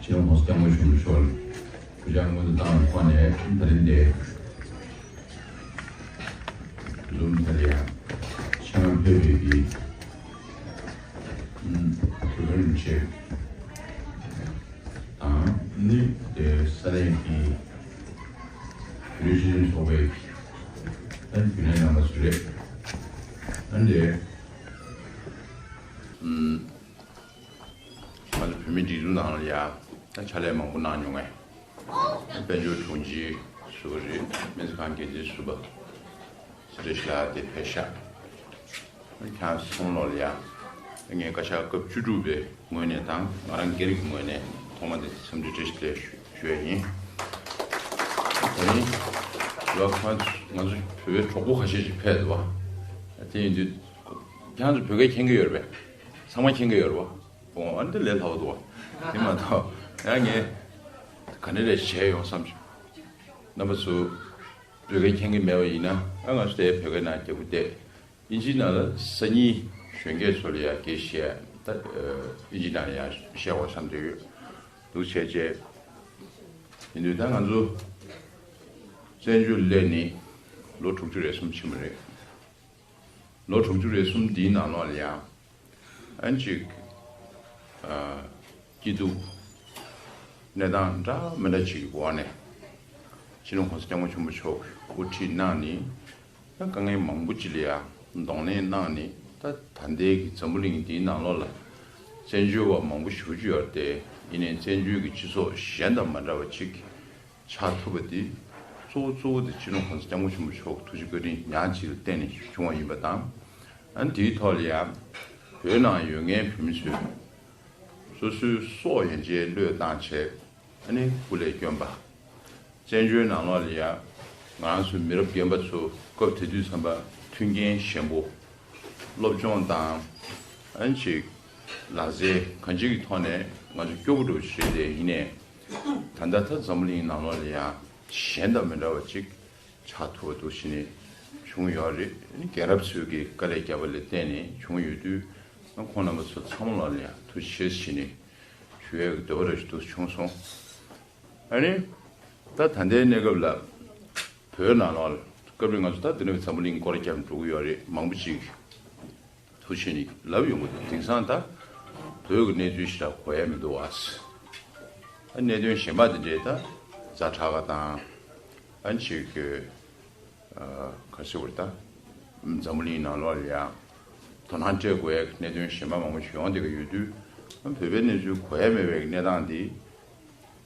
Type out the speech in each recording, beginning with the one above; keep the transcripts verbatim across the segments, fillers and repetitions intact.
ལྗོངས་ཧོར་སྐྱབས་མགོན་ཆེན་པོ་མཆོག་ལ་གུས་ཕྱག་སྔོན་དུ་བཏང་བའི་ཐོག་ནས། ད་རིང་འདིར་འཛོམས་ཐར་ཡང་ཕྱི་ནང་ཕེབས་པའི་གི་ཨུམ་བོད་མི་རིན་པོ་ཆེ་དང་ནི་དེ་ས་གནས་ཀྱི་བོད་རིགས་སྤྱི་མཐུན་ཚོགས་པའི་ཨ་ནི་རྒྱུན་ལས་རྣམ་པ་ཚོ་རེད། ཨ་ནི་དེ་ཨུམ། ང་ཚོ་བོད་མིའི་སྒྲིག་འཛུགས་ནང་ལ་ཡ་ད་ཕྱག་ལས་མང་པོ་གནང་མྱོང་ངས། དཔལ་འབྱོར་དྲུང་ཆེ་ཟུར་པ་རེད། སྨན་རྩིས་ཁང་འགན་འཛིན་ཟུར་པ་ཚེ་བཀྲ་ཤིས་ལགས་དེ་ཕེབས་ཤག་ཁྱེད་རང་གསུམ་ལོག་ལ་ཡ་ངས་བཀའ་ཤག་སྐབས་བཅུ་དྲུག་པའི་ངོས་ནས་དང་ང་རང་སྒེར་གྱི་ངོས་ནས་ཐོག་མ་དེ་འཚམས་འདྲི་བཀྲ་ཤིས་བདེ་ལེགས་ཞུ་ཞུ་ཡ་ཡིན། ད་རིང་ཡོད་ཁ་ང་ཚོ་བོད་པའི་གྲོགས་པོ་ཁ་ཤས་ཅིག་ཕེབས་འདུག་བ། དེ་ཡིན་དུས་ཁྱེད་རང་ཚོ་བོད་སྐད་མཁྱེན་གྱི་ཡོད་རེད་པས། ཚང་མ་མཁྱེན་གྱི་ཡོད་རེད་པ། ཨོ་ཨ་འདི་ལས་སླ་བོ་འདུག་བ། དེ་མ་གཏོགས་ཡང་ངས་ག་ནས་རེ་བྱས་ཡོང་བསམ་བྱུང་། རྣམ་པ་ཚོ་བོད་སྐད་མཁྱེན་གྱི་མེད་པ་ཡིན་ན་ཨ་ང་ཚོ་དེ་བོད་སྐད་ནང་རྒྱག་གི་བསྡད། དབྱིན་ཇིའི་ནང་ལ་སང་ཉིན་གཞོན་སྐྱེས་ཚོ་ལ་ཡང་སྐད་བཤད་ད་དབྱིན་ཇིའི་ནང་ལ་ཡང་བཤད་དགོས་བསམ་བསྡད་ཡོད་འདུག་བྱས་རྗེས། ཡིན་དུས་ད་ང་ཚོ་བཙན་བྱོལ་སླེབས་ནས་ལོ་དྲུག་ཅུ་རེ་གསུམ་ཕྱིན་པ་རེད། ལོ་དྲུག་ཅུ་རེ་གསུམ་འདིའི་ནང་ལོགས་ལ་ཡང་ཨ་ནི་ཅིག་ཨ་སྐྱིད་སྡུག་གནས་སྟངས་འདྲ་མི་འདྲ་ཅིག་གི་འོག་ནས་སྤྱི་ནོར་༸གོང་ས་༸སྐྱབས་མགོན་ཆེན་པོ་མཆོག་གིས་དབུ་ཁྲིད་གནང་ནས་ད་དཀའ་ངལ་མང་པོ་ཅིག་ལ་ཡང་གདོང་ལེན་གནང་ནས་ད་ད་ལྟའི་གི་འཛམ་བུ་གླིང་འདིའི་ནང་ལོགས་ལ་བཙན་བྱོལ་བ་མང་པོ་ཞེ་པོ་ཅིག་ཡོད་རེད་དེ། ཡིན་ནའི་བཙན་བྱོལ་གྱི་སྤྱི་ཚོགས་གཞན་དང་མ་འདྲ་བ་ཅིག་ཆགས་ཐུབ་པ་དེ་གཙོ་བོ་གཙོ་བོ་དེ་སྤྱི་ནོར་༸གོང་ས་༸སྐྱབས་མགོན་ཆེན་པོ་མཆོག་ཐུགས་རྗེ་བཀའ་དྲིན་ཉག་གཅིག་ལ་བརྟེན་ནས་བྱུང་བ་ཡིན་པ་དང་། ཨ་ནི་དེའི་ཐོག་ལ་ཡང་བོད་ནང་ཡོད་མཁན་བོད་མི་ཚོས་སོ་སོའི་སྲོག་ཡན་ཆད་བློས་བཏང་བྱས་ཨ་ནི་སྐུ་ལས་བསྐྱོན་པ། བཙན་བྱོལ་ནང་ལོགས་ལ་ཡང་ང་རང་ཚོའི་མི་རབས་རྒན་པ་ཚོ་སྐབས་དེ་དུས་ཙམ་པ་མཐུན་རྐྱེན་ཞན་པོ། སློབ་སྦྱོང་དང་ཨ་ནི་ཅིག་ལག་རྩལ་གང་ཅིའི་ཐོག་ནས་ང་ཚོ་སྐྱོ་པོ་འགྲོ་བཞིན་རེད་དེ། ཡིན་ནའི། ད་ལྟ་ད་འཛམ་བུ་གླིང་ནང་ལོགས་ལ་ཡང་གཞན་དང་མི་འདྲ་བ་ཅིག་ཆགས་ཐུབ་པ་འདུག་བྱས་ནས་བྱུང་ཡོད་རེད། རྒན་རབས་ཚོས་ཀྱི་དཀའ་ལས་བརྒྱབ་པ་ལ་བརྟེན་ནས་བྱུང་ཡོད་དུས་ཁོང་རྣམ་པ་ཚོ་ཚང་མ་ལོགས་ལ་ཡང་ཐུགས་རྗེ་ཆེ་ཞུ་ནས་ཞུ་ཡས་ཀྱི་འདོད་པ་རེ་ཞིག་འདུག་བྱུང་སོང་། ཨ་ནི་ད་ད་ལྟའི་གནས་སྐབས་ལ་བོད་ནང་ལོགས་ལ་སྐབས་རེ་ང་ཚོ་ད་འདི་ནས་འཛམ་བུ་གླིང་སྐོར་རྒྱབ་འགྲོ་གི་ཡོད་རེད། མང་པོ་ཅིག་ཐུགས་ཆེ་ནས་ལབ་ཡོང་གི་འདུག་དེང་སང་ད་བོད་ཀྱི་གནས་ཚུལ་ཞིག་ལ་གོ་ཡ་མི་འདུག་བ། ཨ་གནད་དོན་གཞན་པ་དེ་འདྲའི་ད་ཛ་དྲག་པ་དང་ཨ་ནི་ཅིག་གི་ཨ་ག་རེ་ཟེར་དགོས་རེད། ད་འཛམ་བུ་གླིང་ནང་ལོགས་ལ་ཡང་དོ་སྣང་སྤྲད་དགོས་ཡ་གི་གནད་དོན་གཞན་པ་མང་པོ་ཞིག་ཡོང་བསྡད་ཀྱི་ཡོད་དུས། ཨ་བོད་པའི་གནས་ཚུལ་གོ་ཡ་མེད་པའི་གནས་སྟངས་འདི་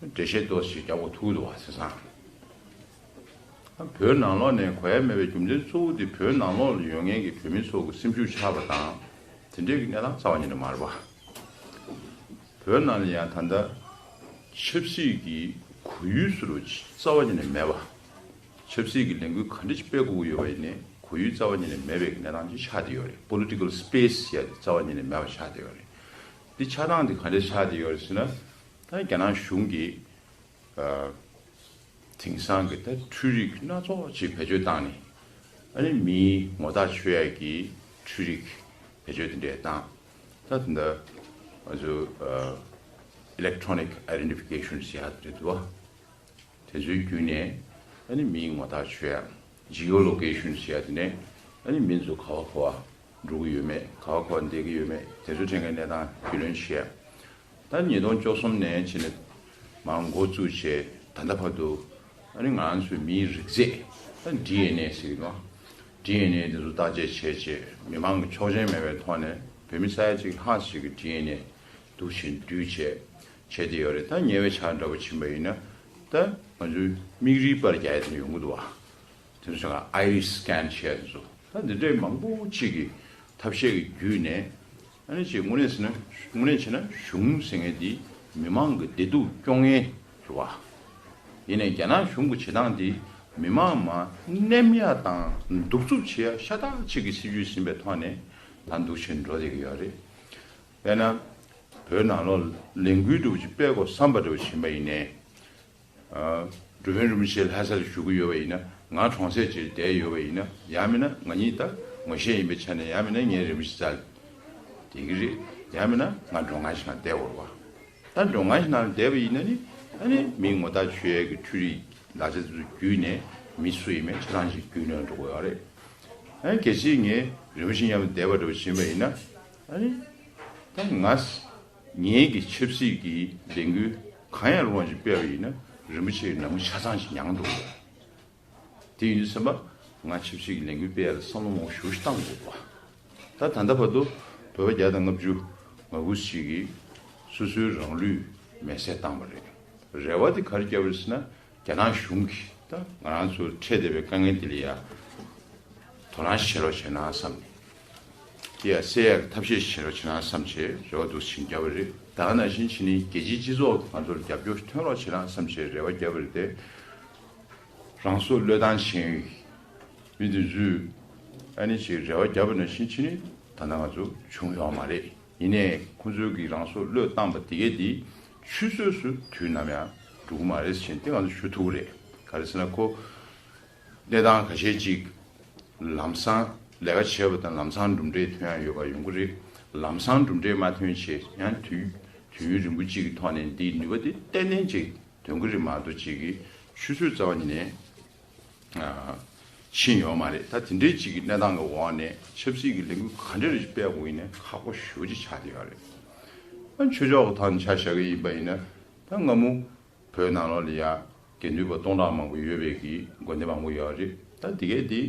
འགྲེལ་བཤད་ཏོག་ཙམ་རྒྱག་དགོས་ཐུག་འདུག་བ། བྱས་ཙང་བོད་ནང་ལོགས་ནས་གོ་ཡ་མེད་པའི་རྒྱུ་མཚན་གཙོ་བོ་དེ་བོད་ནང་ལོགས་ལ་ཡོད་མཁན་གྱི་བོད་མི་ཚོ་གི་སེམས་ཤུགས་ཆག་པ་དང་དེ་འདྲའི་གི་གནས་སྟངས་རྩ་བ་ཉིད་ནས་མ་རེད་པ། བོད་ནང་ལ་ཡང་ད་ལྟ་ཆབ་སྲིད་ཀྱི་གོ་ཡུལ་ཟེར་བ་ཅིག་རྩ་བ་ཉིད་ནས་མེད་པ། ཆབ་སྲིད་ཀྱི་ལས་འགུལ་ག་འདྲ་ཞིག་སྤེལ་དགོས་ཀྱི་ཡོད་པ་ཡིན་ནའི་གོ་ཡུལ་རྩ་བ་ཉིད་ནས་མེད་པའི་གནས་སྟངས་ཅིག་ཆགས་བསྡད་ཡོད་རེད། Political space ཡ་དེ་རྩ་བ་ཉིད་ནས་མེད་པ་ཆགས་བསྡད་ཡོད་རེད། འདི་ཆགས་སྟངས་འདི་ག་འདྲ་ཆགས་བསྡད་ཡོད་རེད་ཟེར་ན། ད་རྒྱ་ནག་གཞུང་གིས་ཨ་དེང་སང་གི་ད་འཕྲུལ་རིག་སྣ་ཚོགས་ཅིག་བེད་སྤྱོད་བཏང་ནས་ཨ་ནི་མིའི་ངོ་རྟགས་ཆོད་ཡ་གི་འཕྲུལ་རིག་བེད་སྤྱོད་དེ་འདྲས་བཏང་། ད་ད་ལྟ་ང་ཚོ་ཨ་electronic identification ཟེར་ཡ་དེ་འདྲ་འདུག་བ། དེ་ཚོའི་བརྒྱུད་ནས་ཨ་ནི་མིའི་ངོ་རྟགས་ཆོད་ཡ། Geolocation ཟེར་ཡ་དེ་ནས་ཨ་ནི་མི་ཚོ་ག་བ་ག་བ་འགྲོ་གི་ཡོད་མེད། ག་བ་ག་བ་བསྡད་ཀྱི་ཡོད་མེད། དེ་ཚོ་ཐད་ཀའི་གནས་སྟངས་རྒྱུས་ལོན་བྱེད་ཡ། ད་ཉིས་སྟོང་བཅུ་གསུམ་ནས་ཕྱིན་ནས་མར་འགོ་བཙུགས་བྱས་ད་ལྟ་བར་དུ་ཨ་ནི་ང་ཚོའི་མིའི་རིགས་རྫས་ད་ཌི་ཨེན་ཨེ་ཟེར་གྱི་འདུག་ཌི་ཨེན་ཨེ་དེ་ཚོ་བརྟག་དཔྱད་བྱས་བྱས་མི་མང་གི་ཆོག་མཆན་མེད་པའི་ཐོག་ནས་བོད་མི་ས་ཡ་གཅིག་ལྷག་ཅིག་གི་ཌི་ཨེན་ཨེ་འདུག་བཞིན་བསྡུས་བྱས་བྱས་བསྡད་ཡོད་རེད། ད་ཉེ་བའི་ཆར་འདྲ་པོ་ཕྱིན་པ་ཡིན་ན་ད་ང་ཚོའི་མིག་རིལ་པར་རྒྱག་ཡ་དེ་འདྲ་ཡོང་གི་འདུག་བ། དེ་ཚོ་བྱས་ན་iris scan བྱས་དེ་ཚོ་ད་འདི་འདྲའི་མང་པོ་ཅིག་གི་ཐབས་ཤེས་ཀྱི་བརྒྱུད་ནས་ཨ་ནི་ཅིག་དངོས་གནས་ཟེར་ན་དངོས་གནས་བྱས་ན་གཞུང་ཟེར་མཁན་འདི་མི་མང་གི་བདེ་སྡུག་སྐྱོང་མཁན་རེད་བ། ཡིན་ནའི་རྒྱ་ནག་གཞུང་གི་བྱེད་སྟངས་འདི་མི་མང་མར་མནན་ཡ་དང་གདུག་རྩུབ་བྱེད་ཡ་ཤ་སྟག་ཅིག་གི་སྲིད་ཇུས་ཟིན་པའི་ཐོག་ནས་ད་འདུག་བྱས་འགྲོ་བསྡད་ཀྱི་ཡོད་རེད། དཔེར་ན་བོད་ནང་ལོགས་ལས་འགུལ་འདྲ་པོ་ཅིག་སྤེལ་དགོས་བསམ་པ་འདྲ་པོ་ཕྱིན་པ་ཡིན་ནའི། ཨ་འགྲོ་ཕན་རིན་པོ་ཆེ་ལྷ་ས་ལ་བཞུགས་ཀྱི་ཡོད་པ་ཡིན་ན་ང་གྲོང་གསེབ་ཅིག་ལ་བསྡད་ཡོད་པ་ཡིན་ན་ཡང་མིན་ན་ང་གཉིས་ད་ངོ་ཤེས་ཡིན་པའི་ཆ་ནས་ཡང་མིན་ན་ངའི་རིན་པོ་ཆེ་རྩ་ལ་བསྡད་ཀྱི་རེད། ཡང་མིན་ན་ང་མགྲོན་ཁང་ཞིག་ནང་བསྡད་དགོས་རེད་བ། ད་མགྲོན་ཁང་ཞིག་ནང་བསྡད་པ་ཡིན་ན་ནི་ཨ་ནི་མི་ངོ་རྟགས་ཆོད་ཡས་ཀྱི་འཕྲུལ་རིག་ལག་ཆ་དེ་ཚོ་བརྒྱུད་ནས་མི་སུ་ཡིན་མིན་ཆ་ཚང་ཞིག་བརྒྱུད་ནས་འགྲོ་གི་ཡོད་རེད། ཨ་ནི་གལ་སྲིད་ངས་རིན་པོ་ཆེ་མཉམ་དུ་བསྡད་པ་འདྲ་བོ་ཕྱིན་པ་ཡིན་ན་ཨ་ནི་ད་ང་ངེད་ཀྱི་ཆབ་སྲིད་ཀྱི་ལས་འགུལ་གང་ཡང་རུང་བ་ཞིག་སྤེལ་བ་ཡིན་ན་རིན་པོ་ཆེའི་ནང་མི་ཆ་ཚང་ཞིག་མྱངས་འགྲོ་གི་ཡོད། དེ་ཡིན་དུས་ཙམ་པ་ང་ཆབ་སྲིད་ཀྱི་ལས་འགུལ་སྤེལ་ཡ་ལ་བསམ་བློ་མང་པོ་ཞེ་པོ་ཞིག་བཏང་དགོས་པ། ད་ད་ལྟ་བར་དུ་བོད་པ་བརྒྱ་དང་ལྔ་བཅུ་ང་དགུ་ཞིག་གིས་སོ་སོའི་རང་ལུས་མེར་སྲེག་བཏང་བ་རེད། རེ་བ་དེ་ག་རེ་བརྒྱབ་པ་རེད་ཟེར་ན་རྒྱ་ནག་གཞུང་གིས་ད་ང་རང་ཚོ་འཕྲད་བསྡད་པའི་དཀའ་ངལ་དེ་ལ་ཡ་དོ་སྣང་བྱེད་རོགས་བྱས་ན་བསམ་ནས། དེ་ཡང་སེལ་ཡག་ཐབས་ཤེས་བྱེད་རོགས་བྱེད་ན་བསམ་བྱས་རེ་བ་འདུག་ཕྱིན་བརྒྱབ་པ་རེད། ད་ག་ནང་བཞིན་བྱས་ནས་རྒྱལ་སྤྱིའི་སྤྱི་ཚོགས་ང་ཚོར་རྒྱབ་སྐྱོར་ཐོན་རོགས་བྱེད་ན་བསམ་བྱས་རེ་བ་བརྒྱབ་པ་རེད་དེ། རང་སྲོག་བློས་བཏང་བྱས་མི་དེ་ཚོས་ཨ་ནི་ཅིག་རེ་བ་བརྒྱབ་པ་ནང་བཞིན་བྱས་ནས་ད་ལྟ་ང་ཚོ་བྱུང་ཡོད་མ་རེད། ཡིན་ནའི་ཁོང་ཚོའི་གི་རང་སྲོག་བློས་བཏང་པ་དེ་གས་དེ་ཆུད་ཟོས་སུ་དུས་ནམ་ཡང་འགྲོ་གི་མ་རེད་ཟེར་མཁན་དེ་ང་ཚོ་ཞུ་ཐུབ་ཀྱི་རེད། ག་རེ་ཟེར་ན་ཁོ། གནས་སྟངས་ཁ་ཤས་ཅིག་ལམ་སང་ལས་ཀ་བྱས་པ་དང་ལམ་སང་གྲུབ་འབྲས་ཐོན་ཡ་ཡོད་པ་ཡོང་གི་རེད། ལམ་སང་གྲུབ་འབྲས་མ་ཐོན་བྱས་ཡང་དུས་དུས་ཡུན་རིང་པོ་གཅིག་གི་ཐོག་ནས་འདིའི་ནུས་པ་དེ་ཏན་ཏན་ཅིག་ཐོན་གི་རེད་མ་གཏོགས་ཅིག་གི་ཆུད་ཟོས་རྩ་བ་ཉིད་ནས་ཕྱིན་ཡོད་མ་རེད། ད་དེ་འདྲའི་ཅིག་གི་གནས་སྟངས་ཀྱི་འོག་ནས་ཆབ་སྲིད་ཀྱི་ལས་འགུལ་ག་འདྲ་རེ་སྤེལ་དགོས་ཡིན་ནའི་ཁག་པོ་ཞེ་པོ་ཅིག་ཆགས་བསྡད་ཡོད་རེད། ཨ་ཆོས་ཕྱོགས་ཀྱི་ཐོག་ནས་ཆ་བཞག་གི་ཡིན་པ་ཡིན་ན་ད་སྔ་མོ། བོད་ནང་ལོགས་ལ་ཡ་དགེ་འདུན་པ་སྟོང་ཕྲག་མང་པོ་ཡོད་པའི་གི་དགོན་སྡེ་མང་པོ་ཡོད་རེད། ད་དེ་གས་དེ་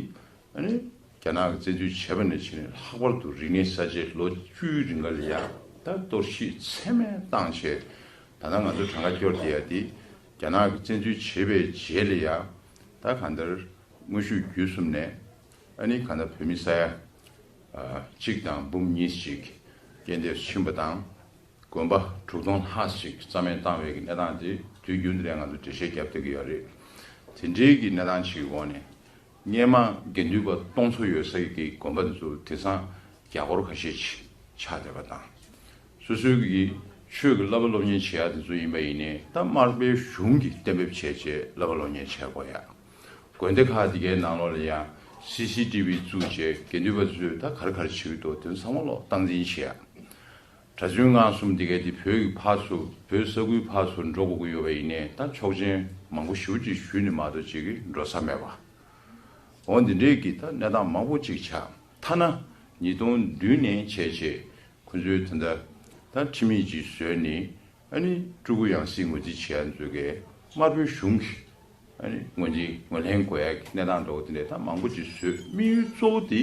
ཨ་ནི་རྒྱ་ནག་གི་བཙན་འཛུལ་བྱས་པ་ནས་བྱས་ནས་ལྷག་པར་དུ་རིག་གནས་གསར་བརྗེ་ལོ་བཅུའི་རིང་ག་ལ་ཡ་ད་གཏོར་བཤིག་ཚད་མེད་བཏང་བྱས། ད་ལྟ་ང་ཚོ་གྲངས་ཀ་སྐྱོར་བསྡད་ཡ་དེ་རྒྱ་ནག་གི་བཙན་འཛུལ་བྱས་པའི་རྗེས་ལ་ཡ་ད་གང་ལྟར་དངོས་ཤུགས་བརྒྱུད་གསུམ་ནས་ཨ་ནི་གང་ལྟར་བོད་མི་ས་ཡ་གཅིག་དང་འབུམ་གཉིས་ཤིག་རྐྱེན་འདས་སུ་ཕྱིན་པ་དང་། དགོན་པ་དྲུག་སྟོང་ལྷག་ཅིག་རྩ་མེད་བཏང་བའི་གནས་སྟངས་དེ་དུས་རྒྱུན་དུ་ལས་ང་ཚོ་འགྲེལ་བཤད་བརྒྱབ་བསྡད་ཀྱི་ཡོད་རེད། དེ་འདྲའི་གི་གནས་སྟངས་ཤིག་གི་འོག་ནས་སྔོན་མ་དགེ་འདུན་པ་སྟོང་ཚོ་ཡོད་ས་ཀྱི་དགོན་པ་འདི་ཚོ་དེང་སང་རྒྱ་སྒོར་ཁ་ཤས་ཅིག་ཆགས་བསྡད་པ་དང་། སོ་སོའི་གི་ཆོས་ཀྱི་བསླབ་པ་སློབ་གཉེར་བྱེད་ཡ་དེ་ཚོ་ཡིན་པ་ཡིན་ནའི་ད་མར་པའི་གཞུང་གིས་གཏན་འབེབས་བྱས་བྱས་བསླབ་པ་སློབ་གཉེར་བྱེད་དགོས་ཡ། དགོན་སྡེ་ཁག་དེ་གའི་ནང་ལོགས་ལ་ཡང་སི་སི་ཊི་བི་བཙུགས་བྱས་དགེ་འདུན་པ་ཚོས་ད་ག་རེ་ག་རེ་བྱེད་ཀྱི་འདུག་དེ་ཚོ་ཚང་མ་ལོག་སྟངས་འཛིན་བྱེད་ཡ། གྲྭ་བཙུན་སྔགས་གསུམ་འདི་གའི་འདི་བོད་ཀྱི་ཕར་ཚུར་བོད་ས་ཁུལ་ཕར་ཚུར་འགྲོ་དགོས་ཀྱི་ཡོད་པ་ཡིན་ནའི་ད་ཆོག་མཆན་མང་པོ་ཞེ་པོ་ཅིག་ཞུས་ནས་མ་གཏོགས་ཅིག་གིས་འགྲོ་ས་མེད་པ། འོ་འདི་འདྲའི་གི་ད་གནས་སྟངས་མང་པོ་ཅིག་ཆགས། ཐ་ན་ཉིས་སྟོང་བདུན་ནས་བྱས་བྱས་ཁོ་ཚོའི་ད་ལྟ་ད་ཁྲིམས་ཡིག་ཅིག་བཟོས་ནས་ཨ་ནི་སྤྲུལ་སྐུ་ཡང་སྲིད་ངོས་འཛིན་བྱེད་ཡ་ཚོ་གའི་དམར་པོའི་གཞུང་གི་ཨ་ནི་ངོས་འཛིན་ངོས་ལེན་དགོས་ཡ་གི་གནས་སྟངས་འདྲ་བོ་དེ་འདྲ་ད་མང་པོ་ཅིག་བཟོས། དམིགས་ཡུལ་གཙོ་བོ་དེ་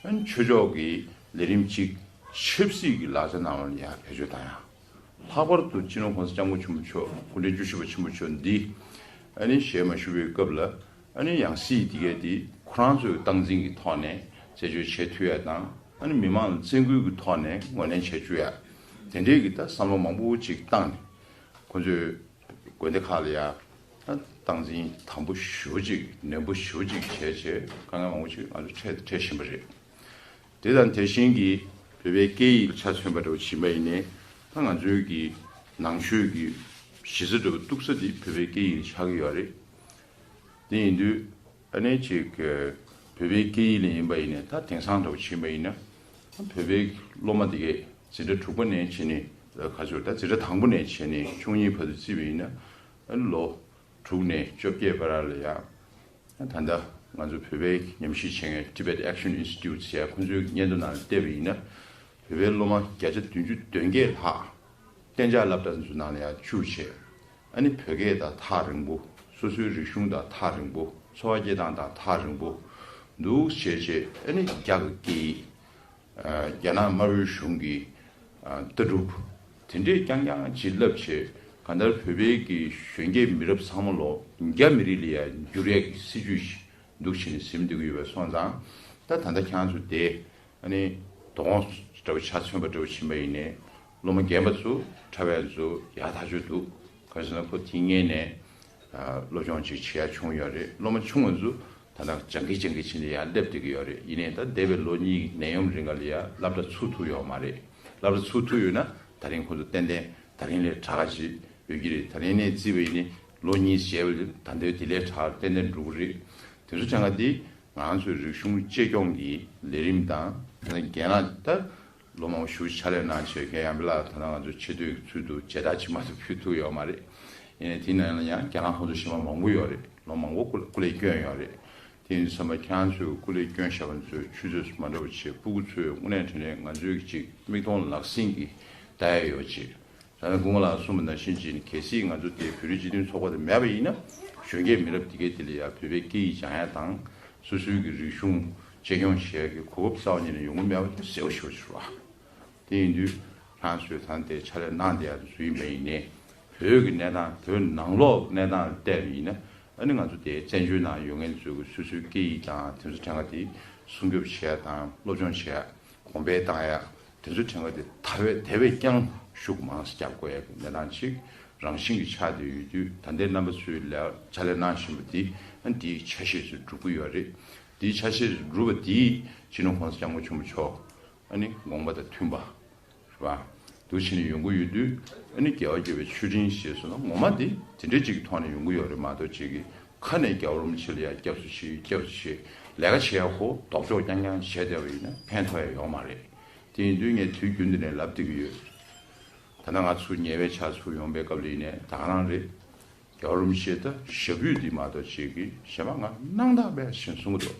ཨ་ནི་ཆོས་ཕྱོགས་ཀྱི་ལས་རིམ་གཅིག་ཆབ་སྲིད་ཀྱི་ལག་ཆ་ནང་ལ་ཡར་བེད་སྤྱོད་བཏང་ཡ། ལྷག་པར་དུ་སྤྱི་ནོར་གོང་ས་སྐྱབས་མགོན་ཆེན་པོ་མཆོག་སྐུ་ཕྲེང་བཅུ་བཞི་པ་ཆེན་པོ་མཆོག་འདི་ཨ་ནི་ཞལ་མ་བཞུགས་པའི་སྐབས་ལ་ཨ་ནི་ཡང་སྲིད་དེ་གས་དེ་ཁོ་རང་ཚོའི་སྟངས་འཛིན་གྱི་ཐོག་ནས་རྩད་གཅོད་བྱེད་ཐུབ་ཡ་དང་ཨ་ནི་མི་མང་ལ་བཙན་སྐུལ་གྱི་ཐོག་ནས་ངོས་ལེན་བྱེད་བཅུག་ཡ། དེ་འདྲའི་གི་ད་བསམ་བློ་མང་པོ་ཅིག་བཏང་ནས་ཁོ་ཚོས་དགོན་སྡེ་ཁག་ལ་ཡ་ད་སྟངས་འཛིན་དམ་པོ་ཞེ་པོ་ཅིག་ནན་པོ་ཞེ་པོ་ཅིག་བྱས་བྱས་དཀའ་ངལ་མང་པོ་ཅིག་ང་ཚོ་འཕྲད་འཕྲད་བཞིན་པ་རེད། དེ་དང་དེ་བཞིན་གྱི་བོད་པའི་སྐད་ཡིག་ཆ་མཚོན་པ་འདྲ་བོ་ཕྱིན་པ་ཡིན་ནའི་ད་ང་ཚོའི་གི་ནང་ཆོས་ཀྱི་གཞི་རྩ་འདྲ་བོ་གཏུག་ས་དེ་བོད་པའི་སྐད་ཡིག་ཆགས་ཀྱི་ཡོད་རེད། དེ་ཡིན་དུས་ཨ་ནེ་ཅིག་བོད་པའི་སྐད་ཡིག་ལ་ཡིན་པ་ཡིན་ནའི་ད་དེང་སང་འདྲ་བོ་ཕྱིན་པ་ཡིན་ན་བོད་པའི་སློབ་མ་དེ་གས་འཛིན་གྲྭ་དྲུག་པ་ནས་བྱས་ནས་ག་ཚོད་ད་འཛིན་གྲྭ་དང་པོ་ནས་བྱས་ནས་བཅུ་གཉིས་བར་དུ་བརྩིས་པ་ཡིན་ན་ཨ་ནི་ལོ་དྲུག་ནས་བཅོ་བརྒྱད་བར་ལ་ཡ། ད་ལྟ་ང་ཚོ་བོད་པའི་ཉམས་ཞིབ་བྱེད་མཁན་Tibet Action Institute ཟེར་ཁོང་ཚོའི་སྙན་ཐོ་ནང་བལྟས་པ་ཡིན་ན་བོད་པའི་སློབ་མ་བརྒྱ་ཆ་བདུན་ཅུ་དོན་བརྒྱད་ལྷག་གཏན་འཇགས་སློབ་གྲྭ་ཚོ་ནང་ལ་ཡང་བཅུག་བྱས་ཨ་ནི་བོད་སྐད་དང་ཐག་རིང་པོ་སོ་སོའི་རིག་གཞུང་དང་ཐག་རིང་པོ་འཚོ་བ་སྐྱེལ་སྟངས་དང་ཐག་རིང་པོ་འདུག་བྱས་བྱས་ཨ་ནི་རྒྱ་གི་སྐད་ཡིག་རྒྱ་ནག་དམར་པོའི་གཞུང་གི་ལྟ་གྲུབ་དེ་འདྲས་རྐྱང་རྐྱང་ཅིག་བསླབ་བྱས་གང་ལྟར་བོད་པའི་གི་གཞོན་སྐྱེས་མི་རབས་ཚང་མ་ལོ་རྒྱ་མི་རིགས་ལ་ཡང་འགྱུར་ཡས་ཀྱི་སྲིད་ཇུས་ཤིག་འདུག་བྱས་ནས་ཟིན་བསྡད་ཀྱི་ཡོད་པ་སོང་ཙང་ད་ད་ལྟ་ཁྱེད་རང་ཚོ་དེ་ཨ་ནི་དོ་དགོང་འདྲ་བོ་ཆ་མཚོན་པ་འདྲ་བོ་ཕྱིན་པ་ཡིན་ནའི་སློབ་མ་རྒན་པ་ཚོ་འཁྲབ་ཡས་ཚོ་ཡག་ཐག་ཆོད་འདུག་ག་རེ་ཟེར་ན་ཁོ་དེ་སྔས་ནས་སློབ་སྦྱོང་ཅིག་བྱེད་ཡ་བྱུང་ཡོད་རེད། སློབ་མ་ཆུང་བ་ཚོ་ད་ལྟ་སྦྱང་གི་སྦྱང་གི་བྱས་ནས་ཡར་སླེབས་བསྡད་ཀྱི་ཡོད་རེད། ཡིན་ནའི་ད་འདས་པའི་ལོ་གཉིས་ཀྱི་ནད་ཡོམ་རིང་ག་ལ་ཡ་སློབ་གྲྭ་ཚུགས་ཐུབ་ཡོད་མ་རེད། སློབ་གྲྭ་ཚུགས་ཐུབ་ཡོད་ན་ད་རིང་ཁོ་ཚོ་ཏན་ཏན་ད་རིང་ལས་དྲག་ཅིག་ཡོད་ཀྱི་རེད། ད་རིང་ནས་བརྩིས་པ་ཡིན་ནའི་ལོ་གཉིས་བྱས་པ་ལས་ད་ལྟའི་དེ་ལས་དྲག་ཏན་ཏན་འགྲོ་གི་རེད། དེ་ཚོ་ཆ་ང་འདི་ང་རང་ཚོའི་རིག་གཞུང་གཅེས་སྐྱོང་གི་ལས་རིམ་དང་རྒན་ལགས་ད་ ལོ་མང་པོ་ཞེ་པོ་ཅིག་ཕྱག་ལས་གནང་བྱས་མཁན་ཡང་མི་ལ་ད་ལྟ་ང་ཚོ་ཆེ་བསྟོད་ཀྱི་ཚུལ་དུ་མཇལ་དར་ཅིག་མ་གཏོགས་ཕུལ་ཐུབ་ཡོད་མ་རེད། ཡིན་ནའི་དེའི་ནང་ལ་ཡང་རྒྱ་ནག་ཧོན་སུར་གཞན་པ་མང་པོ་ཡོད་རེད། ལོ་མང་པོ་སྐུ་སྐུ་ལས་བསྐྱོན་ཡོད་རེད། དེ་ཡིན་དུས་ཙམ་པ་ཁྱེད་རང་ཚོས་སྐུ་ལས་བསྐྱོན་བཞག་པ་ཚོའི་ཆུ་ཚོད་སུ་མ་འདྲ་བ་བྱས་སྤུ་གུ་ཚོས་དངོས་གནས་དྲང་གནས་ང་ཚོའི་གི་ཅིག་མིག་མཐོང་ལག་ཟིན་གྱི་ལྟ་ཡ་ཡོད་ཅིག་ད་ནི་སྐུ་ངོ་ལགས་གསུངས་པ་ནང་བཞིན་ཅིག་གལ་སྲིད་ང་ཚོ་དེ་བོད་རིགས་སྤྱི་མཐུན་ཚོགས་པ་དེ་མེད་པ་ཡིན་ན་གཞོན་སྐྱེས་མི་རབས་དེ་གས་དེ་ལ་ཡ་བོད་པའི་སྐད་ཡིག་སྦྱང་ཡ་དང་སོ་སོའི་གི་རིག་གཞུང་གཅེས་སྐྱོང་བྱེད་ཡ་གི་གོ་སྐབས་རྩ་བ་ཉིད་ནས་ཡོང་གི་མེད་པ་དེ་གསལ་པོ་ཞེ་པོ་ཞིག་རེད་བ། དེ་ཡིན་དུས་ཁྱེད་རང་ཚོས་ད་ལྟའི་ཕྱག་ལས་གནང་བསྡད་ཡ་དེ་ཚོ་ཡིན་པ་ཡིན་ནའི་བོད་ཀྱི་གནས་སྟངས་བོད་ནང་ལོགས་གནས་སྟངས་ལ་བལྟས་པ་ཡིན་ན་ཨ་ནི་ང་ཚོ་དེ་བཙན་བྱོལ་ནང་ཡོད་མཁན་ཚོའི་གི་སོ་སོའི་སྐད་ཡིག་དང་དེ་ཚོ་ཕྲན་ག་དེ་སྲུང་སྐྱོབ་བྱེད་ཡ་དང་སློབ་སྦྱོང་བྱེད་ཡ། གོང་འཕེལ་བཏང་ཡ། དེ་ཚོའི་ཕྲན་ག་དེ་ད་བས་དེ་བས་ཀྱང་ཤུགས་མང་ཙམ་རྒྱག་དགོས་ཡ་གི་གནས་སྟངས་ཅིག་རང་བཞིན་གྱི་ཆགས་བསྡད་ཡོད་དུས་ད་ལྟའི་རྣམ་པ་ཚོའི་ལས་ཕྱག་ལས་གནང་བཞིན་པ་འདི་ཨ་འདིའི་ཆ་ཤས་སུ་གྲུབ་ཀྱི་ཡོད་རེད། འདིའི་ཆ་ཤས་སུ་གྲུབ་པ་འདིས་སྤྱི་ནོར་༸གོང་ས་༸སྐྱབས་མགོན་ཆེན་པོ་མཆོག་ཨ་ནི་དགོངས་པ་དང་མཐུན་པ། རེད་བ། འདུ་བྱེད་ནས་ཡོང་གི་ཡོད་དུས་ཨ་ནི་རྒྱལ་བ་དགྱེས་པའི་མཆོད་སྤྲིན་ཞེས་སོགས་ན་ངོ་མ་འདི་དེ་འདྲའི་ཅིག་གི་ཐོག་ནས་ཡོང་གི་ཡོད་རེད་མ་གཏོགས་ཅིག་གི་ཁ་ནས་རྒྱལ་བ་རིན་པོ་ཆེ་ལ་ཡ་སྐྱབས་སུ་མཆི་སྐྱབས་སུ་མཆི་ལས་ཀ་བྱེད་ཡ་ཁོ་ལྡོག་ཕྱོགས་རྐྱང་རྐྱང་བྱས་བསྡད་པ་ཡིན་ན་ཕན་ཐོགས་ཡ་ཡོད་མ་རེད། དེ་ཡིན་དུས་ངས་དུས་རྒྱུན་དུ་ནས་ལབ་བསྡད་ཀྱི་ཡོད། ད་ལྟ་ང་ཚོ་ཉེ་བའི་ཆར་ཚུར་ཡོང་པའི་སྐབས་ལ་ཡིན་ནའི་ད་ག་རང་རེད། རྒྱལ་བ་རིན་པོ་ཆེ་ད་ཞབས་པུས་འདི་མ་གཏོགས་ཅིག་གི་གཞན་པ་ང་སྣང་དག་པས་ཞེས་གསུང་གི་འདུག་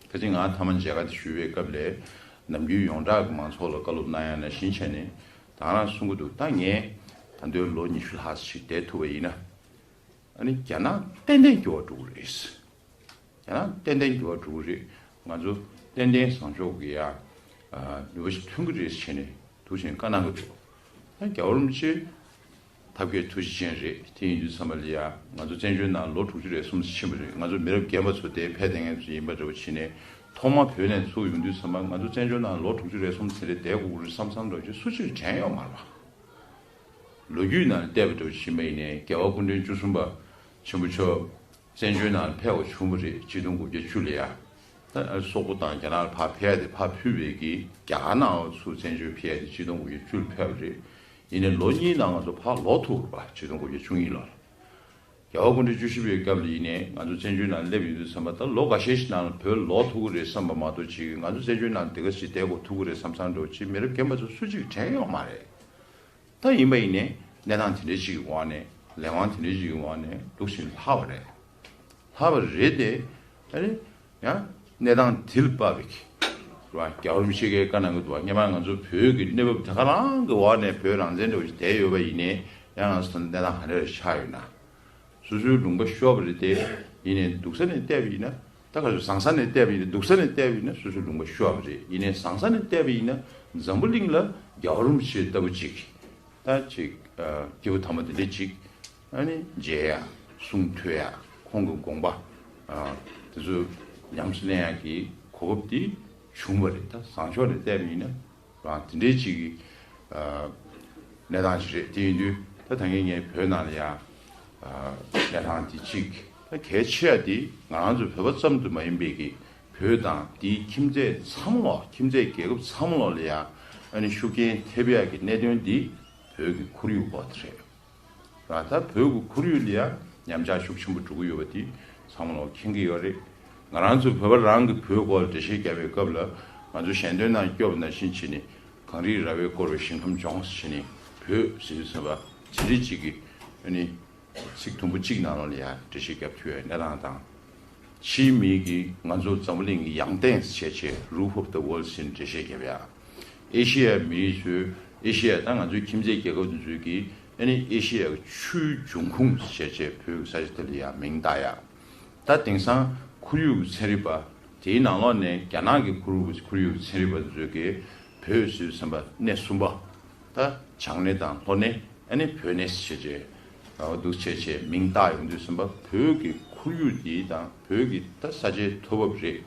ཁ་ཅིག་ང་ཐ་མ་མཇལ་ཁ་དེ་ཞུ་བའི་སྐབས་ལས་ནམ་རྒྱུན་ཡོངས་གྲགས་ཀྱི་མང་ཚོགས་ལ་བཀའ་སློབ་གནང་ཡ་ནང་བཞིན་བྱས་ནས་ད་ག་རང་གསུང་གི་འདུག་ད་ངས་ད་དུང་ལོ་ཉི་ཤུ་ལྷག་ཞིག་བསྡད་ཐུབ་པ་ཡིན་ན་ཨ་ནི་རྒྱ་ནག་ཏན་ཏན་འགྱུར་བ་འགྲོ་གི་རེད། རྒྱ་ནག་ཏན་ཏན་འགྱུར་བ་འགྲོ་གི་རེད། ང་ཚོ་ཏན་ཏན་བཟང་ཕྱོགས་ཀྱི་ཡ་ནུས་པ་ཞིག་ཐོན་གི་རེད་ཟེར་ནས་འདུག་བྱས་བཀའ་གནང་གི་འདུག་ད་རྒྱལ་བ་རིན་པོ་ཆེ་ཐབས་མཁས་ཐུགས་རྗེ་ཅན་རེད། དེ་ཡིན་དུས་ཙམ་པ་ལ་ཡ་ང་ཚོ་བཙན་བྱོལ་ནང་ལོ་དྲུག་ཅུ་རེ་གསུམ་ཕྱིན་པ་རེད། ང་ཚོ་མི་རབས་རྒན་པ་ཚོ་དེ་ཕེབས་བསྡད་མཁན་ཚོ་ཡིན་པ་འདྲ་བོ་བྱས་ནས་ཐོག་མ་བོད་ནས་ཚུར་ཡོང་དུས་ཙམ་པ་ང་ཚོ་བཙན་བྱོལ་ནང་ལོ་དྲུག་ཅུ་རེ་གསུམ་ཚེ་རེ་བསྡད་དགོས་ཀྱི་རེད་བསམ་བསམ་འདྲ་བོ་ཅིག་སུ་གཅིག་དྲན་ཡོད་མ་རེད་བ། ལོ་རྒྱུས་ནང་བལྟས་པ་འདྲ་བོ་ཕྱིན་པ་ཡིན་ནའི་རྒྱལ་བ་སྐུ་ཕྲེང་བཅུ་གསུམ་པ་ཆེན་པོ་མཆོག་བཙན་བྱོལ་ནང་ཕེབས་པ་བྱུང་བ་རེད། གཅིག་སྟོང་དགུ་བརྒྱ་བཅུ་ལ་ཡ། ད་སོག་པོ་དང་རྒྱ་ནག་ལ་ཕར་ཕེབས་ཡ་དེ་ཕར་ཕུད་པའི་གི་རྒྱ་གར་ནང་ཚུར་བཙན་བྱོལ་ཕེབས་ཡ་དེ་གཅིག་སྟོང་དགུ་བརྒྱ་བཅུ་ལ་ཕེབས་པ་རེད། ཡིན་ནའི་ལོ་གཉིས་ནང་ང་ཚོ་ཕར་ལོག་ཐུབ་པ་རེད་པ། གཅིག་སྟོང་དགུ་བརྒྱ་བཅུ་གཉིས་ལོར། རྒྱལ་བ་སྐུ་ཕྲེང་བཅུ་བཞི་པའི་སྐབས་ལ་ཡིན་ནའི་ང་ཚོ་བཙན་བྱོལ་ནང་སླེབས་ཡོང་དུས་ཙམ་པ་ད་ལོ་འགའ་ཤས་ཤིག་ནང་ལ་བོད་ལོག་ཐུབ་ཀྱི་རེད་བསམ་པ་མ་གཏོགས་ཅིག་ང་ཚོ་བཙན་བྱོལ་ནང་དེ་ག་ཞིག་བསྡད་དགོས་ཐུབ་ཀྱི་རེད་བསམ་བསམ་འདྲ་བོ་ཅིག་མི་རབས་རྒན་པ་ཚོ་སུ་གཅིག་དྲན་ཡོད་མ་རེད། ད་ཡིན་པ་ཡིན་ནའི་གནས་སྟངས་དེ་འདྲའི་ཅིག་གི་འོག་ནས་ལས་དབང་དེ་འདྲའི་ཅིག་གི་འོག་ནས་འདུག་བཞིན་ལྷག་པ་རེད། ལྷག་པ་རེད་དེ། ཨ་ནི་ཡང་གནས་སྟངས་དེ་ལ་དཔག་པའི་གི་རེད་བ། རྒྱལ་བ་རིན་པོ་ཆེ་གིས་བཀའ་གནང་གི་འདུག་བ། སྔོན་མ་ང་ཚོ་བོད་ཀྱི་གནས་བབ་དེ་ག་རང་གི་འོག་ནས་བོད་རང་བཙན་འདྲ་བོ་ཞིག་བསྡད་ཡོད་པ་ཡིན་ནའི་ཡང་ང་ཚོ་ད་གནས་སྟངས་ག་འདྲ་ཞིག་ཆགས་ཡོད་ན། སོ་སོའི་ལུང་པ་ཤོར་བ་རེད་དེ། ཡིན་ནའི་སྡུག་ས་ནས་བལྟས་པ་ཡིན་ན་ད་ག་ཚོད་བཟང་ས་ནས་བལྟས་པ་ཡིན་ན་སྡུག་ས་ནས་བལྟས་པ་ཡིན་ན་སོ་སོའི་ལུང་པ་ཤོར་བ་རེད། ཡིན་ནའི་བཟང་ས་ནས་བལྟས་པ་ཡིན་ན་འཛམ་བུ་གླིང་ལ་རྒྱལ་བ་རིན་པོ་ཆེ་ལྟ་བུ་ཅིག་ད་ཅིག་སྐྱེས་བུ་དམ་པ་དེ་འདྲ་ཅིག་ཨ་ནི་མཇལ་ཡ་གསུང་ཐོས་ཡ་ཁོང་གི་དགོངས་པ་དེ་ཚོ་ཉམས་སུ་ལེན་ཡ་གི་གོ་སྐབས་དེ་བྱུང་བ་རེད། ད་བཟང་ཕྱོགས་ནས་བལྟས་པ་ཡིན་ན། རང་དེ་འདྲའི་ཅིག་གི་ཨ་གནས་སྟངས་ཤིག་རེད། དེ་ཡིན་དུས་ད་ད་གིན་ངས་བོད་ནང་ལ་ཡ་ཨ་གནས་སྟངས་དེ་གཅིག་ད་གལ་ཆེ་བ་དེ་ང་རང་ཚོ་བོད་པ་ཙམ་དུ་མ་ཡིན་པའི་གི་བོད་དང་དེའི་ཁྱིམ་མཚེས་ཚང་མ་ལོག་ཁྱིམ་མཚེས་རྒྱལ་ཁབ་ཚང་མ་ལོག་ལ་ཡ་ཨ་ནི་ཤུགས་རྐྱེན་ཐེབས་ཡ་གི་གནད་དོན་འདི་བོད་ཀྱི་ཁོར་ཡུག་སྐོར་དེ་རེད། ར་ད་བོད་ཀྱི་ཁོར་ཡུག་ལ་ཡང་ཉམས་ཆག་ཤུགས་ཆེན་པོ་འགྲོ་གི་ཡོད་པ་དེ་ཚང་མ་ལོག་མཁྱེན་གྱི་ཡོད་རེད། ང་རང་ཚོ་བོད་པ་རང་གི་བོད་སྐོར་འགྲེལ་བཤད་བརྒྱབ་པའི་སྐབས་ལ་ང་ཚོ་ཞལ་འདོན་ནང་སྐྱོར་བ་ནང་བཞིན་བྱས་ནས་གངས་རིའི་ར་བས་བསྐོར་བའི་ཞིང་ཁམས་ལྗོངས་ཟེར་བྱས་ནས་བོད་ཟེར་དུས་ཙམ་པ་ཚན་རིག་ཅིག་གི་ཨ་ནི་ཚིག་དུམ་བུ་གཅིག་ནང་ལོགས་ལ་ཡང་འགྲེལ་བཤད་བརྒྱབ་ཐུབ་ཡ་གནས་སྟངས་དང་། ཕྱིའི་མིས་ཀྱིས་ང་ཚོ་འཛམ་བུ་གླིང་གི་ཡང་སྟེང་ཟེར་བྱས་བྱས་roof of the world་ཟེར་འགྲེལ་བཤད་བརྒྱབ་ཡ། ཨེ་ཤི་ཡའི་མི་རིགས་ཚོས་ཨེ་ཤི་ཡ་ད་ང་ཚོའི་ཁྱིམ་མཚེས་རྒྱལ་ཁབ་དེ་ཚོས་ཀྱིས་ཨ་ནི་ཨེ་ཤི་ཡའི་ཆུའི་འབྱུང་ཁུངས་ཟེར་བྱས་བོད་ཀྱི་ས་ཆ་དེ་ལ་ཡང་མིང་བཏགས་ཡ། ད་དེང་སང་ཁོར་ཡུག་གི་ཚན་རིག་པ་དེའི་ནང་ལོགས་ནས་རྒྱ་ནག་གི་ཁོར་ཡུག་ཁོར་ཡུག་གི་ཚན་རིག་པ་དེ་ཚོས་ཀྱིས་བོད་ཟེར་དུས་ཙམ་པ་གནས་གསུམ་པ། ད་བྱང་གནས་དང་ལྷོ་གནས་ཨ་ནི་བོད་གནས་ཟེར་བྱས་འདུག་བྱས་བྱས་མིང་བཏགས་ཡོང་དུས་ཙམ་པ་བོད་ཀྱི་ཁོར་ཡུག་འདི་དང་བོད་ཀྱི་ད་ས་ཆའི་ཐོག་བབ་རེད།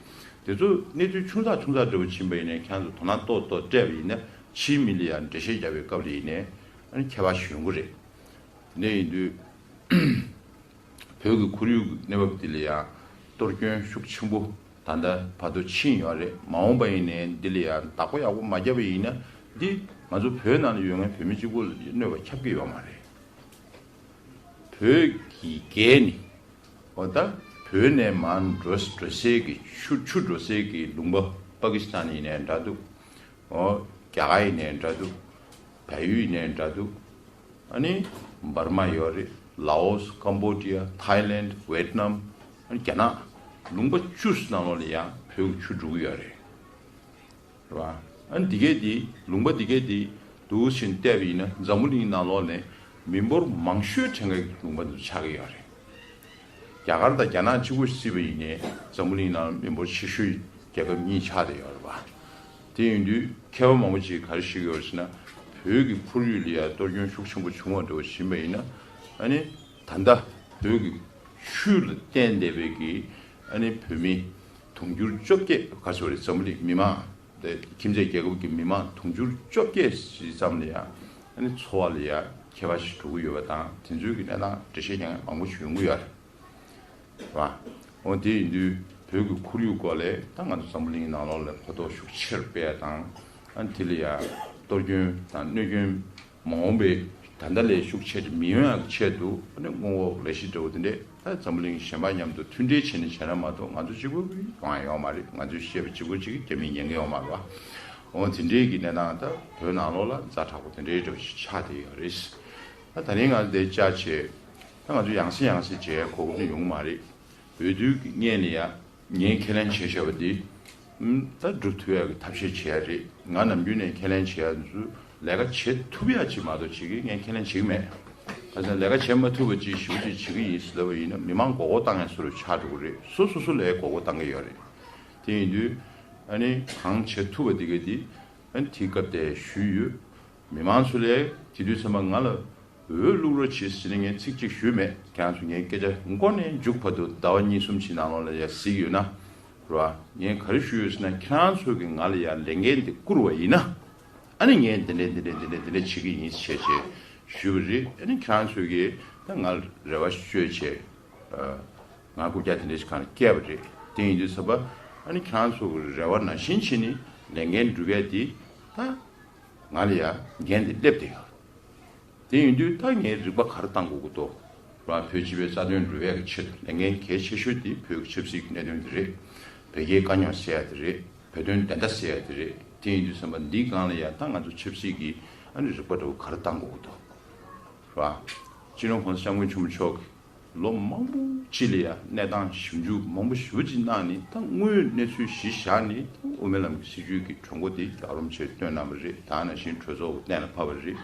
དེ་ཚོ་གནས་ཚུལ་ཆུང་ཙག་ཆུང་ཙག་འདྲ་བོ་ཕྱིན་པ་ཡིན་ནའི་ཁྱེད་ཚོ་དོ་སྣང་ཏོག་ཏོག་སྤྲད་པ་ཡིན་ན་ཕྱིའི་མི་ལ་ཡང་འགྲེལ་བཤད་རྒྱག་པའི་སྐབས་ལ་ཡིན་ནའི་ཨ་ནི་ཁྱད་པར་ཞིག་ཡོང་གི་རེད། དེ་འདྲ་ཡིན་དུས། བོད་ཀྱི་ཁོར་ཡུག་གི་གནས་བབ་འདི་ལ་ཡང་གཏོར་སྐྱོན་ཤུགས་ཆེན་པོ་ད་ལྟ་བར་དུ་ཕྱིན་ཡོད་རེད། མ་འོངས་པ་ཡིན་ནའི་འདི་ལ་ཡང་བདག་པོ་ཡག་པོ་མ་བརྒྱབ་པ་ཡིན་ན་འདི་ང་ཚོ་བོད་ནང་ལ་ཡོད་མཁན་བོད་མི་གཅིག་པུ་ལ་གནོད་པ་ཁྱབ་ཀྱི་ཡོད་མ་རེད། བོད་ཀྱི་རྒྱལ་ནི་འོ་ད་བོད་ནས་མར་འགྲོ་འགྲོ་སའི་གི་ཆུ་ཆུ་འགྲོ་སའི་གི་ལུང་པ་པ་ཀི་སི་ཐན་ཡིན་ནའི་འདྲ་འདུག་འོ། རྒྱ་གར་ཡིན་ནའི་འདྲ་འདུག་བལ་ཡུལ་ཡིན་ནའི་འདྲ་འདུག་ཨ་ནི་འབར་མ་ཡོད་རེད། ལའོ་སི། ཀམ་བོ་ཌི་ཡ། ཐའི་ལེན་ཌི། ཝེད་ནམ། ཨ་ནི་རྒྱ་ནག་ལུང་པ་བཅུ་ནང་ལོགས་ལ་ཡང་བོད་ཀྱི་ཆུ་འགྲོ་གི་ཡོད་རེད། རེད་བ། ཨ་ནི་འདི་གས་འདི་ལུང་པ་འདི་གས་འདི་འདུག་བཞིན་བལྟས་པ་ཡིན་ན་འཛམ་བུ་གླིང་ནང་ལོགས་ནས་མི་འབོར་མང་ཤོས་ཕྲན་གྱི་ལུང་པ་འདི་ཆགས་ཀྱི་ཡོད་རེད། རྒྱ་གར་དང་རྒྱ་ནག་གཅིག་པོ་བརྩིས་པ་ཡིན་ནའི་འཛམ་བུ་གླིང་ནང་མི་འབོར་ཆེ་ཤོས་རྒྱལ་ཁབ་གཉིས་ཆགས་བསྡད་ཡོད་རེད་བ། དེ་ཡིན་དུས་མཁས་པ་མང་པོ་ཅིག་ག་རེ་བཤད་ཀྱི་ཡོད་རེད་ཟེར་ན། བོད་ཀྱི་ཁོར་ཡུག་ལ་ཡང་གཏོར་སྐྱོན་ཤུགས་ཆེན་པོ་བྱུང་བ་འདྲ་བོ་ཡིན་པ་ཡིན་ན། ཨ་ནི་ད་ལྟ་བོད་ཀྱི་ཆུ་ལ་བརྟེན་བསྡད་པའི་གི་ཨ་ནི་བོད་མི་དུང་ཕྱུར་བཅོ་བརྒྱད་ག་ཚོད་རེད། འཛམ་བུ་གླིང་མི་མང་དེ་ཁྱིམ་མཚེས་རྒྱལ་ཁབ་ཀྱི་མི་མང་དུང་ཕྱུར་བཅོ་བརྒྱད་ཙམ་ལ་ཡང་ཨ་ནི་འཚོ་བ་ལ་ཡང་ཁྱད་པར་ཞིག་འགྲོ་གི་ཡོད་པ་དང་། དེ་ཚོའི་གི་གནས་སྟངས་འགྲེལ་བཤད་ཀྱང་མང་པོ་ཞིག་ཡོང་གི་ཡོད་རེད། རེད་བ། འོ་དེ་ཡིན་དུས་བོད་ཀྱི་ཁོར་ཡུག་སྐོར་ལས་ད་ང་ཚོ་འཛམ་བུ་གླིང་ནང་ལོགས་ལ་ཕན་ཐོགས་ཤུགས་ཆེར་སྤེལ་ཡ་དང་། ཨ་ནི་དེ་ལ་ཡང་གཏོར་སྐྱོན་དང་གནོད་སྐྱོན་མ་འོངས་པའི་ད་ལྟ་ལས་ཤུགས་ཆེར་མི་ཡོང་ཡག་གི་ཆེད་དུ། ཨ་ནི་སྔོན་འགོག་ལས་གཞི་འདྲ་བོ་དེ་འདྲས་ད་འཛམ་བུ་གླིང་གཞན་པ་མཉམ་དུ་མཐུན་འབྲེལ་བྱས་ནས་བྱས་ན་མ་གཏོགས་ང་ཚོ་གཅིག་པུ་ཡོང་ཡ་ཡོད་མ་རེད། ང་ཚོས་བཤད་པ་གཅིག་པུ་གཅིག་རྒྱ་མིས་ཉན་གི་ཡོད་མ་རེད་བ། འོ་དེ་འདྲས་ཀྱི་གནས་སྟངས་ད་བོད་ནང་ལོགས་ལ་ཛ་དྲག་པོ་དེ་འདྲས་འདྲ་བོ་ཞིག་ཆགས་བསྡད་ཡོད་རེད། ད་ད་རིང་ང་ཚོ་འདིར་བཅར་བྱས། ད་ང་ཚོ་ཡང་སེ་ཡང་སེ་བྱེད་ཡ་གོ་སྐབས་ནི་ཡོང་གི་མ་རེད། འོས་བསྡུ་གི་སྔོན་ལ་ཡ་ངས་ཁས་ལེན་བྱས་བཞག་པ་འདི། ཨུམ། ད་སྒྲུབ་ཐུབ་ཡ་གི་ཐབས་ཤེས་བྱེད་ཡ་རེད། ང་ནམ་རྒྱུན་ནས་ཁས་ལེན་བྱེད་ཡ་ཚོ་ལས་ཀ་བྱེད་ཐུབ་ཡ་ཅིག་མ་གཏོགས་བྱེད་ཀྱི་ངས་ཁས་ལེན་བྱེད་ཀྱི་མེད། ད་ཆ་ལས་ཀ་བྱེད་མ་ཐུབ་པ་ཅིག་ཞེ་པོ་ཅིག་བྱེད་ཀྱི་ཡིན་ཟེར་ལབ་པ་ཡིན་ན་མི་མང་མགོ་སྐོར་བཏང་ཡ་བཟོ་འདྲ་ཆགས་འགྲོ་གི་རེད། སོ་སོ་སོ་ལ་མགོ་སྐོར་བཏང་གི་ཡོད་རེད། དེ་ཡིན་དུས་ཨ་ནི་གང་བྱེད་ཐུབ་པ་དེ་ག་དེ་ཨ་ནི་དེའི་སྐབས་དེ་ཞུས་ཡོད། མི་མང་ཚོ་ལ་དེ་དུས་ཚང་མ་ང་ལ་འོས་བླུག་རོགས་བྱེད་ཟེར་ནས་ངས་ཚིག་གཅིག་ཞུས་མེད། ཁྱེད་རང་ཚོ་ངའི་སྐད་ཆ་མགོ་ནས་མཇུག་བར་དུ་ཟླ་བ་གཉིས་གསུམ་ཕྱིན་ནང་ལོགས་ལ་ཡ་གཟིགས་ཡོད་ན། རེད་བ། ངས་ག་རེ་ཞུས་ཡོད་ཟེར་ན། ཁྱེད་རང་ཚོ་གིས་ང་ལ་ཡ་ལས་འགན་དེ་བསྐུར་བ་ཡིན་ན། ཨ་ནི་ངས་འདི་འདྲས་འདི་འདྲས་འདི་འདྲས་འདི་འདྲས་བྱེད་ཀྱི་ཡིན་ཞེས་བྱས་ཞུས་པ་རེད། ཨ་ནི་ཁྱེད་རང་ཚོ་གིས་ད་ང་ལ་རེ་བ་བཅོལ་བྱས། ང་རྐུབ་བཀྱག་དེ་འདྲས་ཞིག་གང་ལ་བཀལ་བ་རེད། དེ་ཡིན་དུས་ཚོད་པ། ཨ་ནི་ཁྱེད་རང་ཚོ་གི་རེ་བ་ནང་བཞིན་བྱས་ནས་ལས་འགན་སྒྲུབ་ཡ་དེ་ད་ང་ལ་ཡ་འགན་དེ་སླེབས་བསྡད་ཡོད། དེ་ཡིན་དུས་ད་ངས་རིག་པ་ག་རེ་བཏང་དགོས་ཀྱི་འདུག་རང་བོད་སྤྱི་པའི་རྩ་དོན་སྒྲུབ་ཡ་གི་ཆེད་དུ་ལས་འགན་གལ་ཆེ་ཤོས་དེ་བོད་ཀྱི་ཆབ་སྲིད་ཀྱི་གནད་དོན་དེ་རེད། བོད་རྒྱའི་དཀའ་རྙོག་སེལ་ཡ་དེ་རེད། བོད་དོན་བདེན་མཐའ་གསལ་ཡ་དེ་རེད། དེ་ཡིན་དུས་ཙམ་པ་འདིའི་སྒང་ལ་ཡ་ད་ང་ཚོ་ཆབ་སྲིད་ཀྱི་ཨ་ནི་རིག་པ་འདྲ་བོ་ག་རེ་བཏང་དགོས་ཀྱི་འདུག་རེད་བ། སྤྱི་ནོར་༸གོང་ས་༸སྐྱབས་མགོན་ཆེན་པོ་མཆོག་གིས་ལོ་མང་པོ་ཅིག་ལ་ཡ་གནས་སྟངས་ཞིབ་འཇུག་མང་པོ་ཞེ་པོ་ཅིག་གནང་ནས། ད་དངོས་ཡོད་གནས་ཚུལ་གཞི་བཞག་ནས་ད་དབུ་མའི་ལམ་གྱི་སྲིད་བྱུས་ཀྱི་གྲོས་འགོ་དེ་རྒྱལ་བ་རིན་པོ་ཆེས་བཏོན་གནང་བ་རེད། ད་ནང་བཞིན་གྲོས་ཚོགས་ཀྱིས་གཏན་ལ་ཕབ་པ་རེད།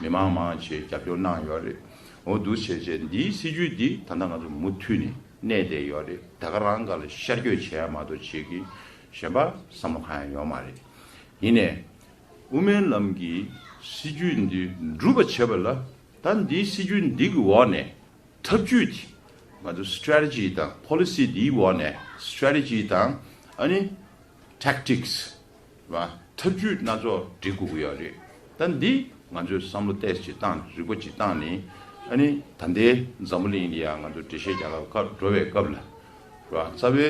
མི་མང་མང་ཆེ་རྒྱབ་སྐྱོར་གནང་ཡོད་རེད། འོ་འདུག་བྱས་བྱས་འདིའི་སྲིད་བྱུས་འདི་ད་ལྟ་ང་ཚོ་མུ་མཐུད་ནས་གནས་བསྡད་ཡོད་རེད། ད་ག་རང་སྒང་ལ་ཤར་བསྐྱོད་བྱེད་ཡ་མ་གཏོགས་བྱེད་ཀྱི་གཞན་པ་བསམ་བློ་གང་ཡང་ཡོད་མ་རེད། ཡིན་ནའི་དབུ་མའི་ལམ་གྱི་སྲིད་བྱུས་འདི་འགྲུབ་པ་བྱེད་པ་ལ། ད་འདིའི་སྲིད་བྱུས་འདི་གི་འོག་ནས་ཐབས་ཇུས་དེ། ང་ཚོ་སི་ཊེ་རེ་ཊི་ཇི་དང་པོ་ལི་སི་འདིའི་འོག་ནས། སི་ཊེ་རེ་ཊི་ཇི་དང་ཨ་ནི་ཊེག་ཊིག་སི་བ། ཐབས་ཇུས་སྣ་ཚོགས་སྒྲིག་དགོས་ཀྱི་ཡོད་རེད། ད་འདི་ང་ཚོས་བསམ་བློ་ཏོག་ཙམ་ཅིག་བཏང་། རིག་པ་ཅིག་བཏང་ནས། ཨ་ནི་ད་ལྟའི་འཛམ་བུ་གླིང་ལ་ཡང་ང་ཚོ་འགྲེལ་བཤད་རྒྱག་སྐབས་ཁ་འགྲོ་བའི་སྐབས་ལ། རེད་བ། རྩ་བའི་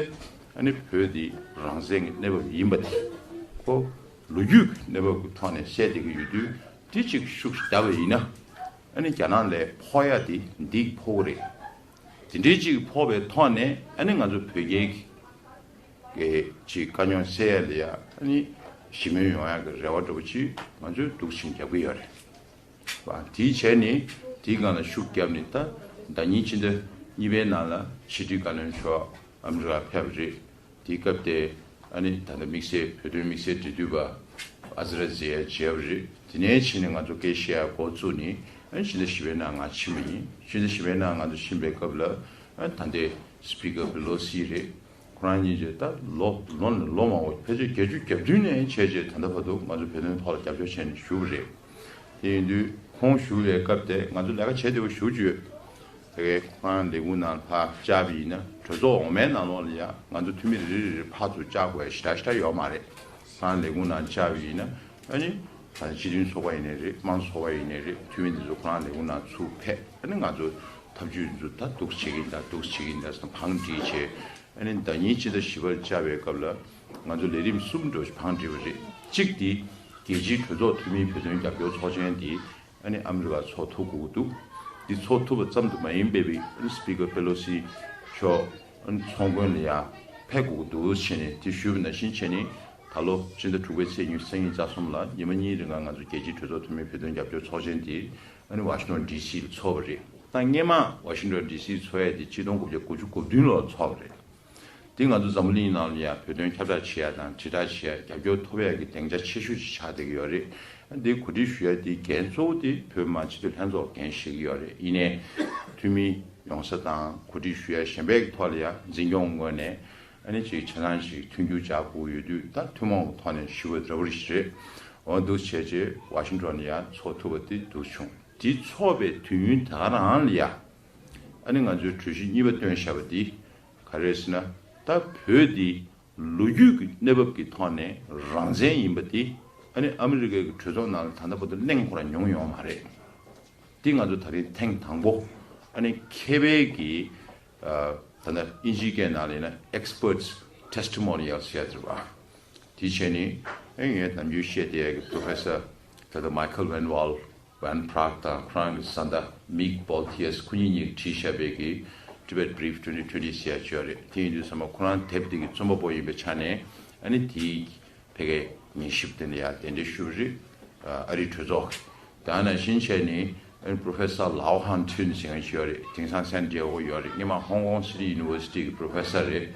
ཨ་ནི་བོད་འདི་རང་བཙན་གྱི་གནས་བབ་ཡིན་པ་དེ། ཁོ་ལོ་རྒྱུས་ཀྱི་གནས་བབ་ཀྱི་ཐོག་ནས་བཤད་བསྡད་ཀྱི་ཡོད་དུས། དེ་གཅིག་ཤུགས་བརྒྱབ་པ་ཡིན་ན། ཨ་ནི་རྒྱ་ནག་ལ་ཕོག་ཡ་དེ་འདི་ཕོག་གི་རེད། དེ་འདྲའི་གཅིག་ཕོག་པའི་ཐོག་ནས་ཨ་ནི་ང་ཚོ་བོད་རྒྱའི་གི་གཅིག་དཀའ་རྙོག་སེལ་ཡ་ལ་ཡ་ཨ་ནི་ཞི་མོལ་ཡོང་ཡ་གི་རེ་བ་འདྲ་པོ་ཅིག་ང་ཚོས་འདུག་སེ་རྒྱབ་ཀྱི་ཡོད་རེད། བ། དེའི་བྱས་ནས་དེའི་སྒང་ལ་ཤུགས་བརྒྱབ་ནས། ད་ཟླ་ཉིན་ཕྱི་ཟླ་གཉིས་པའི་ནང་ལ་ཕྱི་དྲིལ་བཀའ་བློན་མཆོག་ཨ་མི་རི་ཀ་ཕེབས་པ་རེད། དེའི་སྐབས་དེ་ཨ་ནི་ད་ལྟ་དམིགས་བསལ་བོད་དོན་དམིགས་བསལ་འབྲེལ་མཐུད་པ་ཨ་ཛི་ར་ཛེ་ཡ་མཇལ་བ་རེད། དེ་ནས་ཕྱིན་ནས་ང་ཚོ་སྐད་བཤད་ཡ་འགོ་བཙུགས་ནས། ཨ་ནི་ཕྱི་ཟླ་བཞི་པའི་ནང་ང་ཕྱིན་པ་ཡིན། ཕྱི་ཟླ་བཞི་པའི་ནང་ང་ཚོ་ཕྱིན་པའི་སྐབས་ལ། ཨ་ནི་ད་ལྟའི་སི་པི་ཀར་པེ་ལོ་སི་རེད། ཁོ་རང་གཉིས་ཀྱིས་ད་ལོ་ལོ་ནས་ལོ་མང་པོ། ཕལ་ཆེར་བརྒྱད་ཅུ་གྱ་བདུན་ནས་བྱས་རྗེས་ད་ལྟ་བར་དུ་ང་ཚོ་བོད་དོན་ཐོག་ལ་རྒྱབ་སྐྱོར་བྱས་ནས་བཞུགས་པ་རེད། དེ་ཡིན་དུས་ཁོང་བཞུགས་པའི་སྐབས་དེ་ང་ཚོ་ལས་ཀ་བྱེད་བདེ་པོ་ཞེ་པོ་ཅིག་ཡོད། དེ་གའི་ཁོ་རང་ལས་ཁུངས་ནང་ཕར་བཅར་བ་ཡིན་ན། གྲོས་ཚོགས་འོག་མའི་ནང་ལོགས་ལ་ཡ་ང་ཚོ་འཐུས་མི་རེ་རེ་རེ་ཕར་ཚུར་བཅར་དགོས་ཡ་ཞེ་དྲག་ཞེ་དྲག་ཡོད་མ་རེད། ཁོ་རང་ལས་ཁུངས་ནང་བཅར་བ་ཡིན་ན། ཨ་ནི་ད་སྤྱི་མཐུན་ཚོགས་པ་ཡིན་ནའི་རེད། དམངས་གཙོ་ཚོགས་པ་ཡིན་ནའི་རེད། འཐུས་མི་འདི་ཚོ་ཁོ་རང་ལས་ཁུངས་ནང་ཚུར་ཕེབས། ཨ་ནི་ང་ཚོ་ཐབས་ཇུས་འདི་ཚོ་ད་འདུག་སེ་བྱེད་ཀྱི་ཡིན། ད་འདུག་སེ་བྱེད་ཀྱི་ཡིན། ད་ཟེར་ནས་བང་སྒྲིག་བྱས། ཨ་ནི་ཟླ་ཉིན་ཕྱི་ཟླ་བཞི་པར་བཅར་བའི་སྐབས་ལ་ང་ཚོ་ལས་རིམ་གསུམ་འདྲ་བོ་ཞིག་བང་སྒྲིག་པ་རེད། གཅིག་དེ་རྒྱལ་སྤྱིའི་གྲོས་ཚོགས་འཐུས་མིའི་བོད་དོན་རྒྱབ་སྐྱོར་ཚོགས་ཆེན་དེ་ཨ་ནི་ཨ་མི་རི་ཀར་ཚོགས་ཐུབ་དགོས་ཀྱི་འདུག་འདི་ཚོགས་ཐུབ་པ་ཙམ་དུ་མ་ཡིན་པའི་ཨ་ནི་སི་པི་ཀར་པེ་ལོ་སི་མཆོག་ཨ་ནི་ཚོགས་མགོན་ལ་ཡང་ཕེབས་དགོས་ཀྱི་འདུག་ཟེར་ནས་དེ་ཞུས་པ་ནང་བཞིན་བྱས་ནས། ད་ ད་ལོ་ཕྱི་ཟླ་དྲུག་པའི་ཚེས་ཉི་ཤུ་རྩ་གཉིས་རྩ་གསུམ་ལ་ཉི་མ་གཉིས་རིང་ལ་ང་ཚོ་རྒྱལ་སྤྱིའི་གྲོས་ཚོགས་འཐུས་མིའི་བོད་དོན་རྒྱབ་སྐྱོར་ཚོགས་ཆེན་དེ་ཨ་ནི་ཝ་ཤིང་ཊོན་ཌི་སི་ལ་འཚོགས་པ་རེད། ད་སྔས་མ་ཝ་ཤིང་ཊོན་ཌི་སི་འཚོགས་ཡ་དེ་ཆིག་སྟོང་དགུ་བརྒྱ་དགུ་བཅུ་གོ་བདུན་ལོར་འཚོགས་པ་རེད། དེ་ང་ཚོ་འཛམ་བུ་གླིང་ནང་ལ་ཡང་བོད་དོན་ཁྱབ་བསྒྲགས་བྱེད་ཡ་དང་དྲིལ་བསྒྲགས་བྱེད་ཡ་རྒྱབ་སྐྱོར་ཐོབ་ཡ་གི་སྡིངས་ཆ་ཆེ་ཤོས་ཅིག་ཆགས་བསྡད་ཀྱི་ཡོད་རེད། འདི་གོ་སྒྲིག་ཞུ་ཡ་དེ་འགན་གཙོ་བོ་དེ་བོད་མི་མང་སྤྱི་འཐུས་ལྷན་ཚོགས་འགན་བཞེས་ཀྱི་ཡོད་རེད། ཡིན་ནའི་འཐུས་མི་ཡོང་ས་དང་གོ་སྒྲིག་ཞུ་ཡ་གཞན་པའི་ཐོག་ལ་ཡང་འཛིན་སྐྱོང་ངོས་ནས་ཨ་ནི་ཅིག་ཆ་ཚང་ཞིག་མཐུན་འགྱུར་བྱ་དགོས་ཡོད་དུས་ད་ཐུན་མོང་གི་ཐོག་ནས་ཞུ་བ་འདྲ་བོ་ཞིག་རེད། འོ་འདུག་བྱས་རྗེས་ཝ་ཤིང་ཊོན་ལ་ཡང་འཚོགས་ཐུབ་པ་དེ་འདུག་བྱུང་། དེ་འཚོགས་པའི་དུས་ཡུན་ད་ག་རང་ལ་ཡང་ཨ་ནི་ང་ཚོའི་གྲོས་གཞི་གཉིས་པ་བཏོན་བཞག་པ་འདི་ག་རེ་རེད་ཟེར་ན། ད་བོད་འདི་ལོ་རྒྱུས་ཀྱི་གནས་བབ་ཀྱི་ཐོག་ནས་རང་བཙན་ཡིན་པ་འདི་ཨ་ནི་ཨ་མི་རི་ཀའི་གྲོས་ཚོགས་ནང་ལ་ད་ལྟ་བར་དུ་གླེང་ཁོ་རང་མྱོང་ཡོད་མ་རེད། འདི་ང་ཚོ་ད་རིང་ཐེངས་དང་པོ་ཨ་ནི་མཁས་པའི་གི་ཨ་ད་ལྟ་དབྱིན་ཇིའི་སྐད་ནང་ལ་ཡིན་ན་experts testimonials ཟེར་ཡ་ཟེར་བ། དེ་བྱས་ནས་ཨ་ངས་ནམ་རྒྱུན་བཤད་བསྡད་ཡ་གི་Professor ད་ལྟ་Michael Van Wall Van Praagh དང་ཁོ་རང་གི་བཟའ་ཟླ་Mick Bolthius ཁོ་གཉིས་གཉིས་ཀྱིས་བྲིས་བཞག་པའི་གི་Tibet Brief twenty twenty ཟེར་ཡ་ཅིག་ཡོད་རེད། དེ་ཡིན་དུས་ཙམ་པ་ཁོ་རང་དེབ་དེ་གི་རྩོམ་པ་པོ་ཡིན་པའི་ཆ་ནས་ཨ་ནི་དེའི་ཕ་གིའི་ཉན་ཞིབ་དེ་འདྲ་ཡ་གདན་འདྲེན་ཞུས་པ་རེད། ཨ་རིའི་གྲོས་ཚོགས་ཀྱི་ད་ནང་བཞིན་བྱས་ནས་ཨ་ནི་Professor Lau Han Tun ཟེར་མཁན་ཞིག་ཡོད་རེད། དེང་སང་San Diego ཡོད་རེད། སྔོན་མ་Hong Kong City University གི་Professor རེད།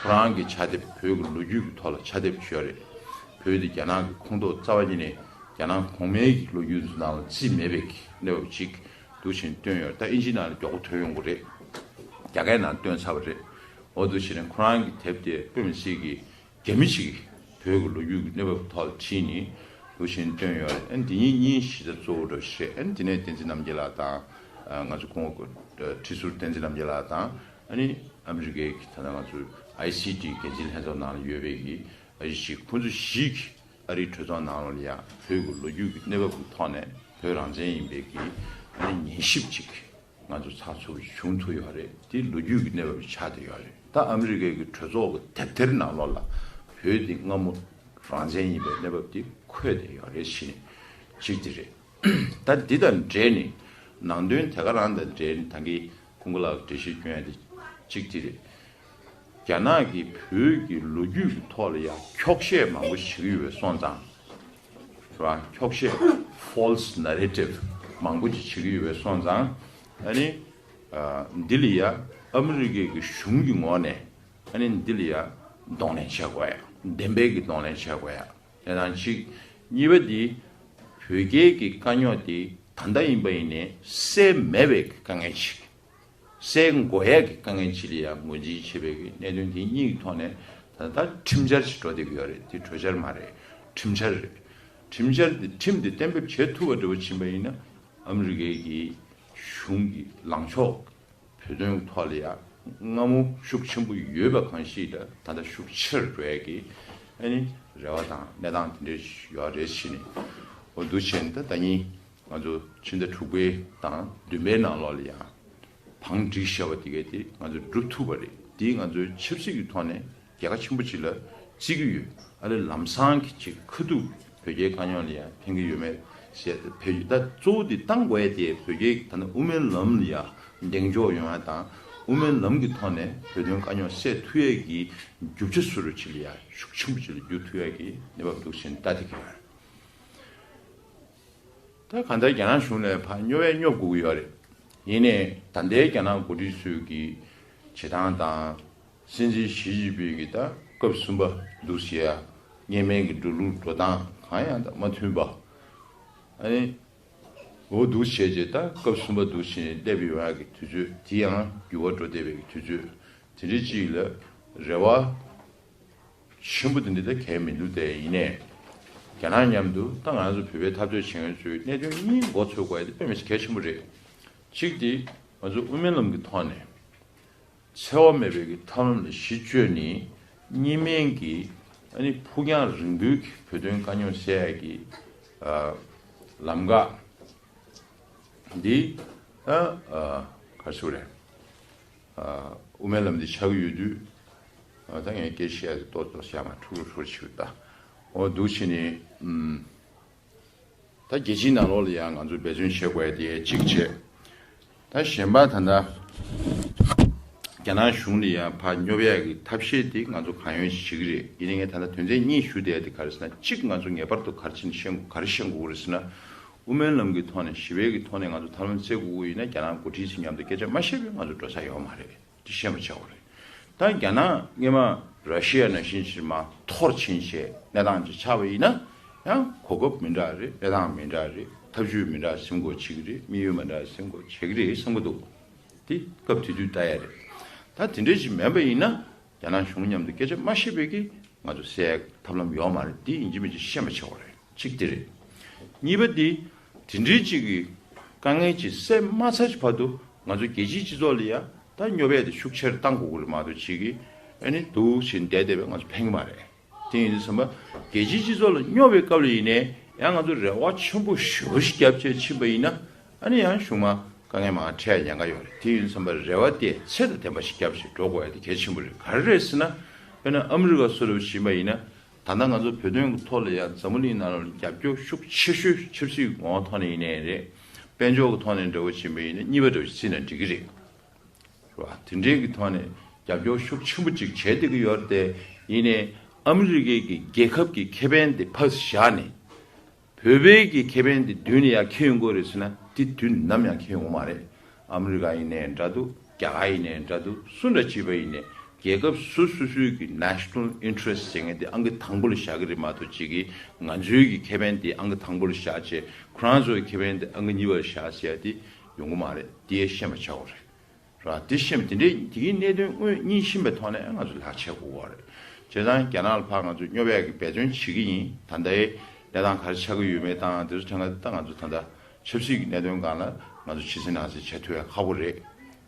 ཁོ་རང་གི་ཕྱག་དེབ་བོད་ཀྱི་ལོ་རྒྱུས་ཀྱི་ཐོག་ལ་ཕྱག་དེབ་ཅིག་ཡོད་རེད། བོད་དེ་རྒྱ་ནག་གི་ཁོངས་གཏོགས་རྩ་བ་ཉིད་ནས་རྒྱ་ནག་གོང་མའི་གི་ལོ་རྒྱུས་ནང་ལ་བརྩིས་མེད་པའི་གནས་བབ་ཅིག་འདུག་བཞིན་བཏོན་ཡོད། ད་ཨིན་ཇི་ནང་ལ་མགྱོགས་པོ་ཐོན་ཡོང་གི་རེད། རྒྱ་སྐད་ནང་བཏོན་ཚར་བ་རེད། འོ་འདུག་བྱས་ནས་ཁོ་རང་གི་དེབ་དེ་དཔེ་མི་སྲིད་ཀྱི་རྒྱ་མི་ཞིག་གིས་བོད་ཀྱི་ལོ་རྒྱུས་ཀྱི་གནས་བབ་ཐོག་ལ་བྲིས་ནས་འདུག་བཞིན་བཏོན་ཡོད་རེད། ཨ་འདི་གཉིས་གཉིས་གཞི་རྩ་གཙོ་བོ་འདྲ་བོ་ཞིག་རེད། ཨ་འདི་ནས་བསྟན་འཛིན་རྣམ་རྒྱལ་ལགས་དང་། ཨ་ང་ཚོ་སྐུ་ངོ་ཁྲི་ཟུར་བསྟན་འཛིན་རྣམ་རྒྱལ་ལགས་དང་། ཨ་ནི་ཨ་མི་རི་ཀའི་ད་ལྟ་ང་ཚོ་ཨའི་སི་ཊི་འགན་འཛིན་ལྷན་ཚོགས་ནང་ལ་ཡོད་པའི་གི་ཨ་ཞིག་ཁོང་ཚོ་བཞི་གིས་ཨ་རིའི་གྲོས་ཚོགས་ནང་ལ་ཡང་བོད་ཀྱི་ལོ་རྒྱུས་ཀྱི་གནས་བབ་ཀྱི་ཐོག་ནས་བོད་རང་བཙན་ཡིན་པའི་གི་ཨ་ནི་ཉན་ཞིབ་ཅིག་ང་ཚོ་ཚགས་ཚུད་པོ་བྱུང་ཐུབ་ཡོད་རེད། དེ་ལོ་རྒྱུས་ཀྱི་གནས་བབ་ཆགས་བསྡད་ཡོད་རེད། ད་ཨ་མི་རི་ཀའི་གི་གྲོས་ཚོགས་ཀྱི་དེབ་ཐེར་ནང་ལོགས་ལ་བོད་དེ་སྔ་མོ་རང་བཙན་ཡིན་པའི་གནས་བབ་དེ་འཁོད་བསྡད་ཡོད་རེད་ཟེར་ནས་གཅིག་དེ་རེད། ད་འདི་དང་འབྲེལ་ནས་ནང་དོན་དེ་ག་རང་དང་འབྲེལ་ནས་ད་གིན་ཀུན་དགའ་ལགས་འགྲེལ་བཤད་སྐྱོན་ཡ་དེ་གཅིག་དེ་རེད། རྒྱ་ནག་གིས་བོད་ཀྱི་ལོ་རྒྱུས་ཀྱི་ཐོག་ལ་ཡང་འཁྱོག་བཤད་མང་པོ་བྱེད་ཀྱི་ཡོད་པའི་སོང་ཙང་། རེད་བ། འཁྱོག་བཤད་false narrative མང་པོ་ཅིག་བྱེད་ཀྱི་ཡོད་པའི་སོང་ཙང་། ཨ་ནི་ཨ་འདི་ལ་ཡ་ཨ་མི་རི་ཀའི་གི་གཞུང་གི་ངོས་ནས་ཨ་ནི་འདི་ལ་ཡ་གདོང་ལེན་བྱེད་དགོས་ཡ། བདེན་པའི་གི་གདོང་ལེན་བྱེད་དགོས་ཡ། དེ་དང་གཅིག་གཉིས་པ་འདི་བོད་རྒྱའི་གི་དཀའ་རྙོག་དེ་ད་ལྟ་ཡིན་པ་ཡིན་ནའི་སེལ་མེད་པའི་གི་དཀའ་ངལ་ཅིག་སེལ་དགོས་ཡས་ཀྱི་དཀའ་ངལ་ཅིག་ལ་ཡང་ངོས་འཛིན་བྱེད་པའི་གི་གནད་དོན་དེ་གཉིས་ཀྱི་ཐོག་ནས་ད་ལྟ་ཁྲིམས་འཆར་ཞིག་འགྲོ་བསྡད་ཀྱི་ཡོད་རེད། དེ་གྲོས་འཆར་མ་རེད། ཁྲིམས་འཆར་རེད། ཁྲིམས་འཆར་དེ་ཁྲིམས་དེ་གཏན་འབེབས་བྱེད་ཐུབ་པ་འདྲ་བོ་ཕྱིན་པ་ཡིན་ན་ཨ་མི་རི་ཀའི་གི་གཞུང་གི་ལངས་ཕྱོགས་བོད་དོན་ཐོག་ལ་ཡང་སྔ་མོ་ཤུགས་ཆེན་པོ་ཡོད་པ་གང་ཞིག་ལ་ད་ལྟ་ཤུགས་ཆེར་འགྲོ་ཡས་ཀྱི་ཨ་ནི་རེ་བ་དང་གནས་སྟངས་དེ་འདྲ་ཞིག་ཡོད་རེད་ཟེར་ནས། འོ་འདུག་བྱས་ནས་ད་ད་ཉིན་ང་ཚོ་ཕྱི་ཟླ་དྲུག་པའི་དང་བདུན་པའི་ནང་ལོགས་ལ་ཡང་། བང་བསྒྲིགས་བཞག་པ་དེ་གས་དེ་ང་ཚོས་བསྒྲུབ་ཐུབ་པ་རེད། དེས་ང་ཚོའི་ཆབ་སྲིད་ཀྱི་ཐོག་ནས་རྒྱལ་ཁ་ཆེན་པོ་ཅིག་ལ་བརྩི་གི་ཡོད། ཨ་ལས་ལམ་སང་གི་ཅིག་ཁ་ཐུག་བོད་རྒྱའི་དཀའ་རྙོག་ལ་ཡང་ཕན་གི་ཡོད་མེད་བཤད། བོད་ད་གཙོ་བོ་དེ་བཏང་དགོས་ཡ་དེ་བོད་རྒྱའི་ད་ནི་དབུ་མའི་ལམ་ལ་ཡང་གདེང་འཇོག་ཡོང་ཡ་དང་། དབུ་མའི་ལམ་གྱི་ཐོག་ནས་བོད་དོན་དཀའ་རྙོག་སེལ་ཐུབ་ཡ་གི་རྒྱུ་ཆ་སུ་རུ་ཅིག་ལ་ཡང་ཤུགས་ཆེན་པོ་ཅིག་ལ་འགྱུར་ཐུབ་ཡ་གི་གནས་བབ་འདུག་ཟེར་ནས་ལྟ་བསྡད་ཀྱི་ཡོད། ད་གང་ལྟར་རྒྱ་ནག་གཞུང་ནས་ཕར་སྨྱོ་བས་སྨྱོ་དགོས་ཀྱི་ཡོད་རེད། ཡིན་ནའི་ད་ལྟའི་རྒྱ་ནག་འགོ་ཁྲིད་ཚོས་ཀྱི་བྱེད་སྟངས་དང་། སྲིད་འཛིན་ཞི་ཅིན་ཕིང་གིས་ད་སྐབས་གསུམ་པ་འདུག་ཟེར་ཡ། གཉིས་སྨན་གྱི་འགྲོ་ལུགས་འགྲོ་སྟངས་གང་ཡང་དང་མ་མཐུན་པ། ཨ་ནི། འོ་འདུག་བྱས་རྗེས་ད་སྐབས་གསུམ་པ་འདུག་བྱས་ནས་སླེབས་ཡོང་ཡ་གི་དུས་ཚོད་དེ་ཡང་འགྱུར་བ་འགྲོ་བསྡད་པའི་གི་དུས་ཚོད་དེ་འདྲའི་ཅིག་ལ་རེ་བ། ཆེན་པོ་དེ་འདྲ་ད་གས་མི་འདུག་སྟེ། ཡིན་ནའི་རྒྱ་ནག་མཉམ་དུ་ད་ང་ཚོ་བོད་པའི་འཐབ་རྩོད་བྱེད་མཁན་ཚོས་གནད་དོན་གཉིས་མགོ་ཚོས་དགོས་ཡ་དེ་དཔེ་མི་སྲིད་གལ་ཆེན་པོ་རེད། གཅིག་དེ་ང་ཚོ་དབུ་མའི་ལམ་གྱི་ཐོག་ནས་འཚེ་བ་མེད་པའི་གི་ཐབས་ལམ་ལ་གཞི་བཅོལ་ནས་གཉིས་སྨན་གྱི་ཨ་ནི་ཕུགས་རྒྱང་རིང་པོའི་གི་བོད་དོན་དཀའ་རྙོག་སེལ་ཡ་གི་ཨ་ལམ་ཁ་འདི་ཨ་ཨ་ག་རེ་ཟེར་དགོས་རེད། དབུ་མའི་ལམ་འདི་ཆགས་ཀྱི་ཡོད་དུས། ད་ངས་སྐད་ཆ་བཤད་ཏོག་ཏོག་བཤད་མ་ཐུག་རུ་ཧྲུར་ཞིག་ད། འོ་འདུག་བྱས་ནས། ད་རྒྱལ་སྤྱིའི་ནང་ལོགས་ལ་ཡང་ང་ཚོས་འབད་བརྩོན་བྱེད་དགོས་ཡ་དེ་གཅིག་བྱས། ད་གཞན་པ་ད་ལྟ། རྒྱ་ནག་གཞུང་ལ་ཡང་ཕར་སྙོབ་ཡག་གི་ཐབས་ཤེས་དེ་ང་ཚོ་གང་ཡོང་ཞིག་བྱེད་ཀྱི་རེད། ཡིན་ནའི་ངས་ད་ལྟ་དོན་ཚན་གཉིས་ཞུ་བསྡད་དེ་ག་རེ་ཟེར་ན། གཅིག་ང་ཚོ་ངེས་པར་དུ་ག་རེ་བྱས་ནས་ཤེས་དགོས། ག་རེ་ཤེས་དགོས་རེད་ཟེར་ན། དབུ་མའི་ལམ་གྱི་ཐོག་ནས་ཞི་བའི་གི་ཐོག་ནས་ང་ཚོ་ཐབས་ལམ་བཙལ་དགོས་ཀྱི་ཡིན་ན། རྒྱ་ནག་འགོ་ཁྲིད་ཚོ་མཉམ་དུ་སྐད་ཆ་མ་བཤད་པའི་ང་ཚོ་འགྲོ་ས་ཡོད་མ་རེད། དེ་ཤེས་པ་བྱ་དགོས་རེད། ད་རྒྱ་ནག་སྔོན་མ་ར་ཤི་ཡ་ནང་བཞིན་ཞིག་མར་འཐོར་ཕྱིན་བྱས་གནས་སྟངས་ཅིག་ཆགས་པ་ཡིན་ན། ཡང་གོ་སྐབས་མི་འདྲ་རེད། གནས་སྟངས་མི་འདྲ་རེད། ཐབས་ཇུས་མི་འདྲ་འཛིན་དགོས་བྱེད་ཀྱི་རེད། དམིགས་ཡུལ་མི་འདྲ་འཛིན་དགོས་བྱེད་ཀྱི་རེད་བསམ་གྱི་འདུག་དེ་སྐབས་དེ་དུས་ལྟ་ཡ་རེད། ད་དེ་འདྲ་ཞིག་མིན་པ་ཡིན་ན། རྒྱ་ནག་གཞུང་མཉམ་དུ་སྐད་ཆ་མ་བཤད་པའི་གི་ང་ཚོ་སེལ་ཐབས་ལམ་ཡོད་མ་རེད། དེ་ཡིན་གཅིག་མིན་གཅིག་ཤེས་པ་བྱེད་དགོས་རེད། གཅིག་དེ་རེད། གཉིས་པ་དེ། དེ་འདྲའི་གཅིག་གི་དཀའ་ངལ་ཅིག་སེལ་མ་ཚར་གྱི་བར་དུ་ང་ཚོ་རྒྱལ་སྤྱིའི་སྤྱི་ཚོགས་ལ་ཡ་ད་སྙོབ་ཡས་དེ་ཤུགས་ཆེར་གཏང་དགོས་ཀྱི་རེད་མ་གཏོགས། གཅིག་གི་ཨ་ནི་འདུག་བྱས་བསྡད་བསྡད་པས་ང་ཚོ་ཕན་གྱི་མ་རེད། དེ་ཡིན་དུས་ཙམ་པ་རྒྱལ་སྤྱིའི་སྤྱི་ཚོགས་ལ་སྙོབ་པའི་སྐབས་ལ་ཡིན་ནའི་ཡང་ང་ཚོ་རེ་བ་ཆེན་པོ་ཞེ་པོ་ཞིག་བརྒྱབ་བྱས་ཕྱིན་པ་ཡིན་ན། ཨ་ནི་ཡང་གཞུག་མ་དཀའ་ངལ་མང་འཕྲད་ཉེན་ཁ་ཡོད་རེད། དེ་ཡིན་དུས་ཙམ་པ་རེ་བ་དེ་ཚད་དང་ལྡན་པ་ཞིག་བརྒྱབ་བྱས་འགྲོ་དགོས་ཡ་དེ་གལ་ཆེན་པོ་རེད། ག་རེ་རེད་ཟེར་ན། དཔེར་ན་ཨ་མི་རི་ཀ་སུ་རུ་ཕྱིན་པ་ཡིན་ན། ད་ལྟ་ང་ཚོ་བོད་དོན་གྱི་ཐོག་ལ་ཡང་འཛམ་བུ་གླིང་ནང་ལ་རྒྱབ་སྐྱོར་ཤུགས་ཆེ་ཤོས་ཆབ་སྲིད་ངོ་བོ་ཐོག་ནས་ཡིན་ནའི་རེད། དཔལ་འབྱོར་གྱི་ཐོག་ནས་འདྲ་བོ་ཕྱིན་པ་ཡིན་ན་གཉིས་པ་འདྲ་བོ་ཞིག་བརྩིས་ན་འགྲིག་གི་རེད། རེད་བ། དེ་འདྲའི་གི་ཐོག་ནས་རྒྱབ་སྐྱོར་ཤུགས་ཆེན་པོ་ཅིག་བྱས་བསྡད་ཀྱི་ཡོད་རེད་དེ། ཡིན་ནའི་ཨ་མི་རི་ཀའི་གི་རྒྱལ་ཁབ་ཀྱི་ཁེ་ཕན་དེ་ཕར་བཞག་ནས། བོད་པའི་གི་ཁེ་ཕན་དེ་མདུན་ལ་ཡར་འཁྱེར་ཡོང་གི་རེད་ཟེར་ན། དེ་དུས་ནམ་ཡང་འཁྱེར་ཡོང་མ་རེད། ཨ་མི་རི་ཀ་ཡིན་ནའི་འདྲ་འདུག་རྒྱ་གར་ཡིན་ནའི་འདྲ་འདུག་སུ་འདྲ་བྱས་པ་ཡིན་ནའི་རྒྱལ་ཁབ་སོ་སོ་སོའི་གི་national interest ཟེར་མཁན་དེ་ཨང་ཀི་དང་པོ་ལ་བཞག་གི་རེད་མ་གཏོགས། གཅིག་གི་ང་ཚོའི་གི་ཁེ་ཕན་དེ་ཨང་ཀི་དང་པོ་ལ་བཞག་བྱས། ཁོ་རང་ཚོའི་ཁེ་ཕན་དེ་ཨང་ཀི་གཉིས་པ་ལ་བཞག་ཟེར་ཡ་དེ་ཡོང་གི་མ་རེད། དེ་ཤེས་པ་བྱ་དགོས་རེད། ར། དེ་ཤེས་པ་དེ་འདྲའི་དེ་གའི་གནད་དོན་དངོས་གཉིས་ཤེས་པའི་ཐོག་ནས་ང་ཚོ་ལག་ཆས་དགོས་པ་རེད། བྱས་ཙང་རྒྱ་ནག་ལ་ཕར་ང་ཚོ་སྙོབ་ཡག་གི་འབད་བརྩོན་བྱེད་ཀྱི་ཡིན། ད་ལྟའི་གནས་སྟངས་ག་རེ་ཆགས་ཀྱི་ཡོད་མེད་དང་དེ་ཚོ་ཐད་ཀར་ད་ང་ཚོ་ད་ལྟ་ཆབ་སྲིད་ཀྱི་གནད་དོན་སྒང་ལ་ང་ཚོ་ཕྱི་གསལ་ནང་གསལ་བྱེད་ཐུབ་ཡ་ཁག་པོ་རེད།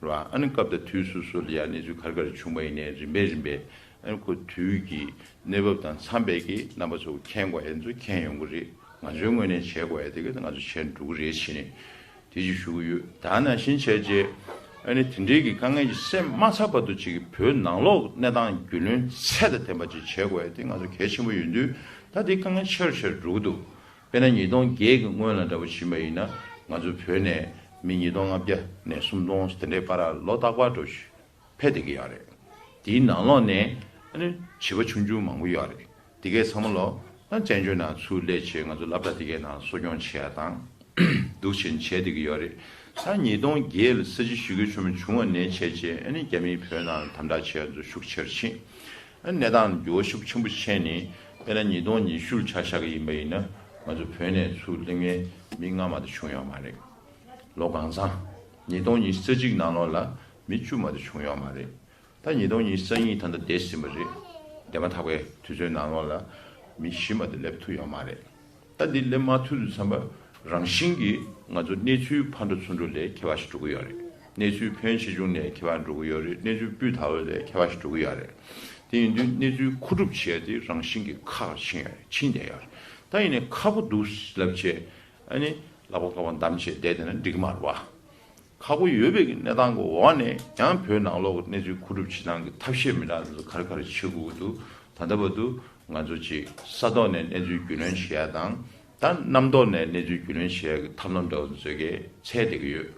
ར། ཨ་ནི་སྐབས་དང་དུས་སོ་སོ་ལ་ཡ་གནས་ཚུལ་ག་རེ་ག་རེ་བྱུང་བ་ཡིན་ནའི་རིམ་པས་རིམ་པས། ཨ་ནི་ཁོ་དུས་ཀྱི་གནས་བབ་དང་འཚམས་པའི་གི་རྣམ་པ་ཚོ་མཁྱེན་དགོས་ཡ་ཚོ་མཁྱེན་ཡོང་གི་རེད། ང་ཚོའི་ངོས་ནས་བྱེད་དགོས་ཡ་དེ་ག་ང་ཚོ་བྱེད་འགྲོ་གི་རེད་བྱས་ནས། དེ་ཅིག་ཞུ་གི་ཡོད། ད་ནང་བཞིན་བྱས་རྗེས་ཨ་ནི་དེ་འདྲའི་གི་དཀའ་ངལ་ཅིག་སེལ་མ་ཚར་བར་དུ་ཅིག་གི་བོད་ནང་ལོགས་གནས་སྟངས་རྒྱུས་ལོན་ཚད་དང་ལྡན་པ་ཅིག་བྱེད་དགོས་ཡ་དེ་ང་ཚོ་གལ་ཆེན་པོ་ཡིན་དུས། ད་དེ་དཀའ་ངལ་ཆེ་རུ་ཆེ་རུ་འགྲོ་གི་འདུག་དཔེར་ན་ཉིས་སྟོང་བརྒྱད་ཀྱི་སྔོན་ལ་འདྲ་བོ་ཕྱིན་པ་ཡིན་ན། ང་ཚོ་བོད་ནས་མི་ཉིས་སྟོང་ལྔ་བརྒྱ་ནས་སུམ་སྟོང་དེ་འདྲའི་བར་ལ་ལོ་རྟག་པར་འགྲོ་ཞིག་ཕེབས་བསྡད་ཀྱི་ཡོད་རེད། དེའི་ནང་ལོགས་ནས་ཨ་ནི་བྱིས་པ་ཆུང་ཆུང་མང་པོ་ཡོད་རེད། དེ་གས་ཚང་མ་ལོ་ད་བཙན་བྱོལ་ནང་ཚུར་སླེབས་བྱས་ང་ཚོ་སློབ་གྲྭ་དེ་གས་ནང་གསོ་སྐྱོང་བྱེད་ཡ་དང་། འདུག་བྱས་ནས་བྱས་བསྡད་ཀྱི་ཡོད་རེད། ད་ཉིས་སྟོང་བརྒྱད་ལ་ས་བྱི་ཞི་རྒོལ་བྱུང་བ་བྱུང་བ་ནས་བྱས་རྗེས་ཨ་ནི་རྒྱ་མིས་བོད་ནང་ལ་དམ་དྲག་བྱེད་ཡ་ཚོ་ཤུགས་ཆེ་རུ་ཕྱིན། ཨ་ནི་གནས་སྟངས་འགྱུར་བ་ཤུགས་ཆེན་པོ་ཕྱིན་ནས། དཔེར་ན་ཉིས་སྟོང་ཉི་ཤུ་ལ་ཆ་བཞག་གི་ཡིན་པ་ཡིན་ན། ང་ཚོ་བོད་ནས་ཚུར་སླེབས་མཁན་མི་ལྔ་མ་གཏོགས་བྱུང་ཡོད་མ་རེད། ལོ་གང་ཚང་། ཉིས་སྟོང་ཉི་ཤུ་རྩ་གཅིག་ནང་ལོགས་ལ་མི་བཅུ་མ་གཏོགས་བྱུང་ཡོད་མ་རེད། ད་ཉིས་སྟོང་ཉི་ཤུ་རྩ་གཉིས་ད་ལྟ་འདས་ཟིན་པ་རེད། འདས་མ་ཐག་པའི་དུས་ཚོད་ནང་ལོགས་ལ་མི་བཞི་མ་གཏོགས་སླེབས་ཐུབ་ཡོད་མ་རེད། ད་འདི་སླེབས་མ་ཐུབ་དུས་ཙམ་པ་རང་བཞིན་གྱིས་ང་ཚོ་གནས་ཚུལ་ཕར་འགྲོ་ཚུར་འགྲོ་ལས་ཁྱད་པར་ཞིག་འགྲོ་གི་ཡོད་རེད། གནས་ཚུལ་ཕོན་ཆེ་ཆུང་ལས་ཁྱད་པར་འགྲོ་གི་ཡོད་རེད། གནས་ཚུལ་སྤུས་དག་པོ་ལས་ཁྱད་པར་ཞིག་འགྲོ་གི་ཡོད་རེད། དེ་ཡིན་དུས་གནས་ཚུལ་མཁོ་སྒྲུབ་བྱས་ཏེ་རང་བཞིན་གྱིས་ཁག་ཕྱིན་ཡོད་རེད། ཕྱིན་བསྡད་ཡོད་རེད། ད་ཡིན་ནའི་ཁག་པོ་འདུག་ལབ་བྱས་ཨ་ནི་ལག་པ་ཁ་པར་བསྡམས་བྱས་བསྡད་བསྡད་ན་འགྲིག་གི་མ་རེད་བ། ཁག་པོ་ཡོད་པའི་གི་གནས་སྟངས་ཀྱི་འོག་ནས་ཡང་བོད་ནང་ལོགས་ཀྱི་གནས་ཚུལ་མཁོ་སྒྲུབ་བྱེད་སྟངས་ཀྱི་ཐབས་ཤེས་མི་འདྲ་འདི་ཚོ་ག་རེ་ག་རེ་བྱེད་དགོས་ཀྱི་འདུག་ད་ལྟ་བར་དུ་ང་ཚོ་ཅིག་ས་ཐོག་ནས་གནས་ཚུལ་རྒྱུས་ལོན་བྱེད་ཡ་དང་། ད་གནམ་ཐོག་ནས་གནས་ཚུལ་རྒྱུས་ལོན་བྱེད་ཡ་གི་ཐབས་ལམ་འདྲ་བོ་འདི་ཚོ་གས་འཚོལ་བསྡད་ཀྱི་ཡོད།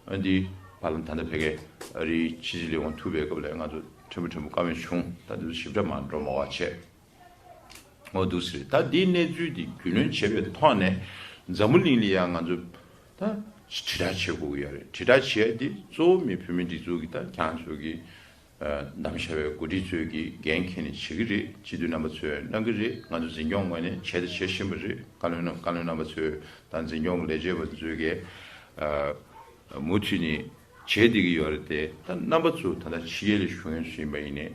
ཨ་འདི་བར་ལམ་ད་ལྟ་ཕ་གིའི་ཨ་རིའི་ཕྱི་སྲིད་ལས་ཁུངས་ཐུག་པའི་སྐབས་ལ་ང་ཚོ་ཕྲན་བུ་ཕྲན་བུ་བཀའ་མོལ་བྱུང་། ད་འདི་ཚོ་ཞིབ་ཕྲ་མར་འགྲོ་མ་བ་བྱས། འོ་འདུག་ཟེར། ད་འདིའི་གནས་ཚུལ་འདི་རྒྱུས་ལོན་བྱས་པའི་ཐོག་ནས་འཛམ་བུ་གླིང་ལ་ཡང་ང་ཚོ་ད་དྲིལ་བསྒྲགས་བྱེད་དགོས་ཀྱི་ཡོད་རེད། དྲིལ་བསྒྲགས་བྱས་ཏེ་གཙོ་བོ་མི་བོད་མི་སྒྲིག་འཛུགས་ཀྱི་ད་རྒྱང་ཚོ་གི་གདམ་བྱ་བའི་འགོ་ཁྲིད་ཚོས་ཀྱི་འགན་འཁྱེར་ནས་བྱེད་ཀྱི་རེད། སྤྱི་འཐུས་རྣམ་པ་ཚོས་གནང་གི་རེད། ང་ཚོ་འཛིན་སྐྱོང་ངོས་ནས་བྱས་དང་བྱེད་བཞིན་པ་རེད། བཀའ་བློན་རྣམ་བཀའ་བློན་རྣམ་པ་ཚོས་དང་འཛིན་སྐྱོང་གི་ལས་བྱེད་པ་ཚོས་ཀྱི་མུ་མཐུད་ནས་བྱས་བསྡད་ཀྱི་ཡོད་རེད་དེ། ད་རྣམ་པ་ཚོ་ད་ལྟ་ཕྱི་རྒྱལ་ལ་བཞུགས་མཁན་ཚོ་ཡིན་པ་ཡིན་ནའི།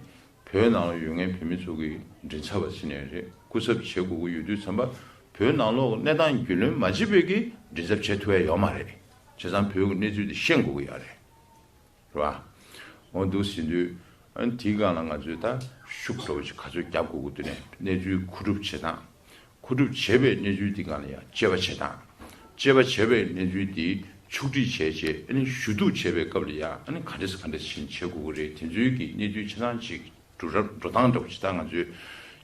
བོད་ནང་ལ་ཡོད་མཁན་བོད་མི་ཚོ་གི་མགྲིན་ཚབ་པ་ཟེར་ནའི་རེད། སྐུ་ཚབ་བྱེད་དགོས་ཀྱི་ཡོད་དུས་ཙམ་པ། བོད་ནང་ལོགས་གནས་སྟངས་རྒྱུས་ལོན་མ་བྱེད་པའི་གི་མགྲིན་ཚབ་བྱེད་ཐུབ་ཡ་ཡོད་མ་རེད། བྱས་ཙང་བོད་ཀྱི་གནས་ཚུལ་དེ་ཤེས་དགོས་ཀྱི་ཡོད་རེད། རེད་བ། འོ་འདུག་ཟེར་དུས། ཨ་ནི་དེའི་སྒང་ལ་ང་ཚོས་ད་ཤུགས་འདྲ་བོ་ཞིག་ག་ཚོད་རྒྱབ་དགོས་ཀྱི་འདུག་ནས་གནས་ཚུལ་མཁོ་སྒྲུབ་བྱེད་སྟངས། མཁོ་སྒྲུབ་བྱས་པའི་གནས་ཚུལ་དེ་སྒང་ལ་ཡང་དཔྱད་པ་བྱེད་སྟངས། དཔྱད་པ་བྱས་པའི་གནས་ཚུལ་དེ་ཕྱོགས་སྒྲིག་བྱས་རྗེས་ཨ་ནི་ཞུ་གཏུག་བྱས་པའི་སྐབས་ལ་ཡང་ཨ་ནི་ག་འདྲས་སེ་ག་འདྲས་སེ་བྱེད་དགོས་ཀྱི་རེད། དེ་ཚོའི་གི་གནས་ཚུལ་ཆ་ཚང་ཅིག་འགྲོ་ར་འགྲོ་སྟངས་འདྲ་བོ་ཅིག་ད་ང་ཚོས་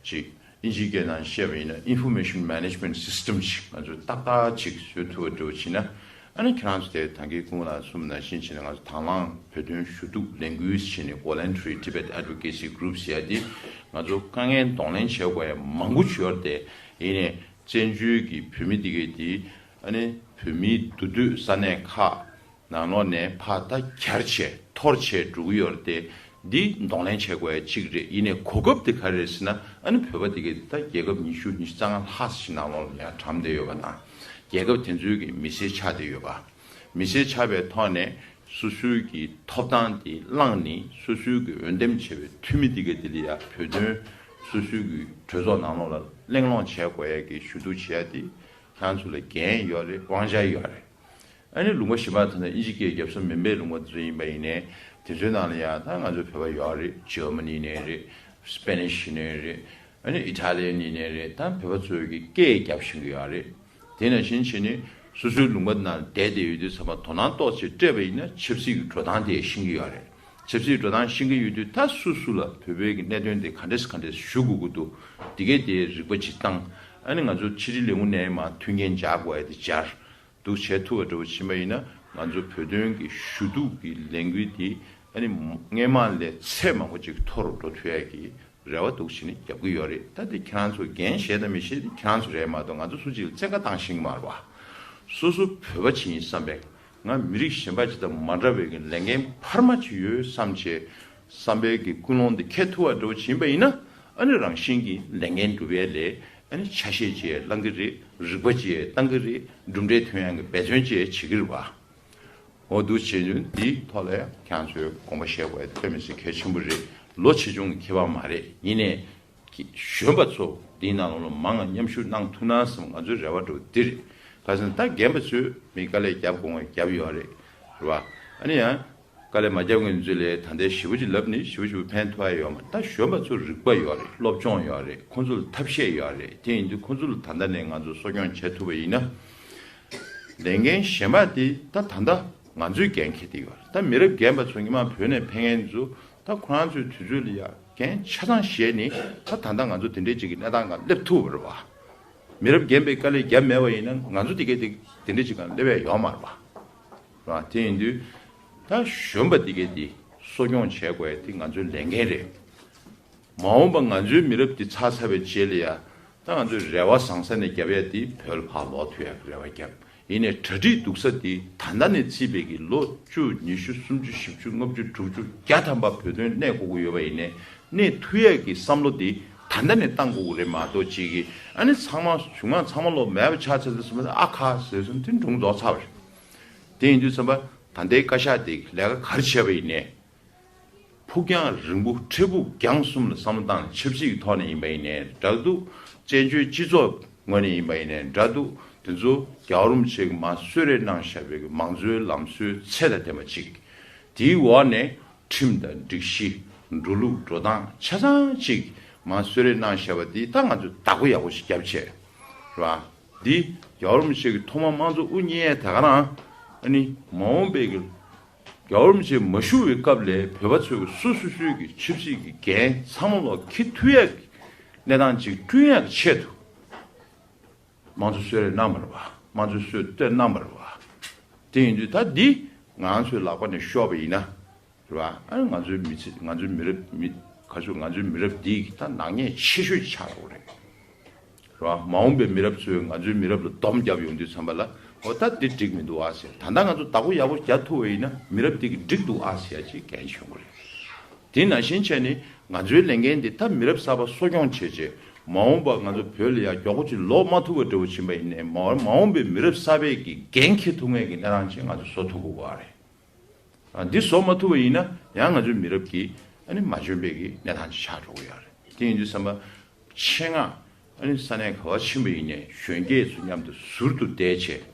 ཅིག་ཨིན་ཇིའི་སྐད་ནང་བཤད་པ་ཡིན་ན་information management system ཞིག་ང་ཚོས་ཏག་ཏག་ཅིག་བཟོ་ཐུབ་པ་འདྲ་བོ་བྱས་ན། ཨ་ནི་ཁྱེད་རང་ཚོ་དེ་ད་གིན་སྐུ་ངོ་ལགས་གསུངས་ནང་བཞིན་བྱས་ནས་ང་ཚོ་དང་བླངས་བོད་དོན་ཞུ་གཏུག་ལས་འགུལ་བྱས་ནས་Voluntary Tibet Advocacy Group ཟེར་ཡ་དེ་ང་ཚོ་དཀའ་ངལ་གདོང་ལེན་བྱེད་དགོས་ཡ་མང་པོ་བྱུང་ཡོད་རེད་དེ། ཡིན་ནའི་བཙན་བྱོལ་གྱི་བོད་མི་དེ་གས་དེ་ཨ་ནི་བོད་མིའི་འདུས་སྡོད་ས་གནས་ཁག་ནང་ལོགས་ནས་ཕར་ད་གྱར་བྱས་འཐོར་བྱས་འགྲོ་གི་ཡོད་རེད་དེ། འདི་གདོང་ལེན་བྱེད་དགོས་ཡ་གཅིག་རེད། ཡིན་ནའི་གོ་སྐབས་དེ་ག་རེ་རེད་ཟེར་ན། ཨ་ནི་བོད་པ་དེ་གས་ད་རྒྱལ་ཁབ་ཉི་ཤུ་ཉི་ཤུ་རྩ་ལྔ་ལྷག་ཞིག་ནང་ལོགས་ལ་ཡང་གྲམ་བསྡད་ཡོད་པ་དང་། རྒྱལ་ཁབ་དེ་ཚོའི་གི་མི་སེར་ཆགས་བསྡད་ཡོད་པ། མི་སེར་ཆགས་པའི་ཐོག་ནས་སོ་སོའི་གི་ཐོབ་ཐང་དེ་བླངས་ནས་སོ་སོའི་གི་འོས་འདེམས་བྱས་པའི་འཐུས་མི་དེ་གས་དེ་ལ་ཡང་བོད་དོན་སོ་སོའི་གི་གྲོས་ཚོགས་ནང་ལོགས་ལ་གླེང་སློང་བྱེད་དགོས་ཡ་གི་ཞུ་གཏུག་བྱེད་ཡ་དེ་ཁྱེད་རང་ཚོ་ལ་འགན་ཡོད་རེད། དབང་ཆ་ཡོད་རེད། ཨ་ནི་ལུང་པ་གཞན་པ་ད་ལྟ་ཨིན་ཇི་སྐད་རྒྱབ་ས་མིན་པའི་ལུང་པ་དེ་ཚོ་ཡིན་པ་ཡིན་ནའི་དེ་ཚོའི་ནང་ལ་ཡང་ད་ང་ཚོ་བོད་པ་ཡོད་རེད། ཇར་མ་ནི་ཡིན་ནའི་རེད། སི་པེ་ནིཤ་ཡིན་ནའི་རེད། ཨ་ནི་ཨི་ཊ་ལི་ཡན་ཡིན་ནའི་རེད། ད་བོད་པ་ཚོའི་གི་སྐད་རྒྱབ་བཞིན་གི་ཡོད་རེད། དེ་ནང་བཞིན་བྱས་ནས་སོ་སོའི་ལུང་པ་ནང་བསྡད་བསྡད་ཡོད་དུས་ཚང་མ་དོ་སྣང་ཏོག་ཙམ་སྤྲད་པ་ཡིན་ན་ཆབ་སྲིད་ཀྱི་འགྲོ་སྟངས་དེ་ཤེས་ཀྱི་ཡོད་རེད། ཆབ་སྲིད་འགྲོ་སྟངས་ཤེས་ཀྱི་ཡོད་དུས་ད་སུ་སུ་ལ་བོད་པའི་གི་གནད་དོན་དེ་ག་འདྲས་ག་འདྲས་ཞུ་དགོས་ཀྱི་འདུག་དེ་གས་དེ་རིག་པ་ཅིག་བཏང་། ཨ་ནི་ང་ཚོ་ཕྱི་དྲིལ་ལས་ཁུངས་ནས་མར་མཐུན་རྐྱེན་སྦྱར་དགོས་ཡ་དེ་སྦྱར། འདུག་བྱེད་ཐུབ་པ་འདྲ་བོ་ཕྱིན་པ་ཡིན་ན་ང་ཚོ་བོད་དོན་གྱི་ཞུ་གཏུག་གི་ལས་འགུལ་འདི་ཨ་ནི་སྔས་མ་ལས་ཚད་མང་པོ་ཅིག་མཐོ་རུ་འགྲོ་ཐུབ་ཡ་གི་རེ་བ་འདུག་བྱས་ནས་རྒྱབ་ཀྱི་ཡོད་རེད། ད་འདི་ཁྱེད་རང་ཚོ་འགན་བཞེས་དང་མི་བཞེས་འདི་ཁྱེད་རང་ཚོ་རེད་མ་གཏོགས་ང་ཚོ་སུ་གཅིག་ལ་བཙན་བཀའ་བཏང་ཤེས་ཀྱི་མ་རེད་བ། སོ་སོ་བོད་པ་ཅིག་ཡིན་བསམ་པའི་ང་མི་རིགས་གཞན་པ་ཅིག་དང་མ་འདྲ་བའི་གི་ལས་འགན་འཕར་མ་ཅིག་ཡོད་བསམ་བྱས་བསམ་པའི་གི་ཀུན་སློང་འདི་འཁྱེར་ཐུབ་པ་འདྲ་བོ་ཅིག་ཡིན་པ་ཡིན་ན་ཨ་ནི་རང་བཞིན་གྱིས་ལས་འགན་སྒྲུབ་ཡ་ལས་ཨ་ནི་ཆ་ཤས་ཅིག་བླང་གི་རེད། རིག་པ་ཅིག་བཏང་གི་རེད། གྲུབ་འབྲས་ཐོན་ཡག་གི་འབད་བརྩོན་ཅིག་བྱེད་ཀྱི་རེད་བ། འོ་འདུག་བྱེད་ནས་འདིའི་ཐོག་ལ་ཡང་ཁྱེད་ཚོས་དགོངས་པ་བཞེས་དགོས་ཡ་དཔེ་མི་སྲིད་གལ་ཆེན་པོ་རེད། ལོ་ཆེ་ཆུང་གི་ཁྱད་པར་མ་རེད། ཡིན་ནའི་གཞོན་པ་ཚོ་འདིའི་ནང་ལོགས་ལ་མང་ང་མཉམ་ཞུགས་གནང་ཐུབ་ན་བསམ་ང་ཚོའི་རེ་བ་འདྲ་བོ་འདི་རེད། ག་ཟེར་ན་ད་རྒན་པ་ཚོས་མི་དཀའ་ལས་རྒྱབ་དགོས་ང་རྒྱབ་ཡོད་རེད། རེད་བ། ཨ་ནི་ཡང་དཀའ་ལས་མ་རྒྱབ་མཁན་ཚོ་ལས་ད་ལྟའི་ཞེ་པོ་ཅིག་ལབ་ནི་ཞེ་པོ་ཞེ་པོ་ཕན་ཐོགས་ཡ་ཡོད་མ་རེད། ད་གཞོན་པ་ཚོ་རིག་པ་ཡོད་རེད། སློབ་སྦྱོང་ཡོད་རེད། ཁོང་ཚོ་ལ་ཐབས་ཤེས་ཡོད་རེད། དེ་ཡིན་དུས་ཁོང་ཚོ་ལ་ད་ལྟ་ནས་ང་ཚོ་གསོ་སྐྱོང་བྱེད་ཐུབ་པ་ཡིན་ན། ལས་འགན་གཞན་པ་དེ་ད་ད་ལྟ་ང་ཚོའི་འགན་འཁྱེར་དེ་ཡོད་རེད། ད་མི་རབས་རྒན་པ་ཚོ་སྔོན་མ་བོད་ནས་ཕེབས་མཁན་ཚོ་ད་ཁོ་རང་ཚོའི་དུས་ཚོད་ལ་ཡ་འགན་ཆ་ཚང་བཞེས་ནས་ད་ད་ལྟ་ང་ཚོ་དེ་འདྲའི་ཅིག་གི་གནས་སྟངས་སྒང་སླེབས་ཐུབ་པ་རེད་བ། མི་རབས་རྒན་པས་དཀའ་ལས་བརྒྱབ་མེད་པ་ཡིན་ན་ང་ཚོ་དེ་གའི་དེ་དེ་འདྲའི་ཅིག་སྒང་སླེབས་ཡ་ཡོད་མ་རེད་བ། རེད་བ། དེ་ཡིན་དུས་ད་གཞོན་པ་དེ་གའི་དེ་གསོ་སྐྱོང་བྱེད་དགོས་ཡ་དེ་ང་ཚོའི་ལས་འགན་རེད། མ་འོངས་པ་ང་ཚོའི་མི་རབས་འདི་ཚར་ཚར་བའི་རྗེས་ལ་ཡ། ད་ང་ཚོས་རེ་བ་བཟང་ས་ནས་རྒྱབ་ཡ་དེ་བོད་ལ་ཕར་ལོག་ཐུབ་ཡ་གི་རེ་བ་རྒྱབ། ཡིན་ནའི་གྲ་སྒྲིག་སྡུག་ས་དེ་ད་ལྟ་ནས་བརྩིས་པའི་གི་ལོ་བཅུ་ཉི་ཤུ་སུམ་ཅུ་བཞི་བཅུ་ལྔ་བཅུ་དྲུག་ཅུ་བརྒྱ་ཐམ་པ་བོད་དོན་གནས་དགོས་ཀྱི་ཡོད་པ་ཡིན་ནའི་གནས་ཐུབ་ཡ་གི་བསམ་བློ་དེ་ད་ལྟ་ནས་བཏང་དགོས་ཀྱི་རེད་མ་གཏོགས་ཅིག་གི་ཨ་ནི་ཚང་མ་གཞུང་མང་ཚང་མ་ལོ་མེད་པ་ཆགས་ཚར་ཚར་སོང་ཨ་ཁ་ཟེར་སོང་དེ་སྒྲུང་རྫོགས་ཚར་བ་རེད། དེ་ཡིན་དུས་ཙམ་པ་ད་ལྟའི་བཀའ་ཤག་དེ་ལས་ཀ་ག་རེ་བྱས་པ་ཡིན་ནའི། ཕུགས་རྒྱང་རིང་པོ་འཕྲལ་ཕུགས་རྒྱང་གསུམ་ལ་བསམ་བློ་བཏང་ནས་ཆབ་སྲིད་ཀྱི་ཐོག་ནས་ཡིན་པ་ཡིན་ནའི་འདྲ་འདུག་བཙན་བྱོལ་སྤྱི་ཚོགས་ངོས་ནས་ཡིན་པ་ཡིན་ནའི་འདྲ་འདུག་དེ་ཚོ་རྒྱལ་བ་རིན་པོ་ཆེ་གིས་མར་གསོལ་རས་གནང་བཞག་པའི་མང་གཙོའི་ལམ་སྲོལ་ཚད་དང་ལྡན་པ་ཅིག་དེའི་འོག་ནས་ཁྲིམས་དང་སྒྲིག་གཞི་འགྲོ་ལུགས་འགྲོ་སྟངས་ཆ་ཚང་ཅིག་མར་གསོལ་རས་གནང་བཞག་པ་འདི་ད་ང་ཚོས་བདག་པོ་ཡག་པོ་ཞིག་རྒྱབ་བྱས། རེད་བ། འདི་རྒྱལ་བ་རིན་པོ་ཆེ་གིས་ཐོག་མར་དམངས་གཙོ་དབུ་བརྙེས་ཡས་དེ་ག་རང་ཨ་ནི་མ་འོངས་པའི་གི་རྒྱལ་བ་རིན་པོ་ཆེ་མ་བཞུགས་པའི་སྐབས་ལ་བོད་པ་ཚོས་སོ་སོ་སོའི་གི་ཆབ་སྲིད་ཀྱི་འགན་ཚང་མ་ལོག་འཁྱེར་ཐུབ་ཡག་གི་གནས་སྟངས་ཅིག་བསྐྲུན་ཡག་གི་ཆེད་དུ་དམངས་གཙོ་གསོལ་རས་གནང་བ་རེད་བ། དམངས་གཙོ་གསོལ་གཏོད་གནང་བ་རེད་བ། དེ་ཡིན་དུས་ད་འདི་ང་ཚོའི་ལག་པ་ནས་ཤོར་བ་ཡིན་ན་རེད་བ། ཨ་ནི་ང་ཚོའི་མི་ཚེ་ང་ཚོའི་མི་རབས་མི་ག་ཚོད་ང་ཚོའི་མི་རབས་འདི་གི་ད་ནག་ཉེས་ཆེ་ཤོས་ཆགས་འགྲོ་གི་རེད། རེད་བ། མ་འོངས་པའི་མི་རབས་ཚོས་ང་ཚོའི་མི་རབས་ལ་སྡོམ་བརྒྱབ་ཡོང་དུས་ཙམ་པ་ལ་ཨོ་ད་འདི་འགྲིག་མི་འདུག་ཨ་ཟེར། ད་ལྟ་ང་ཚོ་བདག་པོ་ཡག་པོ་རྒྱག་ཐུབ་པ་ཡིན་ན་མི་རབས་འདི་གི་འགྲིག་འདུག་ཨ་ཟེར་ཡ་ཅིག་འགན་ཡོང་གི་རེད། དེ་ནང་བཞིན་བྱས་ནས་ང་ཚོའི་ལས་འགན་འདི་ད་མི་རབས་གསར་པ་གསོ་སྐྱོང་བྱས་རྗེས་མ་འོངས་པ་ང་ཚོ་བོད་ལ་ཡ་མགྱོགས་པོ་ཅིག་ལོག་མ་ཐུབ་པ་འདྲ་བོ་ཕྱིན་པ་ཡིན་ནའི་མ་མ་འོངས་པའི་མི་རབས་གསར་པའི་གི་འགན་འཁྱེར་ཐུབ་མཁན་གི་གནས་སྟངས་ཅིག་ང་ཚོ་བཟོ་ཐུབ་དགོས་པ་རེད། ཨ་འདི་བཟོ་མ་ཐུབ་པ་ཡིན་ན་ཡང་ང་ཚོའི་མི་རབས་ཀྱི་ཨ་ནི་མ་འཇོན་པའི་གི་གནས་སྟངས་ཅིག་ཆགས་འགྲོ་གི་ཡོད་རེད། དེ་ཡིན་དུས་ཙམ་པ་ཆེད་མངགས་ཨ་ནི་ས་གནས་ག་བ་ཕྱིན་པ་ཡིན་ནའི་གཞོན་སྐྱེས་ཚོ་མཉམ་དུ་ཟུར་དུ་བསྡད་བྱས་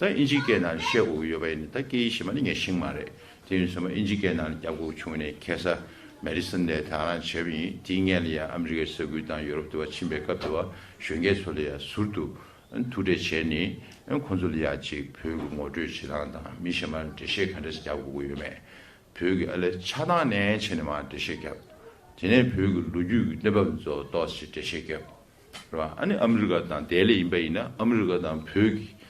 ད་ཨིན་ཇིའི་སྐད་ནང་བཤད་དགོས་ཀྱི་ཡོད་པ་ཡིན་ནའི་ད་སྐད་ཡིག་གཞན་པ་ནི་ངས་ཤེས་ཀྱི་མ་རེད། དེ་ཡིན་དུས་ཙམ་པ་ཨིན་ཇིའི་སྐད་ནང་རྒྱབ་དགོས་བྱུང་ནས་ཁ་སང་མེ་ཌི་སོན་ནས་དེ་ག་རང་བྱས་པ་ཡིན། དེའི་སྔོན་ལ་ཡང་ཨ་མི་རི་ཀའི་ས་ཁུལ་དང་ཡོ་རོབ་དེ་བ་ཕྱིན་པའི་སྐབས་དེ་བ་གཞོན་སྐྱེས་ཚོ་ལ་ཡང་ཟུར་དུ་ཐུག་འཕྲད་བྱས་ནས་ཁོང་ཚོ་ལ་ཡ་གཅིག་བོད་ཀྱི་ངོ་སྤྲོད་བྱེད་སྟངས་དང་མི་གཞན་པར་འགྲེལ་བཤད་ག་འདྲ་ཞིག་རྒྱག་དགོས་ཀྱི་ཡོད་མེད། བོད་ཀྱི་ཨ་ལས་ཆགས་སྟངས་ནས་བྱས་ནས་མར་འགྲེལ་བཤད་བརྒྱབ། དེ་ནས་བོད་ཀྱི་ལོ་རྒྱུས་ཀྱི་གནས་བབ་ཚོ་ཏོག་ཙམ་འགྲེལ་བཤད་བརྒྱབ། རེད་བ། ཨ་ནི་ཨ་མི་རི་ཀ་དང་དེ་ལས་ཡིན་པ་ཡིན་ན་ཨ་མི་རི་ཀ་དང་བོད་ཀྱི་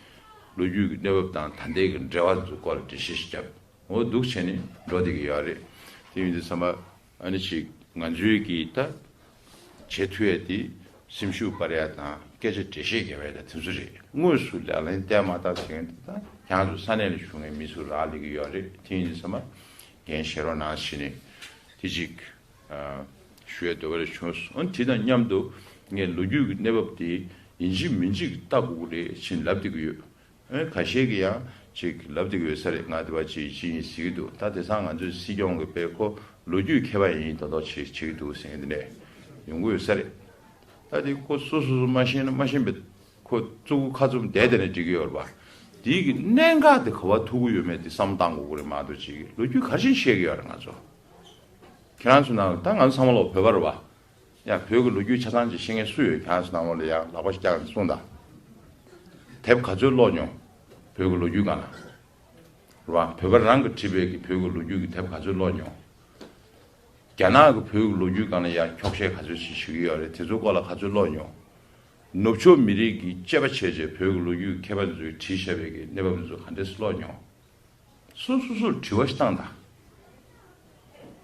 ལོ་རྒྱུས་ཀྱི་གནས་བབ་དང་ད་ལྟའི་གི་འབྲེལ་བ་ཚོའི་སྐོར་ལ་འགྲེལ་བཤད་ཞིག་བརྒྱབ། འོ་འདུག་བྱས་ནས་འགྲོ་བསྡད་ཀྱི་ཡོད་རེད། དེ་ཡིན་དུས་ཙམ་པ་ཨ་ནི་ཅིག་ང་ཚོའི་གི་ད་བྱེད་ཐུབ་ཡས་དེ་སེམས་ཤུགས་སྤར་ཡས་དང་སྐད་ཆ་འགྲེལ་བཤད་རྒྱབ་ཡས་དང་དེ་ཚོ་རེད། དངོས་སུ་ལག་ལེན་བསྟར་མ་བསྟར་ཟེར་མཁན་དེ་ད་ཁྱེད་རང་ཚོ་ས་གནས་ལ་བཞུགས་མཁན་མི་ཚོ་རག་ལས་ཀྱི་ཡོད་རེད། དེ་ཡིན་དུས་ཙམ་པ་འགན་བཞེས་རོགས་གནང་ཞེས་ནས་དེ་ཅིག་ཞུ་ཡས་འདོད་པ་རེ་བྱུང་སོང་། འོན་དེ་དང་མཉམ་དུ་ངས་ལོ་རྒྱུས་ཀྱི་གནས་བབ་དེ་ཡིན་གཅིག་མིན་གཅིག་ལྟ་དགོས་ཀྱི་རེད་ཅེས་ལབ་བསྡད་ཀྱི་ཡོད། ཨེ་ཁ་ཤས་ཀྱིས་ཡང་ཅིག་ལབ་བསྡད་ཀྱི་ཡོད་ས་རེད། ང་དེ་བ་ཅིག་ཅིག་ཡིན་ཟེར་གྱི་འདུག་ད་དེང་སང་ང་ཚོའི་སྲིད་སྐྱོང་གི་དཔེ་ཁོ་ལོ་རྒྱུས་མཁས་པ་ཡིན་མདོག་མདོག་བྱེད་བྱེད་ཀྱི་འདུག་ཟེར་མཁན་དེ་འདྲས་ཡོང་གི་ཡོད་ས་རེད། ད་དེ་ཁོ་སོ་སོ་སོ་མ་ཤེས་ན་མ་ཤེས་པའི་ཁོ་གཙུག་གུ་ཁ་བཙུམ་བསྡད་བསྡད་ནས་འགྲིག་གི་ཡོད་རེད་པ། དེའི་གི་གནད་འགག་དེ་ག་བ་ཐུག་གི་ཡོད་མེད་དེ་བསམ་བློ་བཏང་དགོས་ཀྱི་རེད་མ་གཏོགས་ཅིག་ལོ་རྒྱུས་ག་རེ་བཤད་ཀྱི་ཡོད་རེད་ང་ཚོ། ཁྱེད་རང་ཚོ་ནང་ད་ང་ཚོ་ཚང་མ་ལོག་བོད་པ་རེད་པ། ཡ་བོད་ཀྱི་ལོ་རྒྱུས་ཆ་ཚང་ཅིག་ཤེས་མཁན་སུ་ཡོད། ཁྱེད་རང་ཚོ་ནང་ལོགས་ལ་ཡ་ལག་པ་ཞིག་བཀྱགས་ནས་གསུངས་དང་། དེབ་ག་ཚོད་ཀློག་མྱོང་། བོད་ཀྱི་ལོ་རྒྱུས་སྒང་ལ། རེད་པ། བོད་པ་རང་གིས་བྲིས་པའི་གི་བོད་ཀྱི་ལོ་རྒྱུས་ཀྱི་དེབ་ག་ཚོད་ཀློག་མྱོང་། རྒྱ་ནག་གི་བོད་ཀྱི་ལོ་རྒྱུས་སྒང་ལ་ཡ་འཁྱོག་བཤད་ག་ཚོད་ཅིག་ཞུ་གི་ཡོད་རེད། དེ་ཚོའི་སྐོར་ལ་ག་ཚོད་ཀློག་མྱོང་། ནུབ་ཕྱོགས་མི་རིགས་ཀྱི་དཔྱད་པ་བྱས་བྱས་བོད་ཀྱི་ལོ་རྒྱུས་ཀྱི་མཁས་པ་ཚོས་བྲིས་བཞག་པའི་གི་གནས་བབ་ཚོ་ག་འདྲས་སེ་ཀློག་མྱོང་། སོ་སོ་སོར་དྲི་བ་ཞིག་བཏང་དང་།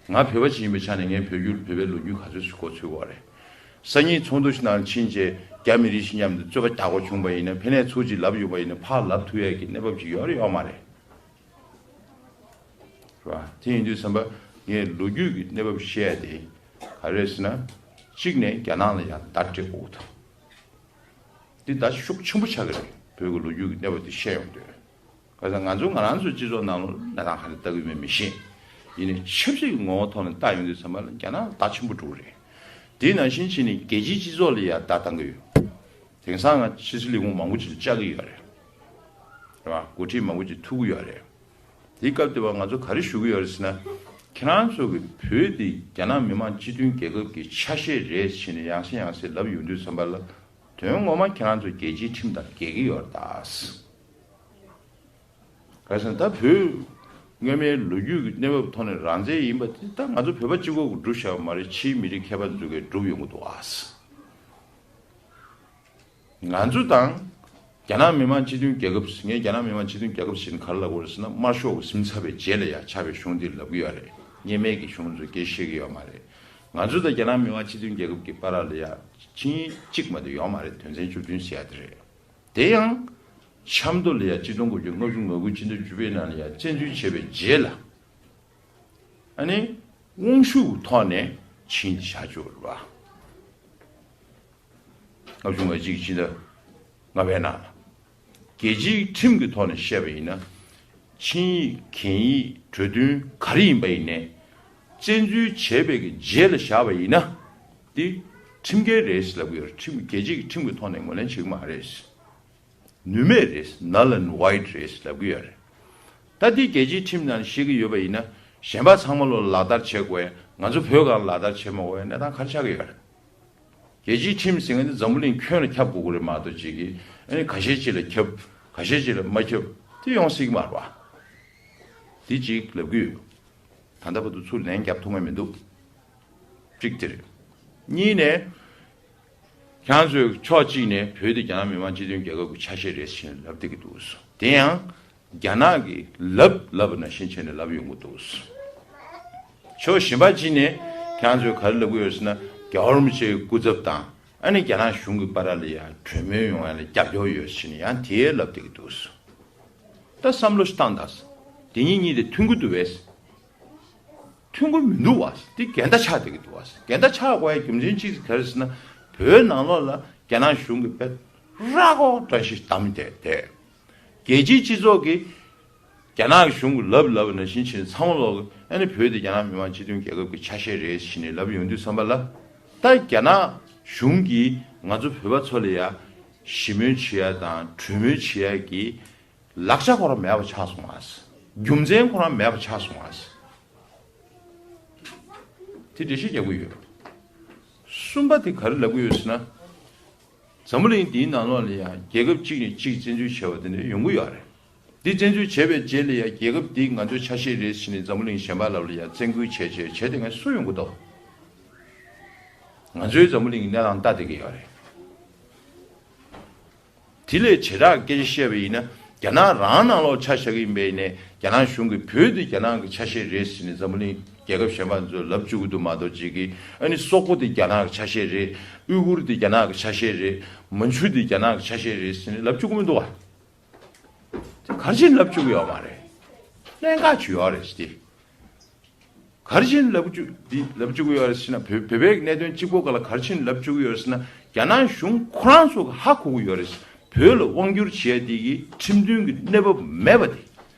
ང་བོད་པ་ཅིག་ཡིན་པའི་ཆ་ནས་ངས་བོད་རྒྱུད་བོད་པའི་ལོ་རྒྱུས་ག་ཚོད་ཞིག་གོ་ཚོད་ཡོད་རེད། སང་ཉིན་ཚོགས་འདུ་ཞིག་ནང་ཕྱིན་རྗེས་རྒྱ་མི་རིགས་ཤིག་མཉམ་དུ་རྩོད་པ་རྒྱག་དགོས་བྱུང་བ་ཡིན་ན་ཕ་ནས་ཚུར་ཅིག་ལབ་ཡོང་བ་ཡིན་ན་ཕར་ལབ་ཐུབ་ཡས་ཀྱི་གནས་བབ་ཅིག་ཡོད་རེད་ཡོད་མ་རེད། རེད་པ། དེ་ཡིན་དུས་ཙམ་པ་ངས་ལོ་རྒྱུས་ཀྱི་གནས་བབ་བཤད་ཡས་དེ་ག་རེ་རེད་ཟེར་ན། གཅིག་ནས་རྒྱ་ནག་ལ་ཡང་བརྡ་སྤྲད་དགོས་དང་། འདི་བརྡ་ཤུགས་ཆེན་པོ་ཆགས་ཀྱི་རེད། བོད་ཀྱི་ལོ་རྒྱུས་ཀྱི་གནས་བབ་དེ་བཤད་ཡོང་དུས། ག་ས་ང་ཚོ་ང་རང་ཚོའི་སྤྱི་ཚོགས་ནང་ལོགས་གནས་སྟངས་ག་རེ་ལྟ་གི་ཡོད་མེད་མི་ཤེས། ཡིན་ནའི་ཆབ་སྲིད་ཀྱི་ངོ་བོ་ཐོག་ནས་བལྟ་ཡོང་དུས་ཙམ་པ་ལ་རྒྱ་ནག་ལ་བརྡ་ཆེན་པོ་འགྲོ་གི་རེད། དེ་ནང་བཞིན་བྱས་ནས་རྒྱལ་སྤྱིའི་སྤྱི་ཚོགས་ལ་ཡང་བརྡ་བཏང་གི་ཡོད། དེང་སང་ང་ཕྱི་སྲིད་ལས་ཁུངས་མང་པོ་ཅིག་ལ་བཅར་གི་ཡོད་རེད། རེད་པ། འགོ་ཁྲིད་མང་པོ་ཅིག་ཐུག་གི་ཡོད་རེད། དེའི་སྐབས་དེ་བ་ང་ཚོ་ག་རེ་ཞུ་གི་ཡོད་རེད་ཟེར་ན། ཁྱེད་རང་ཚོ་གི་བོད་འདི་རྒྱ་ནག་མི་དམངས་སྤྱི་མཐུན་རྒྱལ་ཁབ་ཀྱི་ཆ་ཤས་རེད་ཟེར་ནས་ཡང་སེ་ཡང་སེ་ལབ་ཡོང་དུས་ཙམ་པ་ལ། དོན་ངོ་མ་ཁྱེད་རང་ཚོ་རྒྱལ་སྤྱིའི་ཁྲིམས་དང་འགལ་གྱི་ཡོད་རེད་ད། ག་རེ་ཟེར་ན་ད་བོད་སྔོན་མའི་ལོ་རྒྱུས་ཀྱི་གནས་བབ་ཐོག་ནས་རང་བཙན་ཡིན་པ་དེ་ད་ང་ཚོ་བོད་པ་གཅིག་པོ་གིས་སྒྲུབ་བཞག་པ་མ་རེད། ཕྱིའི་མི་རིགས་མཁས་པ་ཚོ་གིས་སྒྲུབ་ཡོང་གི་འདུག་ཨ། ང་ཚོ་དང་རྒྱ་ནག་མི་དམངས་སྤྱི་མཐུན་རྒྱལ་ཁབ། ངས་རྒྱ་ནག་མི་དམངས་སྤྱི་མཐུན་རྒྱལ་ཁབ་ཟེར་ན་ག་རེ་ལབ་དགོས་རེད་ཟེར་ན་དམར་ཤོག་གིས་ཟིན་ཚར་བའི་རྗེས་ལ་ཡ་ཆགས་པའི་གཞུང་འདི་ལབ་ཀྱི་ཡོད་རེད། སྔོན་མའི་གི་གཞུང་ཚོ་སྐད་ཆ་བཤད་ཀྱི་ཡོད་མ་རེད། ང་ཚོ་དང་རྒྱ་ནག་མི་དམངས་སྤྱི་མཐུན་རྒྱལ་ཁབ་ཀྱི་བར་ལ་ཡ་ཆིངས་ཡིག་གཅིག་མ་གཏོགས་ཡོད་མ་རེད། དོན་ཚན་བཅུ་བདུན་ཟེར་ཡ་དེ་རེད། དེ་ཡང་ཆབ་མདོ་ལ་ཡ་ཆིག་སྟོང་དགུ་བརྒྱ་ལྔ་བཅུ་ང་དགུ་ཕྱི་ཟླ་བཅུ་པའི་ནང་ལ་ཡ་བཙན་འཛུལ་བྱས་པའི་རྗེས་ལ། ཨ་ནི་དབང་ཤུགས་ཐོག་ནས་ཆིངས་འདི་བཞག་བཅུག་རེད་པ། ལྔ་བཅུ་ང་གཅིག་ཕྱི་ཟླ་ལྔ་པའི་ནང་ལ། རྒྱལ་སྤྱིའི་ཁྲིམས་ཀྱི་ཐོག་ནས་བཤད་པ་ཡིན་ན། ཆིངས་ཡིག་གན་ཡིག་གྲོས་མཐུན་ག་རེ་ཡིན་པ་ཡིན་ནའི། བཙན་འཛུལ་བྱས་པའི་གི་རྗེས་ལ་བཞག་པ་ཡིན་ན། འདི་ཁྲིམས་འགལ་རེད་ལབ་ཀྱི་ཡོད་རེད། ཁྲིམས་རྒྱལ་སྤྱིའི་ཁྲིམས་ཀྱི་ཐོག་ནས་ངོས་ལེན་བྱེད་ཀྱི་མ་རེད། ནུས་མེད་རེད། null and void རེད་ལབ་ཀྱི་ཡོད་རེད། ད་འདི་རྒྱལ་སྤྱིའི་ཁྲིམས་ནང་བཤད་ཀྱི་ཡོད་པ་ཡིན་ན་གཞན་པ་ཚང་མ་ལོ་ལག་བསྟར་བྱེད་དགོས་ཡ། ང་ཚོ་བོད་སྒང་ལག་བསྟར་བྱེད་མ་དགོས་ཡ་གནས་སྟངས་ག་རེ་ཆགས་ཀྱི་ཡོད་རེད། རྒྱལ་སྤྱིའི་ཁྲིམས་ཟེར་མཁན་འདི་འཛམ་བུ་གླིང་ཁྱོན་ལ་ཁྱབ་དགོས་ཀྱི་རེད་མ་གཏོགས་ཅིག་གིས་ཨ་ནི་ཁ་ཤས་ཅིག་ལ་ཁྱབ། ཁ་ཤས་ཅིག་ལ་མ་ཁྱབ། དེ་ཡོང་སྲིད་ཀྱི་མ་རེད་པ། དེ་ཅིག་ལབ་ཀྱི་ཡོད། ད་ལྟ་བར་དུ་ཚུར་ལན་རྒྱབ་ཐུབ་མཁན་མི་འདུག་གཅིག་དེ་རེད། གཉིས་ནས། ཁྱེད་རང་ཚོས་ཕྱོགས་གཅིག་ནས་བོད་དེ་རྒྱ་ནག་མི་དམངས་སྤྱི་མཐུན་རྒྱལ་ཁབ་ཀྱི་ཆ་ཤས་རེད་ཟེར་ནས་ལབ་བསྡད་ཀྱི་འདུག་དེ་ཡང་རྒྱ་ནག་གིས་ལབ་ལབ་པ་ནང་བཞིན་བྱས་ནས་ལབ་ཡོང་གི་འདུག་ཕྱོགས་གཞན་པ་གཅིག་ནས་ཁྱེད་རང་ཚོས་ག་རེ་ལབ་ཀྱི་ཡོད་ཟེར་ན། རྒྱལ་བ་རིན་པོ་ཆེའི་སྐུ་ཚབ་དང་ཨ་ནི་རྒྱ་ནག་གཞུང་གི་བར་ལ་ཡང་གྲོས་མོལ་ཡོང་ཡ་ལ་རྒྱབ་སྐྱོར་ཡོད་ཟེར་ནས་ཡང་དེ་ལབ་བསྡད་ཀྱི་འདུག་ད་བསམ་བློ་ཞིག་བཏང་དང་། དེ་གཉིས་གཉིས་དེ་མཐུན་གྱི་འདུག་བས། མཐུན་གྱི་མི་འདུག་བ། དེ་འགལ་ཟླ་ཆགས་བསྡད་ཀྱི་འདུག་བ། འགལ་ཟླ་ཆགས་དགོས་ཡ་རྒྱུ་མཚན་གཅིག་ག་རེ་ཟེར་ན། བོད་ནང་ལོགས་ལ་རྒྱ་ནག་གཞུང་གིས་དཔེ་ར་སྐོར་བཀྲ་ཤིས་བསྡམས་བསྡད་དེ། རྒྱལ་སྤྱིའི་སྤྱི་ཚོགས་ཀྱིས་རྒྱ་ནག་གཞུང་གིས་ལབ་ལབ་ནང་བཞིན་བྱས་ཚང་མ་ལོག་གིས་ཨ་ནི་བོད་དེ་རྒྱ་ནག་མི་དམངས་སྤྱི་མཐུན་རྒྱལ་ཁབ་ཀྱི་ཆ་ཤས་རེད་ཟེར་ནས་ལབ་ཡོང་དུས་ཙམ་པ་ལ། ད་རྒྱ་ནག་གཞུང་གིས་ང་ཚོ་བོད་པ་ཚོ་ལ་ཡ་ཞི་མོལ་བྱེད་ཡ་དང་གྲོས་མོལ་བྱེད་ཡ་གི་ལག་ཆ་ཁོ་རང་མེད་པ་ཆགས་སོང་ཨ། རྒྱུ་མཚན་ཁོ་རང་མེད་པ་ཆགས་སོང་ཨ། དེ་འགྲེལ་བཤད་རྒྱག་གི་ཡོད། གསུམ་པ་དེ་ག་རེ་ལབ་ཀྱི་ཡོད་ཟེར་ན། འཛམ་བུ་གླིང་འདིའི་ནང་ལོགས་ལ་ཡང་རྒྱལ་ཁབ་གཅིག་ནས་གཅིག་བཙན་འཛུལ་བྱས་པ་དེ་འདྲ་ཡོང་གི་ཡོད་རེད། འདི་བཙན་འཛུལ་བྱས་པའི་རྗེས་ལ་ཡང་རྒྱལ་ཁབ་འདི་ང་ཚོའི་ཆ་ཤས་རེད་ཟེར་ནས་འཛམ་བུ་གླིང་གཞན་པ་ལ་ལ་ཡང་བཙན་སྐུལ་བྱས་བྱས་བྱས་དེ་ངས་སུ་ཡོང་གི་འདུག་ང་ཚོའི་འཛམ་བུ་གླིང་གི་གནས་སྟངས་ལྟ་བསྡད་ཀྱི་ཡོད་རེད། དེ་ལས་བྱེ་བྲག་སྐད་ཆ་བཤད་པ་ཡིན་ན། རྒྱ་ནག་རང་ནང་ལོགས་ཆ་བཞག་གི་ཡིན་པས་ནས། རྒྱ་ནག་གཞུང་གིས་བོད་དེ་རྒྱ་ནག་གི་ཆ་ཤས་རེད་ཟེར་ནས་འཛམ་བུ་གླིང་རྒྱལ་ཁབ་གཞན་པ་ཚོས་ལབ་བཅུག་གི་འདུག་མ་གཏོགས། ཅིག་གིས་ཨ་ནི་སོག་པོ་དེ་རྒྱ་ནག་གི་ཆ་ཤས་རེད། ཨུ་གུར་དེ་རྒྱ་ནག་གི་ཆ་ཤས་རེད། མན་ཇུ་དེ་རྒྱ་ནག་གི་ཆ་ཤས་རེད་ཟེར་ནས་ལབ་བཅུག་གི་མི་འདུག་བ། དེ་ག་རེ་བྱས་ནས་ལབ་བཅུག་གི་ཡོད་མ་རེད། གནད་འགག་ཅིག་ཡོད་རེད་ཟེར་ཏེ། ག་རེ་བྱས་ནས་ལབ་བཅུག་འདི་ལབ་བཅུག་གི་ཡོད་རེད་ཟེར་ན། བོད་བོད་པའི་གནད་དོན་གཅིག་པོ་སྒང་ལ་ག་རེ་བྱས་ནས་ལབ་བཅུག་གི་ཡོད་རེད་ཟེར་ན། རྒྱ་ནག་གཞུང་ཁོ་རང་ཚོ་གི་ཧ་གོ་གི་ཡོད་རེད། བོད་ལ་དབང་བསྒྱུར་བྱས་དེ་གི་ཁྲིམས་མཐུན་གྱི་གནས་བབ་མེད་པ་དེ་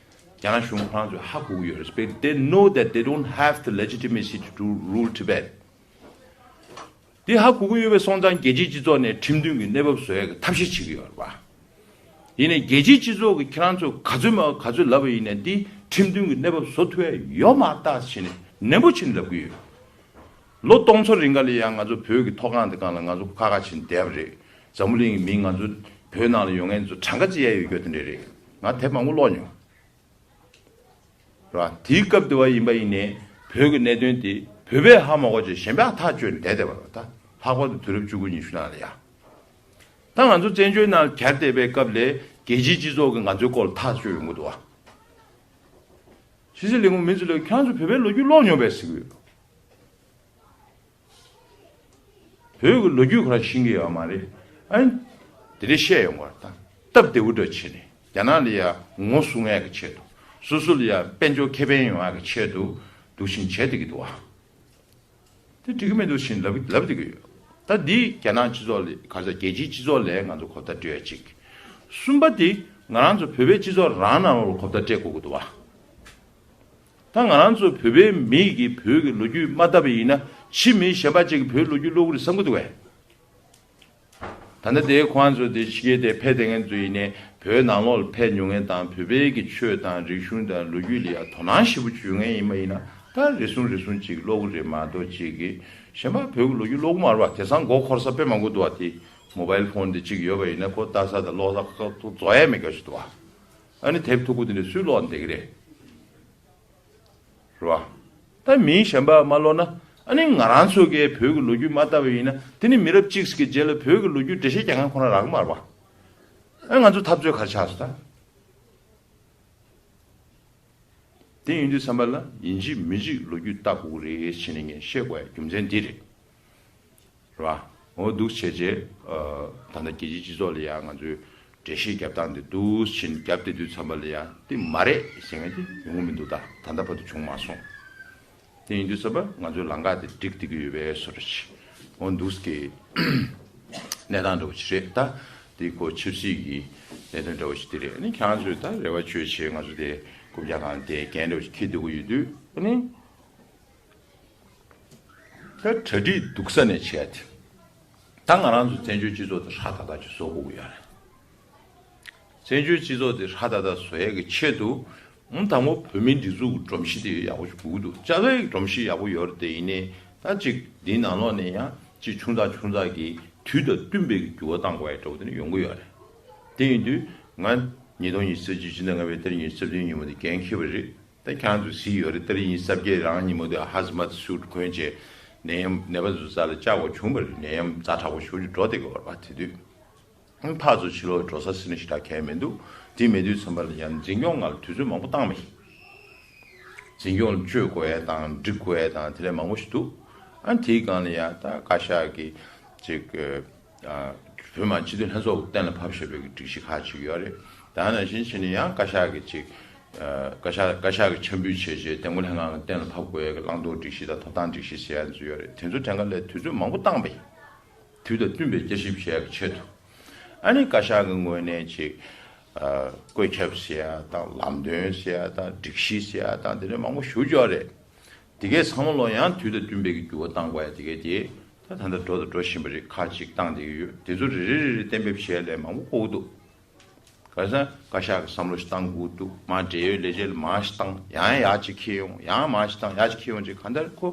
རྒྱ་ནག་གཞུང་ཁོ་རང་ཚོས་ཧ་གོ་གི་ཡོད་རེད། They know that they don't have the legitimacy to do, rule Tibet. དེ་ཧ་གོ་གི་ཡོད་པའི་སོང་ཙང་རྒྱལ་སྤྱིའི་སྤྱི་ཚོགས་ནས་ཁྲིམས་མཐུན་གྱི་གནས་བབ་བཟོ་ཡག་གི་ཐབས་ཤེས་བྱེད་ཀྱི་ཡོད་རེད་པ། ཡིན་ནའི་རྒྱལ་སྤྱིའི་སྤྱི་ཚོགས་ཀྱིས་ཁྱེད་རང་ཚོ་ག་ཚོད་མ་ག་ཚོད་ལབ་པ་ཡིན་ནའི་འདི་ཁྲིམས་མཐུན་གྱི་གནས་བབ་བཟོ་ཐུབ་ཡག་ཡོད་མ་རེད་ཟེར་ནས་ནན་པོ་བྱས་ནས་ལབ་ཀྱི་ཡོད། ལོ་སྟོང་ཚོ་རིང་ག་ལ་ཡང་ང་ཚོ་བོད་ཀྱི་མཐོ་སྒང་དེ་སྒང་ལ་ང་ཚོ་ཁ་ཁ་བྱས་ནས་བསྡད་པ་རེད། འཛམ་བུ་གླིང་གི་མི་ང་ཚོ་བོད་ནང་ལ་ཡོང་མཁན་ཚོ་གྲངས་ཀ་བརྩི་ཡག་ཡོད་རྒྱུ་དེ་འདྲ་རེད། ང་དེབ་མང་པོ་ཀློག་མྱོང་། རེད་བ། དེའི་སྐབས་དེ་བ་ཡིན་པ་ཡིན་ནའི་བོད་ཀྱི་གནད་དོན་དེ་བོད་པས་ཧ་མ་གོ་བྱས་གཞན་པས་ཐག་གཅོད་བསྡད་བསྡད་པ་རེད། ད་ལྷག་པར་དུ་དུས་རབས་བཅུ་དགུ་ཉི་ཤུ་ནང་ལ་ཡ། ད་ང་ཚོ་བཙན་བྱོལ་ནང་གྱར་བསྡད་པའི་སྐབས་ལ་རྒྱལ་སྤྱིའི་སྤྱི་ཚོགས་ཀྱིས་ང་ཚོའི་སྐོར་ལ་ཐག་གཅོད་ཡོང་གི་འདུག་བ། ཕྱི་སྲིད་ལས་ཁུངས་མི་ཚོ་ལ་ཁྱེད་རང་ཚོ་བོད་པའི་ལོ་རྒྱུས་ཀློག་མྱོང་པས་ཟེར་གི་ཡོད། བོད་ཀྱི་ལོ་རྒྱུས་ཁོ་རང་ཤེས་ཀྱི་ཡོད་མ་རེད། ཨ་ནི་དེ་འདྲ་བཤད་ཡོང་བ་དང་སྟབས་བདེ་བོ་འདྲ་བྱས་ནས། རྒྱ་ནག་ལ་ཡ་ངོ་སྲུང་ཡག་གི་ཆེད་དུ། སོ་སོ་ལ་ཡ་དཔལ་འབྱོར་ཁེ་ཕན་ཡོང་ཡག་གི་ཆེད་དུ་འདུག་བཞིན་བྱས་བསྡད་ཀྱི་འདུག་བ། དེ་འགྲིག་གི་མི་འདུག་བཞིན་ལབ་ལབ་བསྡད་ཀྱི་ཡོད། ད་འདི་རྒྱ་ནག་སྤྱི་ཚོགས་ལ་ག་ཚོད་རྒྱལ་སྤྱིའི་སྤྱི་ཚོགས་ལ་ང་ཚོ་གོ་བརྡ་སྤྲོད་ཡ་གཅིག། གསུམ་པ་དེ་ང་རང་ཚོ་བོད་པའི་སྤྱི་ཚོགས་རང་ནང་ལོགས་ལ་གོ་བརྡ་སྤྲད་དགོས་ཀྱི་འདུག་བ། ད་ང་རང་ཚོ་བོད་པའི་མི་གིས་བོད་ཀྱི་ལོ་རྒྱུས་མ་བལྟས་པ་ཡིན་ན་ཕྱི་མི་གཞན་པ་ཅིག་གིས་བོད་ལོ་རྒྱུས་ཀློག་གི་རེད་བསམ་གྱི་འདུག་གས། ད་ལྟ་དེའི་ཁོང་ཚོ་དེ་ཕྱི་རྒྱལ་དེ་ཕེབས་བསྡད་མཁན་ཚོ་ཡིན་ནའི་བོད་ནང་ལོགས་ལ་ཕེབས་མྱོང་མཁན་དང་། བོད་པའི་གི་ཆོས་དང་རིག་གཞུང་དང་ལོ་རྒྱུས་ལ་ཡ་དོ་སྣང་ཞེ་པོ་བྱེད་མཁན་ཡིན་པ་ཡིན་ན། ད་རེ་ཟུང་རེ་ཟུང་ཅིག་ཀློག་གི་རེད་མ་གཏོགས། ཅིག་གིས་གཞན་པ་བོད་ཀྱི་ལོ་རྒྱུས་ཀློག་གི་མ་རེད་བ། དེང་སང་མགོ་འཁོར་ས་དཔེ་མང་པོ་འདུག་བ། དེ་མོ་བལ་ཕོན་དེ་གཅིག་ཡོད་པ་ཡིན་ན་ཁོ་ལྟ་ས་དང་ཀློག་ས་ཁག་ཏུ་རྫོགས་ཡ་མེད་དགའ་ཞིག་འདུག་བ། ཨ་ནི་དེབ་མཐུག་པོ་དེ་འདྲ་སུས་ཀློག་བསྡད་ཀྱི་རེད། རེད་བ། ད་མི་གཞན་པ་མ་ཀློག་ན། ཨ་ནི་ང་རང་ཚོ་གིས་བོད་ཀྱི་ལོ་རྒྱུས་མ་བལྟས་པ་ཡིན་ན། དེ་ནི་མི་རབས་གཅིག་གི་རྗེས་ལ་བོད་ཀྱི་ལོ་རྒྱུས་འགྲེལ་བཤད་རྒྱག་མཁན་ཁོ་ན་རག་གི་མ་རེད་བ། ཨ་ང་ཚོ་འཐབ་རྩོད་ག་རེ་ཆགས་སོང་ད། དེ་ཡིན་དུས་ཙམ་པ་ལ་ཡིན་གཅིག་མིན་གཅིག་ལོ་རྒྱུས་བལྟ་དགོས་ཀྱི་རེད་ཟེར་ནས་ངས་བཤད་དགོས་ཡ་རྒྱུ་མཚན་འདི་རེད། རེད་བ། འོ་འདུག་བྱས་བྱས། ཨ། ད་ལྟ་རྒྱལ་སྤྱིའི་སྤྱི་ཚོགས་ལ་ཡང་ང་ཚོས་འགྲེལ་བཤད་རྒྱབ་སྟངས་འདི་འདུག་བཞིན་རྒྱབ་བསྡད་དུས་ཙམ་པ་ལ་ཡང་འདི་མ་རེད་ཟེར་མཁན་དེ་ཡོང་གི་མི་འདུག་ད་ད་ལྟ་བར་དུ་བྱུང་མ་སོང་། དེ་ཡིན་དུས་ཙམ་པ་ང་ཚོའི་ལམ་ཁ་དེ་འགྲིག་བསྡད་ཀྱི་ཡོད་པའི་བཟོ་འདྲ་ཞིག་འོ་འདུག་གི་གནས་སྟངས་འདྲ་བོ་ཞིག་རེད་ད། འདི་ཁོ་ཆབ་སྲིད་ཀྱི་གནད་དོན་འདྲ་བོ་ཞིག་འདི་རེད། ཨ་ནི་ཁྱེད་རང་ཚོས་ད་རེ་བ་བཅོལ་བྱས་ང་ཚོ་དེ་རྐུབ་བཀྱག་སྒང་དེ་འགན་འདྲ་བོ་ཞིག་འཁྱེར་སྡོད་ཀྱི་ཡོད་དུས། ཨ་ནི། ད་གྲ་སྒྲིག་སྡུག་ས་ནས་བྱས་ཏེ། ད་ང་རང་ཚོ་བཙན་བྱོལ་སྤྱི་ཚོགས་དེ་ཧྲ་ཏག་ཏག་ཅིག་བཟོ་དགོས་ཀྱི་ཡོད་རེད། བཙན་བྱོལ་སྤྱི་ཚོགས་དེ་ཧྲ་ཏག་ཏག་བཟོ་ཡས་ཀྱི་ཆེད་དུ། ཨང་། དང་པོ་བོད་མིའི་སྒྲིག་འཛུགས་ཀྱི་སྒྲོམ་གཞི་དེ་ཡག་པོ་ཞིག་དགོས་ཀྱི་འདུག་ལྕགས་རིའི་སྒྲོམ་གཞི་ཡག་པོ་ཡོད་རེད་དེ། ཡིན་ནའི་ད་ཅིག་འདིའི་ནང་ལོགས་ནས་ཡང་ཅིག་ཆུང་ཙག་ཆུང་ཙག་གིས་དུས་དང་བསྟུན་པའི་འགྱུར་བ་གཏང་དགོས་ཡ་འདྲ་བོ་དེ་ནི་ཡོང་གི་ཡོད་རེད། དེ་ཡིན་དུས་ང་ཉིས་སྟོང་ཉི་ཤུ་རྩ་གཅིག་སྤྱི་ཟླ་ལྔ་པའི་ཏ་རིག་ཉི་ཤུ་རྩ་བདུན་ཉིན་མོ་དེ་འགན་འཁྱེར་བ་རེད། ད་ཁྱེད་རང་ཚོས་གཟིགས་ཡོད་རེད། ཏ་རིག་ཉི་ཤུ་རྩ་བརྒྱད་རང་ཉིན་མོ་དེ་ཧ་ཛི་མད་སུཊ་གོན་བྱས་ནད་ཡམས་ནད་པ་ཚོའི་རྩ་ལ་བཅར་དགོས་བྱུང་བ་རེད། ནད་ཡམས་ཛ་དྲག་པོ་ཞེ་པོ་ཅིག་འགྲོ་བསྡད་ཀྱི་ཡོད་རེད་པ། དེ་དུས་ཕར་ཚུར་ཕྱི་ལོགས་འགྲོ་ས་ཟེར་ནས་ཞེ་དྲག་གང་ཡང་མི་འདུག་དེ་མེད་དུས་ཙམ་པ་ལ་ཡང་འཛིན་སྐྱོང་སྒང་ལ་དུས་ཚོད་མང་པོ་བཏང་བ་ཡིན། འཛིན་སྐྱོང་ལ་བཅོས་དགོས་ཡ་དང་སྒྲིག་དགོས་ཡ་དང་དེ་ལས་མང་པོ་ཞིག་འདུག་ཨ། དེའི་སྒང་ལ་ཡང་ད་བཀའ་ཤག་གིས་ཅིག་ཨ། བོད་མི་མང་སྤྱི་འཐུས་ལྷན་ཚོགས་ཀྱིས་གཏན་ལ་ཕབ་བཞག་པའི་སྒྲིག་གཞི་ཁག་ཅིག་ཡོད་རེད། ད་ནང་བཞིན་བྱས་ནས་ཡང་བཀའ་ཤག་གིས་ཅིག་ཨ། བཀའ་ཤག་བཀའ་ཤག་གིས་འཆར་འབུལ་བྱས་རྗེས་དེ་མོ་ལྷན་ཁང་གིས་གཏན་ལ་ཕབ་དགོས་ཡ་གི་བླང་དོར་སྒྲིག་གཞི་དང་ཐོབ་ཐང་སྒྲིག་གཞི་ཟེར་ཡ་ཚོ་ཡོད་རེད། དེ་ཚོ་དྲན་ག་ལ་དུས་ཚོད་མང་པོ་བཏང་བ་ཡིན། དུས་དང་བསྟུན་པའི་བསྐྱར་ཞིབ་བྱེད་ཡག་གི་ཆེད་དུ། ཨ་ནི་བཀའ་ཤག་གི་ངོས་ནས་ཅིག་ཨ། བཀོད་ཁྱབ་ཟེར་ཡ་དང་ལམ་སྟོན་ཟེར་ཡ་དང་སྒྲིག་གཞི་ཟེར་ཡ་དང་དེ་འདྲ་མང་པོ་ཞེ་པོ་ཅིག་ཡོད་རེད། དེ་གའི་ཚང་མ་ལོ་ཡང་དུས་དང་བསྟུན་པའི་གི་འགྱུར་བ་བཏང་དགོས་ཡ་དེ་གའི་དེ་ད་ད་ལྟ་འགྲོ་དང་འགྲོ་བཞིན་པ་རེད། ཁག་ཅིག་བཏང་བསྡད་ཀྱི་ཡོད། དེ་ཚོ་རེ་རེ་རེ་རེ་གཏན་འབེབས་བྱེད་ཡ་ལས་མང་པོ་དཀའ་པོ་འདུག་ག་རེ་ཟེར་ན་བཀའ་ཤག་གི་བསམ་བློ་ཞིག་བཏང་དགོས་འདུག་མར་འབྲེལ་ཡོད་ལས་བྱེད་ལ་མར་ཞིག་བཏང་། ཡང་ཡར་ཅིག་འཁྱེར་ཡོང་། ཡང་མར་ཞིག་བཏང་། ཡར་ཅིག་འཁྱེར་ཡོང་ཅིག་གང་ལྟར་ཁོ་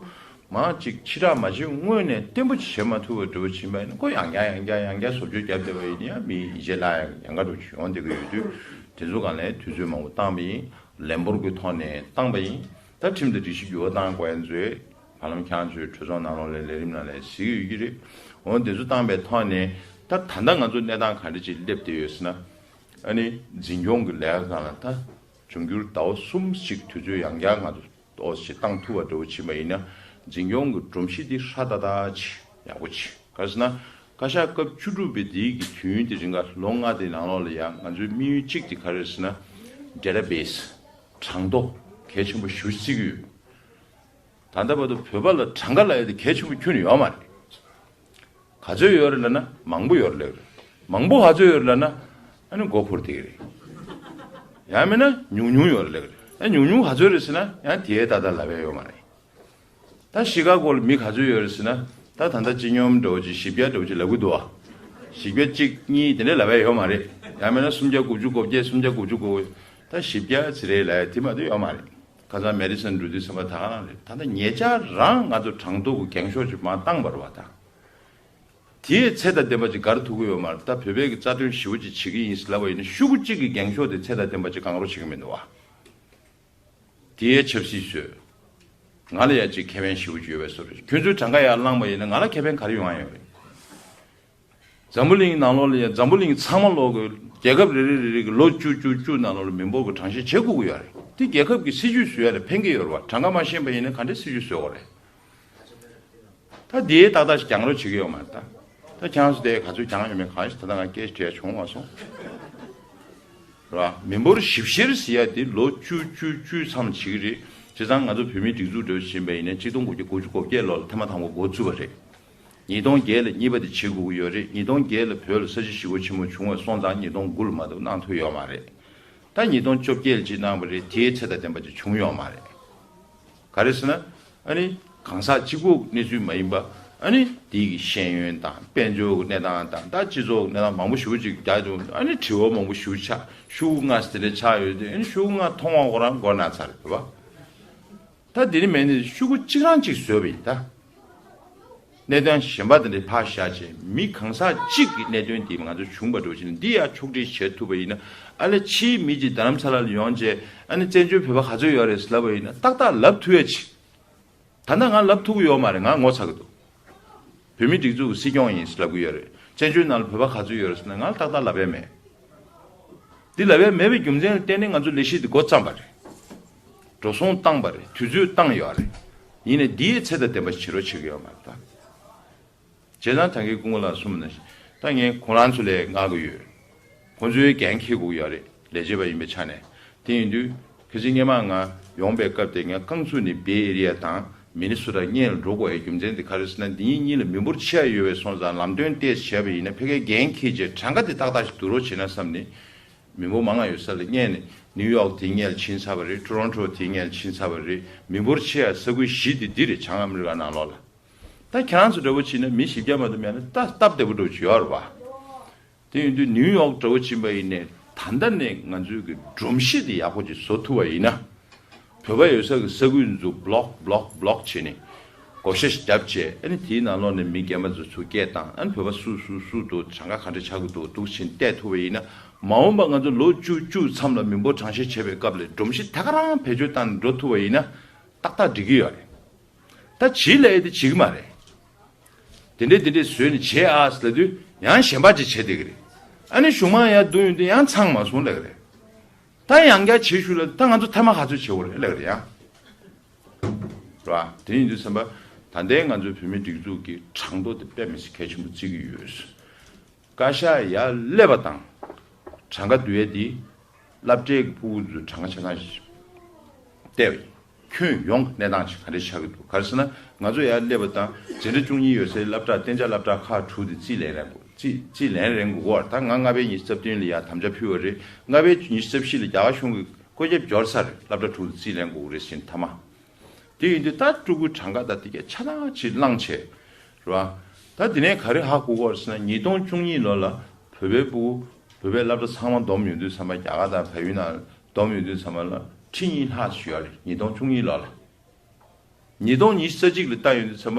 མར་ཅིག་ཕྱི་བསྒྲགས་མ་བྱས་སྔོན་ནས་གཏན་པོ་ཅིག་བྱེད་མ་ཐུབ་པ་འདྲ་བོ་ཕྱིན་པ་ཡིན་ན། ཁོ་ཡང་བསྐྱར་ཡང་བསྐྱར་ཡང་བསྐྱར་བཟོ་བཅོས་བརྒྱབ་བསྡད་པ་ཡིན་ན་ཡང་མི་ཡིད་ཆེས་བརླག་ཡ་ཡང་ག་འདྲ་བོ་ཅིག་ཡོང་བསྡད་ཀྱི་ཡོད་དུས། དེ་ཚོ་སྒང་ལ་དུས་ཚོད་མང་པོ་བཏང་བ་ཡིན། ལན་འབོར་གྱི་ཐོག་ནས་བཏང་བ་ཡིན། ད་ཁྲིམས་དང་སྒྲིག་གཞི་འགྱུར་བ་བཏང་དགོས་ཡ་ཚོས་ཧ་ལམ་ཁྱེད་རང་ཚོའི་གྲོས་ཚོགས་ནང་ལོགས་ལ་ལས་རིམ་ནང་ལ་གཟིགས་ཡོད་ཀྱི་རེད། འོ་དེ་ཚོ་བཏང་པའི་ཐོག་ནས་ད་ད་ལྟ་ང་ཚོ་གནས་སྟངས་ག་འདྲ་ཅིག་སླེབས་བསྡད་ཡོད་ཟེར་ན། ཨ་ནི་འཛིན་སྐྱོང་གི་ལས་ཀ་སྒང་ལ་ད་འབྱུང་འགྱུར་ཟླ་བ་གསུམ་ཞིག་དུས་ཚོད་ཡང་བསྐྱར་ང་ཚོ་ཏོག་ཙམ་བཏང་ཐུབ་པ་འདྲ་བོ་ཕྱིན་པ་ཡིན་ན། འཛིན་སྐྱོང་གི་སྒྲོམ་གཞི་འདི་ཧྲ་ཏག་ཏག་ཅིག་ཡག་པོ་ཅིག་ག་རེ་ཟེར་ན། བཀའ་ཤག་སྐབས་བཅུ་དྲུག་པའི་འདིའི་གི་དུས་ཡུན་དེ་རིང་ག་ལོ་ལྔ་དེ་ནང་ལོགས་ལ་ཡང་ང་ཚོའི་དམིགས་ཡུལ་གཅིག་དེ་ག་རེ་རེད་ཟེར་ན། ཌེ་ཊ་བེ་སི་གྲངས་ཐོ་གལ་ཆེན་པོ་ཞེ་པོ་བརྩི་གི་ཡོད། ད་ལྟ་བར་དུ་བོད་པ་ལ་གྲངས་ཀ་ལབ་ཡ་དེ་གལ་ཆེན་པོ་ཁྱོན་ནས་ཡོད་མ་རེད། ག་ཚོད་ཡོད་རེད་ལབ་ན་མང་པོ་ཡོད་རེད་ལབ་རེད། མང་པོ་ག་ཚོད་ཡོད་རེད་ལབ་ན་ཨ་ནི་མགོ་འཁོར་བསྡད་ཀྱི་རེད། ཡང་མིན་ན་ཉུང་ཉུང་ཡོད་རེད་ལབ་ཀྱི་རེད། ཨ་ཉུང་ཉུང་ག་ཚོད་རེད་ཟེར་ན་ཡང་དེའི་ཏག་ཏག་ལབ་ཡ་ཡོད་མ་རེད། ད་གཞིས་ཀ་སྐོར་ལ་མི་ག་ཚོད་ཡོད་རེད་ཟེར་ན། ད་ད་ལྟ་སྤྱི་སྙོམས་འདྲ་བོ་ཅིག་བཞི་བརྒྱ་འདྲ་བོ་ཅིག་ལབ་ཀྱི་འདུག་བ། བཞི་བརྒྱ་གཅིག་གཉིས་དེ་འདྲས་ལབ་ཡ་ཡོད་མ་རེད། ཡང་མིན་ན་སུམ་བརྒྱ་དགུ་བཅུ་གོ་བརྒྱད་སུམ་བརྒྱ་དགུ་བཅུ་གོ། ད་བཞི་བརྒྱ་ཟེར་རེད་ལབ་ཡ་དེ་མ་གཏོགས་ཡོད་མ་རེད། ཁ་སང་མེ་ཌི་སོན་འགྲོ་དུས་ཙམ་པ་ད་ག་རང་རེད། ད་ལྟ་ཉེ་ཆར་རང་ང་ཚོ་གྲངས་ཐོ་གི་འགེངས་ཤོག་ཅིག་མར་བཏང་བ་རེད་བ་ད། དེས་ཚད་དང་ལྡན་པ་ཅིག་དགར་ཐུབ་ཀྱི་ཡོད་མ་རེད། ད་བོད་པའི་གི་རྩ་དོན་ཞེ་པོ་ཅིག་བྱེད་ཀྱི་ཡིན་ཟེར་ལབ་པ་ཡིན་ན་ཤོག་གུ་གཅིག་གི་འགེངས་ཤོག་དེ་ཚད་དང་ལྡན་པ་ཅིག་གང་རུང་བྱེད་ཀྱི་མི་འདུག་བ། དེའི་ཆབ་སྲིད་བཟོས། ང་ལ་ཡ་ཅིག་ཁེ་ཕན་ཞེ་པོ་ཅིག་ཡོད་པའི་བཟོ་འདྲ། ཁྱོད་ཚོའི་གྲངས་ཀ་ཡར་བླངས་པ་ཡིན་ན་ང་ལ་ཁེ་ཕན་ག་རེ་ཡོང་ཡ་ཡོད་རེད། འཛམ་བུ་གླིང་ནང་ལོགས་ལ་ཡ་འཛམ་བུ་གླིང་ཚང་མ་ལོག་གི་རྒྱལ་ཁབ་རེ་རེ་རེ་རེ་གི་ལོ་བཅུ་བཅུ་བཅུ་ནང་ལོགས་ལ་མི་འབོར་གི་གྲངས་བཤེར་བྱེད་དགོས་ཀྱི་ཡོད་རེད། དེ་རྒྱལ་ཁབ་ཀྱི་སྲིད་ཇུས་བཟོ་ཡ་ལ་ཕན་གྱི་ཡོད་རེད་བ། གྲངས་ཀ་མ་ཤེས་པ་ཡིན་ན་ག་འདྲའི་སྲིད་ཇུས་བཟོ་དགོས་རེད། ད་དེའི་ཏག་ཏག་ཞིག་གྱང་རོ་བྱེད་ཀྱི་ཡོད་མ་རེད་ད། ད་ཁྱེད་རང་ཚོ་དེ་ག་ཚོད་གྱང་ཡོད་མེད་གང་ཞིག་ད་ལྟ་ང་སྐད་ཆ་དྲི་ཡ་བྱུང་མ་སོང་། ར། མི་འབོར་ཞིབ་བཤེར་ཟེར་ཡ་དེ་ལོ་བཅུ་བཅུ་བཅུ་ཙམ་བྱེད་ཀྱི་རེད། བྱས་ཙང་ང་ཚོ་བོད་མིའི་སྒྲིག་འཛུགས་འདྲ་བོ་ཞིག་ཡིན་པ་ཡིན་ན་གཅིག་སྟོང་དགུ་བརྒྱ་དགུ་བཅུ་གོ་བརྒྱད་ལོ་ལ་ཐེངས་མ་དང་པོ་འགོ་བཙུགས་པ་རེད། ཉིས་སྟོང་བརྒྱད་ལ་གཉིས་པ་དེ་བྱེད་དགོས་ཀྱི་ཡོད་རེད། ཉིས་སྟོང་བརྒྱད་ལ་བོད་ལ་ས་བྱི་ཞི་རྒོལ་ཆེན་མོ་བྱུང་བ་སོང་ཙང་ཉིས་སྟོང་དགུ་ལ་མ་གཏོགས་གནང་ཐུབ་ཡོད་མ་རེད། ད་ཉིས་སྟོང་བཅོ་བརྒྱད་ལ་གཅིག་གནང་བ་རེད། དེའི་ཚད་དང་ལྡན་པ་ཅིག་བྱུང་ཡོད་མ་རེད། ག་རེ་ཟེར་ན། ཨ་ནི་གང་ཟག་གཅིག་པོ་གི་གནས་ཚུལ་མ་ཡིན་པ། ཨ་ནི་དེའི་གི་ཤེས་ཡོན་དང་དཔལ་འབྱོར་གྱི་གནས་སྟངས་དང་ད་སྤྱི་ཚོགས་ཀྱི་གནས་སྟངས་མང་པོ་ཞེ་པོ་ཅིག་རྒྱག་འདུག་ཨ་ནི་དྲི་བ་མང་པོ་ཞེ་པོ་ཆགས། ཤོག་གུ་ལྔ་དེ་འདྲ་ཆགས་ཡོད་དུས་ཨ་ནི་ཤོག་གུ་ལྔ་མཐོང་བ་ཁོ་རང་མགོ་ན་ཚར་རེད་བ། ད་དེ་ནི་མེད་ནི་ཤོག་གུ་གཅིག་རང་གཅིག་བཟོས་པ་ཡིན་ད། གནད་དོན་གཞན་པ་དེ་འདྲ་ཕར་བཞག་བྱས་མི་གང་ཟག་གཅིག་གི་གནད་དོན་དེ་ང་ཚོ་བྱུང་བ་འགྲོ་བཞིན་འདི་ཡང་ཕྱོགས་སྒྲིག་བྱེད་ཐུབ་པ་ཡིན་ན། ཨ་ལས་ཕྱིའི་མི་གཅིག་རྡ་རམ་ས་ལ་ལ་ཡོང་བྱས་ཨ་ནི་བཙན་བྱོལ་བོད་པ་ག་ཚོད་ཡོད་རེད་ཟེར་ལབ་པ་ཡིན་ན་ཏག་ཏག་ལབ་ཐུབ་ཡ་ཅིག་ད་ལྟ་ང་ལབ་ཐུབ་ཀྱི་ཡོད་མ་རེད། ང་ངོ་ཚ་གི་འདུག་བོད་མིའི་སྒྲིག་འཛུགས་ཀྱི་སྲིད་སྐྱོང་ཡིན་ཟེར་ལབ་གི་ཡོད་རེད། བཙན་བྱོལ་ནང་ལ་བོད་པ་ག་ཚོད་ཡོད་རེད་ཟེར་ན་ང་ལ་ཏག་ཏག་ལབ་ཡ་མེད། འདི་ལབ་ཡ་མེད་པའི་རྒྱུ་མཚན་ལ་བརྟེན་ནས་ང་ཚོ་ལས་གཞི་འདི་འགོ་བརྩམས་པ་རེད། འགྲོ་སོང་བཏང་པ་རེད། དུས་ཚོད་བཏང་ཡོད་རེད། ཡིན་ནའི་འདི་ཡི་ཚད་དང་ལྡན་པ་ཞིག་བྱེད་རོགས་བྱེད་ཀྱི་ཡོད་མ་རེད་ད། བྱས་ཙང་ད་གིན་སྐུ་ངོ་ལགས་གསུངས་པ་ནང་བཞིན་ད་ངས་ཁོང་རང་ཚོ་ལ་མངགས་ཀྱི་ཡོད། ཁོང་ཚོའི་འགན་འཁྱེར་དགོས་ཀྱི་ཡོད་རེད། ལས་བྱེད་པ་ཡིན་པའི་ཆ་ནས། དེ་ཡིན་དུས་ཁ་སང་སྔོན་མ་ང་ཡོང་པའི་སྐབས་དེ་ངས་རྐང་ཚུགས་ནས་བེ་ཨེ་རི་ཡ་དང་མི་ནི་སོ་ཊ་སྔོན་ལ་འགྲོ་དགོས་ཡའི་རྒྱུ་མཚན་དེ་ག་རེ་ཟེར་ན། འདི་གཉིས་གཉིས་ལ་མི་འབོར་ཆེ་བ་ཡོད་པའི་སོང་ཙང་ལམ་སྟོན་ཏོག་ཙམ་བྱས་པ་ཡིན་ན་ཕ་གིའི་འགན་འཁྱེར་བྱས་གྲངས་ཀ་དེ་ཏག་ཏག་ཞིག་བསྡུ་རོགས་བྱེད་ན་བསམ་ནས། མི་འབོར་མང་བ་ཡོད་ས་ལ་སྔོན་ནས་ནིའུ་ཡོག་དེ་སྔོན་ལ་ཕྱིན་ཚར་བ་རེད། ཊོ་རོན་ཊོ་དེ་སྔོན་ལ་ཕྱིན་ཚར་བ་རེད། མི་འབོར་ཆེ་བ་ས་ཁུལ་བཞི་དེ་འདི་རེད། བྱང་ཨ་མི་རི་ཀ་ནང་ལོགས་ལ། ད་ཁྱེད་རང་ཚོ་འདྲ་བོ་བྱས་ན་མི་བཞི་བརྒྱ་མ་གཏོགས་མེད་ན་ད་སྟབས་བདེ་པོ་འདྲ་བོ་ཅིག་ཡོད་རེད་བ། དེ་ཡིན་དུས་ནིའུ་ཡོག་འདྲ་བོ་ཕྱིན་པ་ཡིན་ནའི་ད་ལྟ་ནས་ང་ཚོའི་གི་སྒྲོམ་གཞི་དེ་ཡག་པོ་ཅིག་བཟོ་ཐུབ་པ་ཡིན་ན། བོད་པ་ཡོད་ས་གི་ས་ཁུལ་ཚོ་བྷ་ལོག་བྷ་ལོག་བྷ་ལོག་བྱས་ནས་བགོ་བཤའ་ཞིག་བརྒྱབ་བྱས། ཨ་ནི་དེའི་ནང་ལོགས་ནས་མི་རྒན་པ་ཚོ་ཚུར་སྐད་བཏང་། ཨ་ནི་བོད་པ་སུ་སུ་སུ་འདུག་གྲངས་ཀ་ག་འདྲ་ཆགས་ཀྱི་འདུག་འདུག་ཕྱིན་བལྟས་ཐུབ་པ་ཡིན་ན། མ་འོངས་པ་ང་ཚོ་ལོ་བཅུ་བཅུ་མཚམས་ལ་མི་འབོར་གྲངས་བཤེར་བྱེད་པའི་སྐབས་ལ་སྒྲོམ་གཞི་ད་ག་རང་བེད་སྤྱོད་བཏང་ནས་འགྲོ་ཐུབ་པ་ཡིན་ན་ཏག་ཏག་འགྲིག་གི་ཡོད་རེད། ད་བྱེད་ལས་དེ་བྱེད་ཀྱི་མ་རེད། དེ་འདྲས་དེ་འདྲས་བཟོས་ནས་བྱེད་ཨ་ཟེར་ལབ་དུས་ཡང་གཞན་པ་ཅིག་བྱེད་བསྡད་ཀྱི་རེད། ཨ་ནི་གཞུག་མ་ཡར་བསྡུ་ཡོང་དུས་ཡང་ཚང་མ་སོང་ལབ་ཀྱི་རེད། ད་ཡང་བསྐྱར་བྱེད་ཤུགས་ལ་ད་ང་ཚོ་ཐ་མ་ག་ཚོད་བྱེད་དགོས་རེད་ལབ་ཀྱི་རེད་ཡང་། རེད་བ། དེ་ཡིན་དུས་ཙམ་པ་ད་ལྟའི་ང་ཚོའི་བོད་མིའི་སྒྲིག་འཛུགས་ཀྱི་གྲངས་ཐོ་དེ་དཔེ་མི་སྲིད་གལ་ཆེན་པོ་བརྩི་གི་ཡོད། བཀའ་ཤག་ཡར་སླེབས་པ་དང་གྲངས་ཀ་བསྡུ་ཡས་དེ་སློབ་གྲྭའི་གི་ཕྲུ་གུ་ཚོའི་གྲངས་ཀ་ཆ་ཚང་ཞིག་བལྟས་པ་ཡིན། ཁྱོན་ཡོངས་ཀྱི་གནས་སྟངས་ཆ་ག་འདྲ་ཆགས་ཀྱི་འདུག་ག་རེ་ཟེར་ན་ང་ཚོ་ཡར་སླེབས་པ་དང་འཛིན་གྲྭ་བཅུ་གཉིས་ཡོད་སའི་སློབ་གྲྭ་གཏན་འཇགས་སློབ་གྲྭ་ཁག་དྲུག་དེ་རྩིས་ལེན་རན་དགོས། རྩིས་རྩིས་ལེན་རན་དགོས་ཀྱི་ཡོད་རེད། ད་ང་ལྔ་པའི་ཉི་ཤུ་རྩ་བདུན་ལ་ཡར་དམ་བཅའ་ཕུལ་བ་རེད། ལྔ་པའི་ཉི་ཤུ་རྩ་བཞི་ལ་རྒྱ་གར་གཞུང་གིས་བཀོད་ཁྱབ་འབྱོར་ཚར་རེད། སློབ་གྲྭ་དྲུག་དེ་རྩིས་ལེན་དགོས་ཀྱི་རེད་ཟེར་མཐའ་མ། དེ་ཡིན་དུས་ད་ཕྲུ་གུའི་གྲངས་ཀ་ད་དེ་གས་ཆ་ཚང་ཅིག་བླངས་བྱས། རེད་བ། ད་དེ་ནས་ག་རེ་ཧ་གོ་གི་ཡོད་རེད་ཟེར་ན་ཉིས་སྟོང་བཅུ་གཉིས་ལོ་ལ་བོད་པའི་ཕྲུ་གུ་བོད་པའི་སློབ་གྲྭ་ཚང་མ་བསྡོམས་ཡོང་དུས་ཚང་མ་རྒྱ་གར་དང་བལ་ཡུལ་ནང་བསྡོམས་ཡོང་དུས་ཚང་མ་ལ་ཁྲི་གཉིས་ལྷག་ཞིག་ཡོད་རེད། ཉིས་སྟོང་བཅུ་གཉིས་ལོ་ལ། ཉིས་སྟོང་ཉི་ཤུ་རྩ་གཅིག་ལ་བལྟ་ཡོང་དུས་ཚང་མ་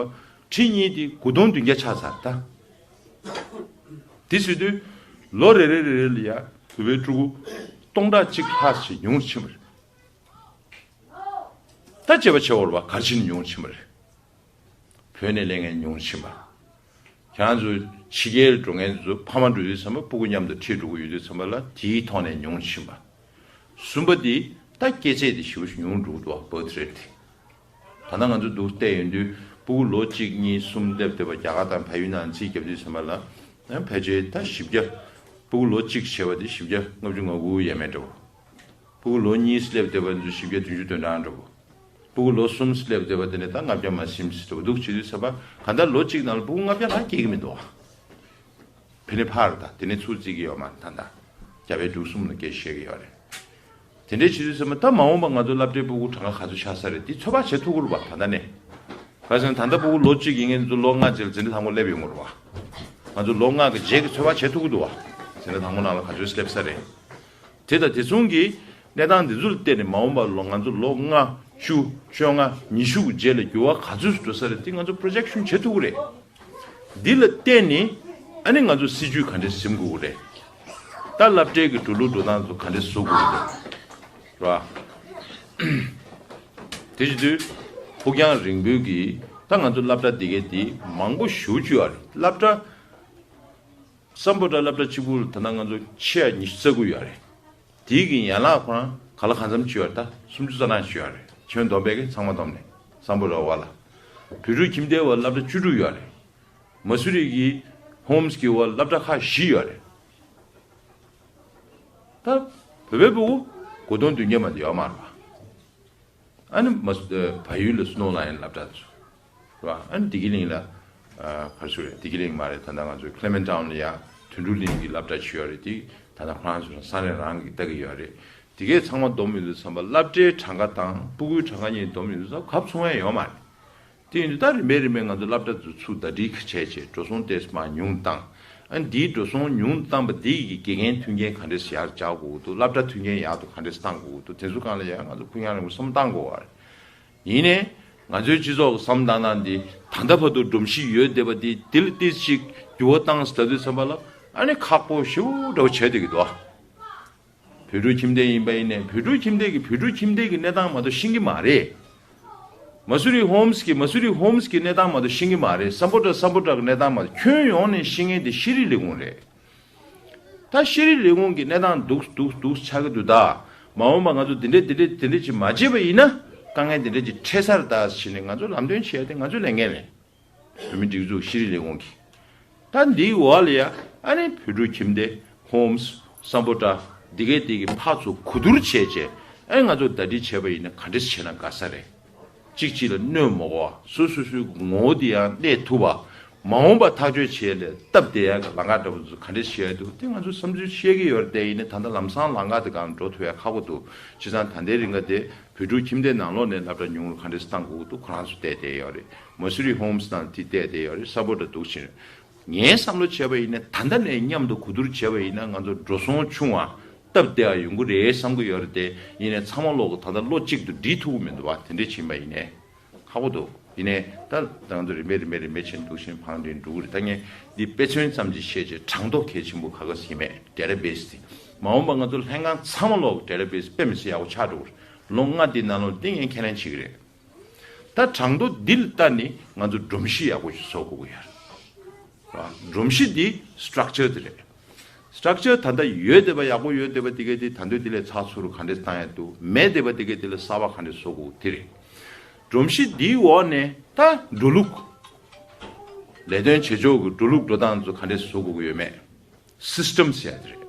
ཁྲི་གཉིས་དེ་དགུ་སྟོང་བདུན་བརྒྱ་ཆགས་ཚར་ད། དེ་ཟེར་དུས་ལོ་རེ་རེ་རེ་རེ་ལ་ཡ་བོད་པའི་ཕྲུ་གུ་སྟོང་ཕྲག་གཅིག་ལྷག་ཞིག་ཉུང་ཕྱིན་པ་རེད། ད་བྱས་པ་བྱས་པ་རེད་བ། ག་རེ་བྱས་ནས་ཉུང་ཕྱིན་པ་རེད། བོད་ནས་སླེབས་མཁན་ཉུང་ཕྱིན་པ། ཁྱེད་རང་ཚོ་ཕྱི་རྒྱལ་འགྲོ་མཁན་ཚོ་ཕ་མ་འགྲོ་དུས་ཙམ་པ་སྤུ་གུ་མཉམ་དུ་ཁྲིད་འགྲོ་གི་ཡོད་དུས་ཙམ་པ་ལ་དེའི་ཐོག་ནས་ཉུང་ཕྱིན་པ། གསུམ་པ་དེ་ད་སྐྱེས་ཚད་དེ་ཞེ་པོ་ཞིག་ཉུང་འགྲོ་གི་འདུག་བ། birth rate དེ། ད་ལྟ་ང་ཚོ་འདུག་བལྟས་ཡོང་དུས་སྤུ་གུ་ལོ་གཅིག་གཉིས་གསུམ་སླེབས་བསྡད་པ་རྒྱ་གར་དང་བལ་ཡུལ་ནང་རྩིས་བརྒྱབ་དུས་ཙམ་པ་ལ་ཕལ་ཆེར་ད་བཞི་བརྒྱ། སྤུ་གུ་ལོ་གཅིག་བྱས་པ་དེ་བཞི་བརྒྱ་ལྔ་བཅུ་ང་དགུ་ཡས་མས་འདྲ་བོ། སྤུ་གུ་ལོ་གཉིས་སླེབས་བསྡད་པ་ཚོ་བཞི་བརྒྱ་བདུན་ཅུ་དོན་གྲངས་འདྲ་བོ། སྤུ་གུ་ལོ་གསུམ་སླེབས་བསྡད་པ་དེ་ནས་ད་ལྔ་བརྒྱ་མ་ཟིན་ཟེར་བ་འདུག་བྱེད་དུས་ཙམ་པ་གང་ལྟར་ལོ་གཅིག་ནང་ལ་སྤུ་གུ་ལྔ་བརྒྱ་ལྷག་སྐྱེ་གི་མི་འདུག་བ། ཕི་ནི་ཕར་ད་དེ་ནས་ཚུར་བརྩི་གི་ཡོད་མ་རེད། ད་ད་རྒྱ་བལ་འབྲུག་གསུམ་ལ་སྐད་ཆ་བཤད་གི་ཡོད་རེད། དེ་འདྲའི་བྱེད་དུས་ཙམ་པ་ད་མ་འོངས་པ་ང་ཚོ་སློབ་གྲྭའི་སྤུ་གུ་གྲངས་ཀ་ག་ཚོད་ཆགས་ས་རེད་དེ་ཚོད་དཔག་བྱེད་ཐུབ་ཀྱི་རེད་བ། ད་ལྟ་ནས། ག་ཟེར་ན་ད་ལྟ་སྤུ་གུ་ལོ་གཅིག་ཡིན་མཁན་ཚོ་ལོ་ལྔ་རྗེས་ལ་འཛིན་གྲྭ་དང་པོ་སླེབས་ཡོང་གི་རེད་བ། ང་ཚོ་ལོ་ལྔ་གི་རྗེས་ཀྱི་ཚོད་དཔག་བྱེད་ཐུབ་ཀྱི་འདུག་བ། འཛིན་གྲྭ་དང་པོ་ནང་ལ་ག་ཚོད་སླེབས་ས་རེད། དེ་དང་དེ་མཚུངས་ཀྱི་གནས་སྟངས་འདི་ཚོ་ལ་བལྟས་ནས་མ་འོངས་པ་ལ་ང་ཚོ་ལོ་ལྔ། བཅུ། བཅོ་ལྔ། ཉི་ཤུ་གི་རྗེས་ལ་འགྱུར་བ་ག་ཚོད་འགྲོ་ས་རེད་དེ་ང་ཚོ་པོ་རོ་ཇེག་ཤན་བྱེད་ཐུབ་ཀྱི་རེད། འདི་ལ་བརྟེན་ནས་ཨ་ནི་ང་ཚོ་སྲིད་ཇུས་ག་འདྲས་འཛིན་དགོས་ཀྱི་རེད། ད་སློབ་གྲྭའི་གི་འགྲོ་ལུགས་འགྲོ་སྟངས་ཚོ་ག་འདྲས་བཟོ་དགོས་ཀྱི་རེད། རེད་བ། དེ་བྱེད་དུས་ཕུགས་རྒྱང་རིང་པོའི་གི་ད་ང་ཚོ་སློབ་གྲྭ་འདི་གའི་འདི་མང་པོ་ཞེ་པོ་ཅིག་ཡོད་རེད། སློབ་གྲྭ་སམ་བྷོ་ཊ་སློབ་གྲྭ་གཅིག་པུ་ལ་ད་ལྟ་ང་ཚོ་ཆེ་ཡ་ཉི་ཤུ་རྩ་དགུ་ཡོད་རེད། དེའི་གི་ཡན་ལག་ཁོ་རང་ག་ལ་གང་འཚམ་ཅིག་ཡོད་རེད། ད་སུམ་ཅུ་རྩ་གྲངས་ཅིག་ཡོད་རེད། ཁྱོན་བསྡོམས་པས་གི་ཚང་མ་བསྡོམས་ནས་སམ་བྷོ་ཊ་བ་ལ། བོད་ཕྲུག་ཁྱིམ་སྡེ་བ་སློབ་གྲྭ་བཅུ་དྲུག་ཡོད་རེད། མ་སུ་རི་གི་ཧོམ་སི་གི་བ་སློབ་གྲྭ་ཁག་བཞི་ཡོད་རེད། ད་བོད་པའི་སྤུ་གུ་དགུ་སྟོང་བདུན་བརྒྱ་མ་གཏོགས་ཡོད་མ་རེད་བ། ཨ་ནི་མ་སུ་བལ་ཡུལ་ལ་སི་ནོ་ལ་ཡན་སློབ་གྲྭ་ཚོ་རེད་བ། ཨ་ནི་བདེ་སྐྱིད་གླིང་ལ་ཨ་ག་རེ་ཟེར་རེད། བདེ་སྐྱིད་གླིང་མ་རེད། ད་ལྟ་ང་ཚོ་ཁི་ལེ་མེན་ཊའུན་ལ་ཡ་དོན་གྲུབ་གླིང་གི་སློབ་གྲྭ་ཅིག་ཡོད་རེད། དེ་ད་ལྟ་ཁོ་རང་ཚོ་ས་གནས་རང་གིས་ལྟ་གི་ཡོད་རེད། དེ་གས་ཚང་མ་བསྡོམས་ཡོང་དུས་ཙམ་པ་སློབ་གྲྭའི་གྲངས་ཀ་དང་སྤུ་གུའི་གྲངས་ཀ་གཉིས་བསྡོམས་ཡོང་དུས་ཙམ་པ་གབ་ཚུགས་ཡ་ཡོད་མ་རེད། དེ་ཡིན་དུས་ད་རིམ་པས་རིམ་པས་ང་ཚོ་སློབ་གྲྭ་ཚོ་ཚུར་ཟླ་སྒྲིལ་བྱས་བྱས་འགྲོ་སོང་ཏོག་ཙམ་མར་ཉུང་བཏང་། ཨ་ནི་འདིའི་འགྲོ་སོང་ཉུང་བཏང་བ་འདི་ཡི་དགེ་རྒན་མཐུན་རྐྱེན་ག་འདྲས་ཡར་སྦྱར་དགོས་འདུག་སློབ་གྲྭ་མཐུན་རྐྱེན་ཡག་ཏུ་ག་འདྲས་བཏང་དགོས་འདུག་དེ་ཚོ་སྒང་ལ་ཡང་ང་ཚོ་ཁོང་ཡང་རིང་པོ་བསམ་བཏང་དགོས་པ་རེད། ཡིན་ནའི་ང་ཚོའི་སྤྱི་ཚོགས་ཀྱི་བསམ་བཏང་སྟངས་འདི་ད་ལྟ་བར་དུ་སྒྲོམ་གཞི་ཡོད་བསྡད་པ་འདི་དེ་ལ་ཏོག་ཙམ་འགྱུར་བ་བཏང་ཟེར་ལབ་དུས་ཙམ་པ་ལ་ཨ་ནི་ཁག་པོ་ཞེ་པོ་འདྲ་བོ་བྱས་བསྡད་ཀྱི་འདུག་བོད་ཕྲུག་ཁྱིམ་སྡེ་ཡིན་པ་ཡིན་ནའི་བོད་ཕྲུག་ཁྱིམ་སྡེ་གི་བོད་ཕྲུག་ཁྱིམ་སྡེ་གི་གནས་སྟངས་མ་གཏོགས་ཤེས་ཀྱི་མ་རེད། མ་སུ་རི་ཧོམ་སི་གི་མ་སུ་རི་ཧོམ་སི་གི་གནས་སྟངས་མ་གཏོགས་ཤེས་ཀྱི་མ་རེད། སམ་བྷོ་ཊ་སམ་བྷོ་ཊ་གི་གནས་སྟངས་མ་གཏོགས་ཁྱོན་ཡོངས་ནས་ཤེས་མཁན་དེ་ཤེས་རིག་ལས་ཁུངས་རེད། ད་ཤེས་རིག་ལས་ཁུངས་ཀྱི་གནས་སྟངས་སྡུག་སྡུག་སྡུག་ཆགས་ཀྱི་འདུག་ད་མ་འོངས་པ་ང་ཚོ་འདི་འདྲས་འདི་འདྲས་འདི་འདྲས་ཅིག་མ་བྱས་པ་ཡིན་ན་དཀའ་ངལ་འདི་འདྲས་ཅིག་འཕྲད་ས་རེད་ད་ཟེར་ནས་ང་ཚོ་ལམ་སྟོན་བྱས་ཏེ་ང་ཚོའི་ལས་འགན་རེད། བོད་མིའི་སྒྲིག་འཛུགས་ཤེས་རིག་ལས་ཁུངས་ཀྱིས། ད་འདིའི་འོག་ལ་ཡ་ཨ་ནི་བོད་ཕྲུག་ཁྱིམ་སྡེ་ཧོམ་སི་སམ་བྷོ་ཊ་འདི་གའི་འདི་གི་ཕར་ཚུར་གོ་བསྡུར་བྱས་བྱས་ཨ་ནི་ང་ཚོ་ཟླ་སྒྲིལ་བྱས་པ་ཡིན་ན་ག་འདྲས་བྱས་ན་དགའ་ས་རེད། གཅིག་གཅིག་ལ་གནོད་མ་དགོས་པ་སོ་སོ་སོའི་ངོ་བོ་འདི་ཡང་གནས་ཐུབ་པ། མ་འོངས་པ་ཐག་གཅོད་བྱེད་ཡ་ལས་སྟབས་བདེ་ཡ་གི་ལམ་ཁ་འདྲ་པོ་ཚོ་ག་འདྲས་བྱེད་ཡ་འདུག་དེ་ང་ཚོས་བསམ་ཚུལ་བཤད་ཀྱི་ཡོད་རེད་དེ། ཡིན་ནའི་ད་ལྟ་ལམ་སང་ལམ་ཁ་དེ་སྒང་འགྲོ་ཐུབ་ཡ་ཁག་པོ་འདུག་བྱས་ཙང་ད་ལྟའི་རིང་ག་དེ་བོད་ཕྲུག་ཁྱིམ་སྡེ་ནང་ལོགས་ནས་སློབ་གྲྭ་ཉུང་རུ་ག་འདྲས་བཏང་དགོས་འདུག་ཁོ་རང་ཚོ་བལྟས་བསྡད་ཡོད་རེད། མ་སུ་རི་ཧོམ་སི་དང་དེ་བལྟས་བསྡད་ཡོད་རེད། སམ་བྷོ་ཊ་འདུག་ཕྱིན། ངའི་བསམ་བློ་བྱས་པ་ཡིན་ན་ད་ལྟ་ནས་མཉམ་དུ་གོ་བསྡུར་བྱས་པ་ཡིན་ན་ང་ཚོ་འགྲོ་སོང་ཆུང་བ་སྟབས་བདེ་བ་ཡོང་གི་རེད་བསམ་གྱི་ཡོད་རེད་དེ། ཡིན་ནའི་ཚང་མ་ལོག་གི་ད་ལྟ་བློ་གཅིག་ཏུ་སྒྲིལ་ཐུབ་ཀྱི་མི་འདུག་བ། དེ་འདྲས་ཕྱིན་པ་ཡིན་ནའི་ཁག་པོ་འདུག་ཡིན་ནའི་ད་ད་ང་ཚོ་རིམ་པས་རིམ་པས་རིམ་པས་ཕྱིན་འདུག་ཕྱིན་ཕང་འདྲེན་འགྲོ་གི་རེད། ད་ངས་འདི་དཔེ་མཚོན་ཙམ་ཅིག་བཤད་བྱས། གྲངས་ཐོ་གལ་ཆེན་པོ་ག་ག་ཟིག་མེད། ཌེ་ཊ་བེ་སི་དེ་མ་འོངས་པ་ང་ཚོ་ལྷན་ཁང་ཚང་མ་ལོག་གི་ཌེ་ཊ་བེ་སི་དཔེ་མི་སྲིད་ཡག་པོ་ཆགས་འགྲོ་གི་རེད། ལོ་ལྔ་འདི་ནང་ལོགས་འདི་ངས་ཁས་ལེན་བྱེད་ཀྱི་རེད། ད་གྲངས་ཐོ་འདི་ལ་ལྟ་ནས་ང་ཚོ་སྒྲོམ་གཞི་ཡག་པོ་ཞིག་བཟོ་དགོས་ཀྱི་ཡོད་རེད། སྒྲོམ་གཞི་འདི་སི་ཊག་ཅར་དེ་རེད། སི་ཊག་ཅར་ད་ལྟ་ཡོད་བསྡད་པ་ཡག་པོ་ཡོད་བསྡད་པ་དེ་གས་དེ་ད་དུང་དེ་ལས་ཚགས་ཚུད་རུ་ག་འདྲས་བཏང་ཡ་འདུག་མེད་བསྡད་པ་དེ་གས་དེ་ལ་གསར་པ་ག་འདྲས་བཟོ་དགོས་དེ་རེད། སྒྲོམ་གཞི་འདིའི་འོག་ནས་ད་འགྲོ་ལུགས། ལས་དོན་བྱེད་ཕྱོགས་ཀྱི་འགྲོ་ལུགས་འགྲོ་སྟངས་ཚོ་ག་འདྲས་བཟོ་དགོས་ཀྱི་ཡོད་མེད། སིས་ཊམ་ཟེར་ཡ་དེ་རེད།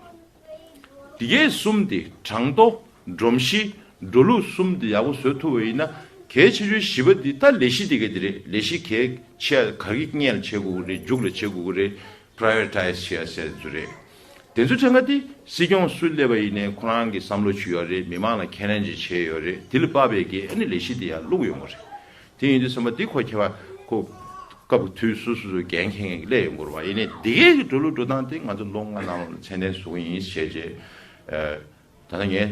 དེ་གས་གསུམ་དེ་གྲངས་ཐོ། སྒྲོམ་གཞི། འགྲོ་ལུགས་གསུམ་དེ་ཡག་པོ་བཟོ་ཐུབ་པ་ཡིན་ན་གལ་ཆེ་ཤོས་བཞི་པ་དེ་ད་ལས་གཞི་དེ་གས་དེ་རེད། ལས་གཞི་གལ་ཆེ་ག་གི་སྔོན་ལ་བྱེད་དགོས་ཀྱི་རེད། མཇུག་ལ་བྱེད་དགོས་ཀྱི་རེད། པ་རའི་ཡོ་རི་ཊའི་ཛི་བྱེད་ཡ་ཟེར་ཚོ་རེད། དེ་ཚོ་ཕྲན་ག་དེ་སྲིད་སྐྱོང་སུ་སླེབས་པ་ཡིན་ནའི་ཁོ་རང་གི་བསམ་བློ་ཅིག་ཡོད་རེད། མི་མང་ལ་ཁས་ལེན་ཅིག་བྱས་ཡོད་རེད། དེ་ལ་དཔག་པའི་གི་ཨ་ནི་ལས་གཞི་དེ་ཡར་བླུགས་ཡོང་གི་རེད། དེ་ཡིན་དུས་ཙམ་པ་འདི་ཁོ་ཁྱད་པར་ཁོ་སྐབས་དུས་སོ་སོ་སོའི་འགན་འཁྱེར་མཁན་གྱི་སླེབས་ཡོང་གི་རེད་བ། ཡིན་ནའི་འདི་གའི་གི་འགྲོ་ལུགས་འགྲོ་སྟངས་དེ་ང་ཚོ་ལོ་ལྔ་ནང་ལ་མཚན་གནས་བཟོ་གི་ཡིན་ཞེས་བྱས། ད་ལྟ་ངས་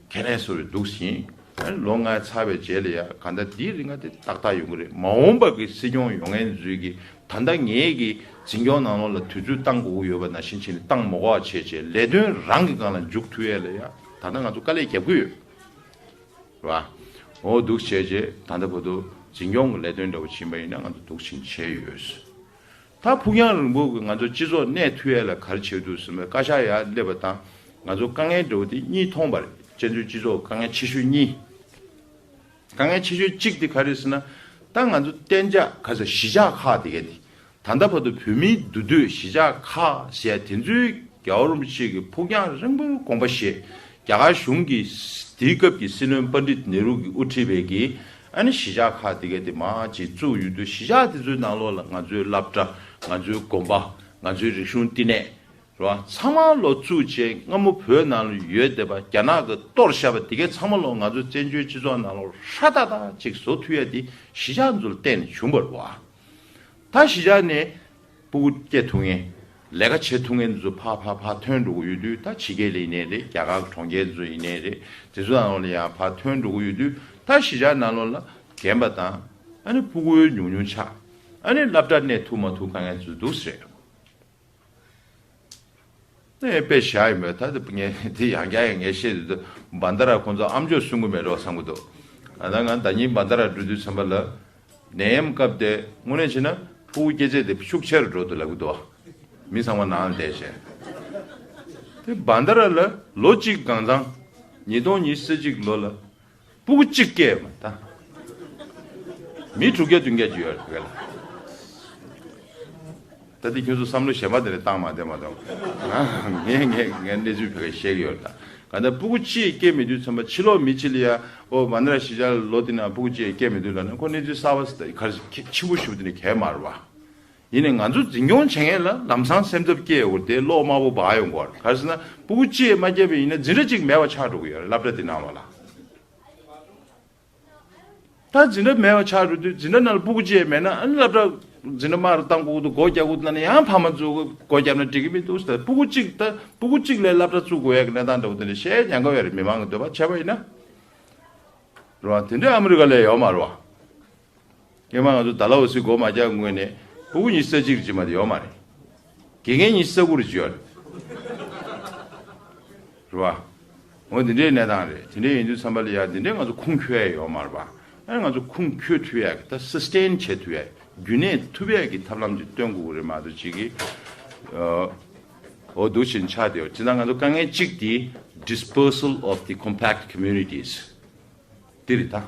ཁས་ལེན་བཟོ་བའི་འདུག་ཟིན། ལོ་ལྔ་ཚར་བའི་རྗེས་ལ་ཡ་ག་འདྲ་འདིའི་རིང་ང་དེ་ཏག་ཏག་ཡོང་གི་རེད། མ་འོངས་པ་གི་སྲིད་སྐྱོང་ཡོང་མཁན་ཚོས་ཀྱི་ད་ལྟ་ངའི་གི་འཛིན་སྐྱོང་ནང་ལོགས་ལ་དུས་ཚོད་བཏང་དགོས་ཀྱི་ཡོད་པ་ནང་བཞིན་བྱས་ནས་བཏང་མ་དགོས་པ་བྱས་བྱས་ལས་དོན་རང་གི་སྒང་ལ་འཇུག་ཐུབ་ཡས་ལ་ཡ་ད་ལྟ་ང་ཚོ་དཀའ་ལས་རྒྱབ་ཀྱི་ཡོད། རེད་བ། འོ་འདུག་བྱས་བྱས་ད་ལྟ་བར་དུ་འཛིན་སྐྱོང་གི་ལས་དོན་འདྲ་བོ་ཕྱིན་པ་ཡིན་ན་ང་ཚོ་འདུག་ཕྱིན་བྱས་ཡོད། ད་ཕུགས་རྒྱང་རིང་པོ་གི་ང་ཚོ་སྤྱི་ཚོགས་གནས་ཐུབ་ཡ་ལ་ག་རེ་བྱེད་འདུག་ཟེར་ན། བཀའ་ཤག་ཡར་སླེབས་པ་དང་ང་ཚོ་དཀའ་ངལ་འདྲ་བོ་དེ་གཉིས་མཐོང་པ་རེད། བཙན་བྱོལ་སྤྱི་ཚོགས་དཀའ་ངལ་ཆེ་ཤོས་གཉིས། དཀའ་ངལ་ཆེ་ཤོས་གཅིག་དེ་ག་རེ་ཟེར་ན། ད་ང་ཚོ་གཏན་འཇགས་ག་ས་གཞིས་ཆགས་ཁག་དེ་ག་དེ། ད་ལྟ་བར་དུ་བོད་མིའི་འདུས་སྡོད་གཞིས་ཆགས་ཁག་ཟེར་ཡ་དེ་ཚོའི་རྒྱལ་བ་རིན་པོ་ཆེ་གི་ཕུགས་རྒྱང་རིང་པོའི་དགོངས་པ་བཞེས། རྒྱ་གར་གཞུང་གི་དེའི་སྐབས་ཀྱི་སྲིད་བློན་པཎྜི་ཏ་ནེ་རུ་གིས་དབུ་ཁྲིད་པའི་གི་ཨ་ནི་གཞིས་ཆགས་ཁག་དེ་ག་དེ་མར་ཅིག་བཙུགས་ཡོད་དུས། གཞིས་ཆགས་དེ་ཚོའི་ནང་ལོགས་ལ་ང་ཚོའི་སློབ་གྲྭ། ང་ཚོའི་དགོན་པ། ང་ཚོའི་རིག་གཞུང་བསྟི་གནས། རེད་བ། ཚང་མ་ལོག་བཙུགས་བྱས། སྔ་མོ་བོད་ནང་ལ་ཡོད་བསྡད་པ་རྒྱ་ནག་གིས་གཏོར་བཞག་པ་དེ་གའི་ཚང་མ་ལོག་ང་ཚོ་བཙན་བྱོལ་སྤྱི་ཚོགས་ནང་ལོག་ཧྲ་ཏག་ཏག་ཅིག་བཟོ་ཐུབ་ཡ་དེ་གཞིས་ཆགས་ཚོ་ལ་བརྟེན་ནས་བྱུང་བ་རེད་བ། ད་གཞིས་ཆགས་ནས་སྤུ་གུ་སྐྱེ་ཐུབ་མཁན། ལས་ཀ་བྱེད་ཐུབ་མཁན་ཚོ་ཕར་ཕར་ཕར་ཐོན་འགྲོ་གི་ཡོད་དུས། ད་ཕྱི་རྒྱལ་ལ་ཡིན་ནའི་རེད། རྒྱ་གར་གྲོང་ཁྱེར་ཚོ་ཡིན་ནའི་རེད། དེ་ཚོ་ནང་ལོགས་ལ་ཡང་ཕར་ཐོན་འགྲོ་གི་ཡོད་དུས། ད་གཞིས་ཆགས་ནང་ལོགས་ལ་རྒན་པ་དང་ཨ་ནི་སྤུ་གུ་ཉུང་ཉུང་ཆགས། ཨ་ནི་སློབ་གྲྭ་གནས་ཐུབ་མ་ཐུབ་དཀའ་ངལ་ཚོ་འདུག་ཟེར། ནས་དཔེ་བཞག་ཡིན་པས། ད་དེ་ངས་དེ་ཡང་བསྐྱར་ཡང་ངས་བཤད་དུས། བན་ད་ར་ཁོང་ཚོ་ཨམ་ཅོག་སྲུང་གི་མེད་འགྲོ་བསམ་གི་འདུག་ཨ། ད་ང་ཟླ་ཉིན་བན་ད་ར་འགྲོ་དུས་ཙམ་པ་ལ། ནད་ཡམས་སྐབས་དེ་དངོས་གནས་བྱས་ན་སྤུ་གུ་སྐྱེ་ཚད་དེ་ཤུགས་ཆེ་རུ་འགྲོ་འདུག་ལབ་གི་འདུག་མི་ཚང་མ་ནང་ལ་བསྡད་བྱས། དེ་བན་ད་ར་ལ་ལོ་གཅིག་གང་ཚང་། ཉིས་སྟོང་ཉི་ཤུ་རྩ་གཅིག་ལོ་ལ། སྤུ་གུ་གཅིག་སྐྱེས་མ་ད། མི་དྲུག་བརྒྱ་བདུན་བརྒྱ་ཅིག་ཡོད་རེད་བོད་ལ། ད་དེ་ཁྱོད་ཚོ་བསམ་བློ་གཞན་པ་དེ་ལ་བཏང་མ་བསྡད་མ་གཏོགས། ང་ངས་ངས་ངས་གནས་ཚུལ་བོད་སྐད་བཤད་ཀྱི་ཡོད་རེད་ད། གང་ལྟར་སྤུ་གུ་གཅིག་སྐྱེས་མེད་དུས་ཙམ་པ། ཕྱི་ལོགས་མི་གཅིག་ལ་ཡ། ཨོ་བན་ད་ར་གཞིས་ཆགས་ལ་ལོ་དེ་ན་སྤུ་གུ་གཅིག་སྐྱེས་མེད་དུས་ལབ་ན། ཁོ་གནས་ཚུལ་གསར་པ་ཞིག་ག་རེ་ཆེན་པོ་ཞེ་པོ་དེ་འདྲ་གང་ཡང་མ་རེད་བ། ཡིན་ནའི་ང་ཚོ་འཛིན་སྐྱོང་བྱེད་མཁན་ལ་ལམ་སང་སེམས་འཚབ་སྐྱེ་ཡོང་གི་རེད་དེ། གློག་དམར་པོ་འབར་ཡོང་གི་རེད། ག་རེ་ཟེར་ན། སྤུ་གུ་གཅིག་མ་སྐྱེས་པ་ཡིན་ན་འཛིན་གྲྭ་གཅིག་མེད་པ་ཆགས་འགྲོ་གི་ཡོད་རེད། སློབ་གྲྭ་དེ་ནང་བ་ལ། ད་འཛིན་གྲྭ་མེད་པ་ཆགས་འགྲོ་དུས། འཛིན་གྲྭ་ནང་ལ་སྤུ་གུ་གཅིག་མེད་ན། ཨ་ནི་སློབ་གྲྭ་འཛིན་གྲྭ་མར་བཏང་དགོས་ཀྱི་འདུག་སྒོ་རྒྱག་དགོས་འདུག་ལབ་ན་ཡང་ཕ་མ་ཚོས་སྒོ་བརྒྱབ་ན་འགྲིག་གི་མི་འདུག་ཟེར། སྤུ་གུ་གཅིག་ད་སྤུ་གུ་གཅིག་ལ་སློབ་གྲྭ་བཙུགས་དགོས་ཡ་གི་གནས་སྟངས་འདྲ་བོ་དེ་འདྲ་བཤད་ཡ་ཉེན་ཁ་ཡོད་རེད། མི་མང་གི་འདོད་པ་བྱས་པ་ཡིན་ན། རེད་བ། དེ་འདྲའི་ཨ་མི་རི་ཀ་ལ་ཡོད་མ་རེད་བ། སྔོན་མ་ང་ཚོ་ཌལ་ཧོ་སི་སྒོ་མ་རྒྱག་སྔོན་ནས་སྤུ་གུ་ཉི་ཤུ་རྩ་གཅིག་རེ་ཅིག་མ་གཏོགས་ཡོད་མ་རེད། དགེ་རྒན་ཉི་ཤུ་རྩ་དགུ་རེ་ཅིག་ཡོད་རེད། རེད་བ། འོ་དེ་འདྲའི་གནས་སྟངས་རེད། དེ་འདྲའི་ཡིན་དུས་ཙམ་པ་ལ་ཡ་དེ་འདྲའི་ང་ཚོ་ཁུངས་འཁྱོལ་ཡ་ཡོད་མ་རེད་བ། ཨ་ནི་ང་ཚོ་ཁུངས་འཁྱོལ་ཐུབ་ཡ་གི། ད་སི་སི་ཊེན་བྱེད་ཐུབ་ཡ། རྒྱུན་གནས་ཐུབ་ཡ་གི་ཐབས་ལམ་ཅིག་སྟོན་དགོས་ཀྱི་རེད་མ་གཏོགས། ཅིག་གི་ཨ། འོ་འདུག་བཞིན་ཆགས་བསྡད་ཡོད། སྤྱིར་བཏང་ང་ཚོ་དཀའ་ངལ་གཅིག་དེ་dispersal of the compact communities། དེ་རེད་ད།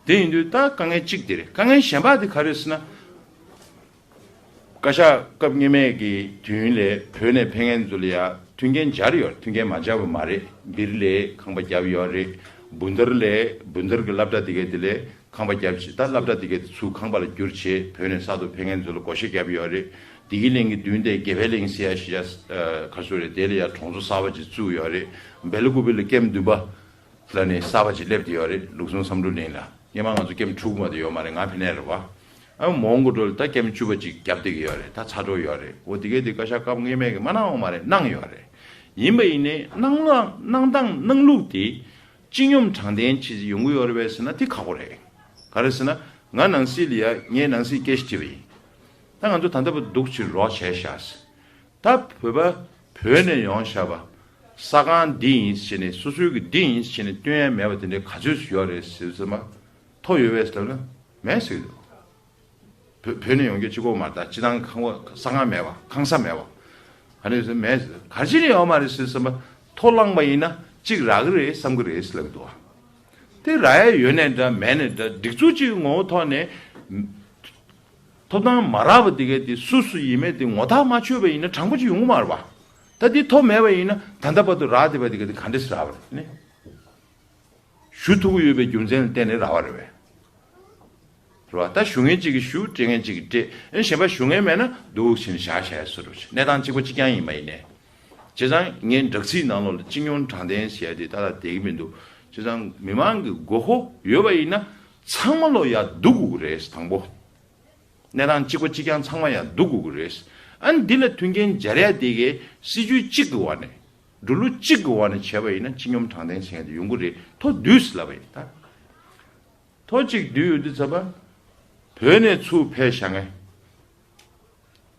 དེ་ཡིན་དུས་ད་དཀའ་ངལ་གཅིག་དེ་རེད། དཀའ་ངལ་གཞན་པ་དེ་ག་རེ་ཟེར་ན། བཀའ་ཤག་སྐབས་སྔོན་མའི་གི་དུས་ཡུན་ལ་བོད་ནས་ཕེབས་མཁན་ཚོ་ལ་ཡ་མཐུན་རྐྱེན་སྦྱར་ཡོད་རེད། མཐུན་རྐྱེན་མ་སྦྱར་བ་མ་རེད། སྦིར་ལ་ཁང་པ་བརྒྱབ་ཡོད་རེད། བུན་དར་ལ། བུན་དར་གི་སློབ་གྲྭ་དེ་གའི་དེ་ལ་ཁང་པ་བརྒྱབ་བྱས། ད་སློབ་གྲྭ་དེ་གའི་དེ་ཚུར་ཁང་པ་ལ་བསྒྱུར་བྱས། བོད་ནས་གསར་དུ་ཕེབས་མཁན་ཚོ་ལ་བགོ་བཤའ་བརྒྱབ་ཡོད་རེད། བདེ་སྐྱིད་གླིང་གི་མདུན་དེ་དགེ་འཕེལ་གླིང་ཟེར་ཡ་ཞིག་ཡ། ཨ། ག་རེ་ཟེར་རེད། དེ་ལ་ཡ་གྲོང་ཚོ་གསར་པ་ཅིག་བཙུགས་ཡོད་རེད། སྦེ་ལ་ཀུ་པེ་ལ་ཀེམ་བདུན་པ་ལབ་ནས་གསར་པ་ཅིག་སླེབས་བསྡད་ཡོད་རེད། ལུགས་ཟུང་བསམ་འགྲུབ་གླིང་ལ། སྔོན་མ་ང་ཚོ་ཀེམ་དྲུག་མ་གཏོགས་ཡོད་མ་རེད། ང་ཕེབས་ནས་རེད་བ། ཨ། མོན་གྷོ་འགྲོ་ལ་ད་ཀེམ་བཅུ་པ་ཅིག་བརྒྱབ་བསྡད་ཀྱི་ཡོད་རེད། ད་ཚ་དྲོད་ཡོད་རེད། འོ་དེ་གའི་དེ་བཀའ་ཤག་སྐབས་སྔོན་མའི་གི་མ་གནང་བ་མ་རེད། གནང་ཡོད་རེད། ཡིན་པ་ཡིན་ནའི་གནང་ལ་གནང་སྟངས་གནང་ལུགས་དེ་སྤྱི་སྙོམས་དྲང་བདེན་ཅིག་ཡོང་གི་ཡོད་རེད་པས་ཟེར་ན་དེ་ཁག་པོ་རེད། ག་རེ་ཟེར་ན། ང་ནང་སྲིད་ལ་ཡ། ངས་ནང་སྲིད་སྐད་ཆ་དྲིས་པ་ཡིན། ད་ང་ཚོ་ད་ལྟ་བར་འདུག་ཕྱིར་རོགས་བྱས་ཤག་ཟེར། ད་བོད་པ་བོད་ནས་ཡོང་བཞག་པ། ས་ཁང་འདི་ཡིན་ཟེར་ནས། སོ་སོའི་གི་འདི་ཡིན་ཟེར་ནས་སྟོན་ཡ་མེད་པ་དེ་འདྲའི་ག་ཚོད་ཡོད་རེད་ཟེར་ཙམ་པ། ཐོ་ཡོད་པས་ཟེར་ན་མེད་ཟེར་གི་འདུག་བོད་བོད་ནས་ཡོང་རྒྱུ་གཅིག་པོ་མ་རེད། ད་སྤྱི་བཏང་ཁང་པ་ས་ཁང་མེད་པ། ཁང་ས་མེད་པ། ག་ནས་ཟེར་མེད་ཟེར། ག་རེ་བྱས་ནས་ཡོད་མ་རེད་ཟེར་ཙམ་པ། ཐོ་བླངས་པ་ཡིན་ན་གཅིག་རག་གི་རེད་བསམ་གི་རེད་ཟེར་ལབ་གི་འདུག་བ། དེ་རག་ཡ་ཡོད་ནའི་འདྲ་མེད་ནའི་འདྲ། སྒྲིག་འཛུགས་གཅིག་གི་ངོ་བོ་ཐོག་ནས་ཐོབ་ཐང་མ་རག་པ་དེ་ག་དེ་སུ་སུ་ཡིན་མིན་དེ་ངོ་ཐག་མ་ཆོད་པ་ཡིན་ན་དྲང་པོ་ཅིག་ཡོང་གི་མ་རེད་བ། ད་དེ་ཐོ་མེད་པ་ཡིན་ན་ད་ལྟ་བར་དུ་རག་བསྡད་པ་དེ་ག་དེ་ག་འདྲས་རག་པ་རེད་ནི། ཞུ་ཐུབ་ཀྱི་ཡོད་པའི་རྒྱུ་མཚན་ལ་བརྟེན་ནས་རག་པ་རེད་པས། རེད་བ། ད་ཞུ་མཁན་གཅིག་གིས་ཞུ། སྤྲད་མཁན་གཅིག་གིས་སྤྲད། ཨེ། གཞན་པ་ཞུ་མཁན་མེད་ན་འདུག་བྱས་ནས་བཞག་བཞག་ཡ་བཟོ་འདྲ་བྱས། གནས་སྟངས་གཅིག་པ་གཅིག་རྐྱང་ཡིན་པ་ཡིན་ནའི། བྱས་ཙང་ངས་དྲག་རྩིས་ནང་ལོགས་ལ་སྤྱི་སྙོམས་དྲང་བདེན་ཟེར་ཡ་དེ་ཏག་ཏག་བསྡད་ཀྱི་མི་འདུག་བྱས་ཙང་མི་མང་གི་དགོས་མཁོ་ཡོད་པ་ཡིན་ན་ཚང་མ་ལོག་ཡར་བསྡུ་དགོས་ཀྱི་རེད། དང་པོ། གནས་སྟངས་གཅིག་པ་གཅིག་རྐྱང་ཚང་མ་ཡར་བསྡུ་དགོས་ཀྱི་རེད། ཨ་ནི་འདི་ལ་མཐུན་རྐྱེན་སྦྱར་ཡ་དེ་གའི་སྲིད་ཇུས་གཅིག་གི་འོག་ནས། འགྲོ་ལུགས་གཅིག་གི་འོག་ནས་བྱས་པ་ཡིན་ན་སྤྱི་སྙོམས་དྲང་བདེན་ཟེར་མཁན་དེ་ཡོང་གི་རེད། ཐོ་བསྡུས་ཟེར་ལབ་པ་ཡིན་ད། ཐོ་གཅིག་བསྡུས་ཡོད་དུས་ཙམ་པ། བོད་ནས་ཚུར་ཕེབས་བཞག་མཁན།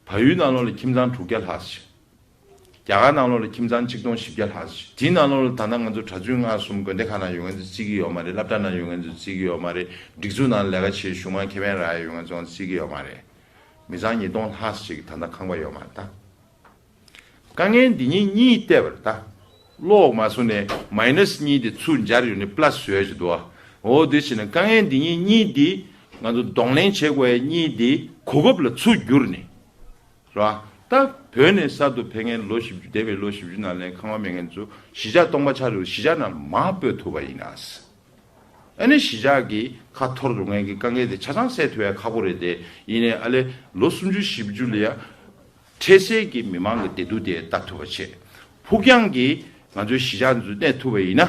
བལ་ཡུལ་ནང་ལོགས་ལ་ཁྱིམ་ཚང་དྲུག་བརྒྱ་ལྷག་ཙམ། རྒྱ་གར་ནང་ལོགས་ལ་ཁྱིམ་ཚང་ཆིག་སྟོང་བཞི་བརྒྱ་ལྷག་ཙམ། དེའི་ནང་ལོགས་ལ་ད་ལྟ་ང་ཚོ་གྲྭ་བཙུན་ལྔ་གསུམ་དགོན་སྡེ་ཁག་ནང་ཡོད་མཁན་ཚོ་བརྩི་གི་ཡོད་མ་རེད། སློབ་གྲྭ་ནང་ཡོད་མཁན་ཚོ་བརྩི་གི་ཡོད་མ་རེད། སྒྲིག་འཛུགས་ནང་ལས་ཀ་བྱེད་གཞུང་མང་ཁེ་ཕན་རག་ཡ་ཡོད་མཁན་ཚོ་བརྩི་གི་ཡོད་མ་རེད། མི་ཚང་ཉིས་སྟོང་ལྷག་ཅིག་ད་ལྟ་ཁང་པ་ཡོད་མ་རེད་ད། དཀའ་ངལ་འདི་གཉིས་གཉིས་བལྟས་པར་ད། གློག་མ་སོང་ནས་མའི་ནས་གཉིས་དེ་ཚུར་འབྱར་ཡོང་ནས་པ་ལ་སི་བཟོས་ཀྱི་འདུག་ཨ། འོ་དེ་བྱས་ན་དཀའ་ངལ་འདི་གཉིས་གཉིས་འདི་ང་ཚོ་གདོང་ལེན་བྱེད་དགོས་ཡ་གཉིས་འདི་གོ་སྐབས་ལ་ཚུར་བསྒྱུར་ནས། རེད་བ། ད་བོད་ནས་གསར་དུ་ཕེབས་མཁན་ལོ་བཞི་བཅུ་འདས་པའི་ལོ་བཞི་བཅུ་ནང་ལ་ཁང་པ་མེད་མཁན་ཚོ་གཞིས་ཆགས་སྟོང་པ་ཆགས་འགྲོ་གཞིས་ཆགས་ནང་མར་སྤོས་ཐུབ་པ་ཡིན་ན། ཨ་ནི་གཞིས་ཆགས་ཀྱི་ཁ་འཐོར་འགྲོ་མཁན་གྱི་དཀའ་ངལ་དེ་ཆ་ཚང་སེལ་ཐུབ་ཡ་ཁག་པོ་རེད་དེ། ཡིན་ནའི་ཨ་ལེ་ལོ་སུམ་ཅུ་བཞི་བཅུ་ལ་ཡ། འཕྲལ་སེལ་གྱི་མི་མང་གི་བདེ་སྡུག་དེ་ལྟ་ཐུབ་པ་བྱེད། ཕུགས་རྒྱང་གི་ང་ཚོའི་གཞིས་ཆགས་འཛུལ་གནས་ཐུབ་པ་ཡིན་ན།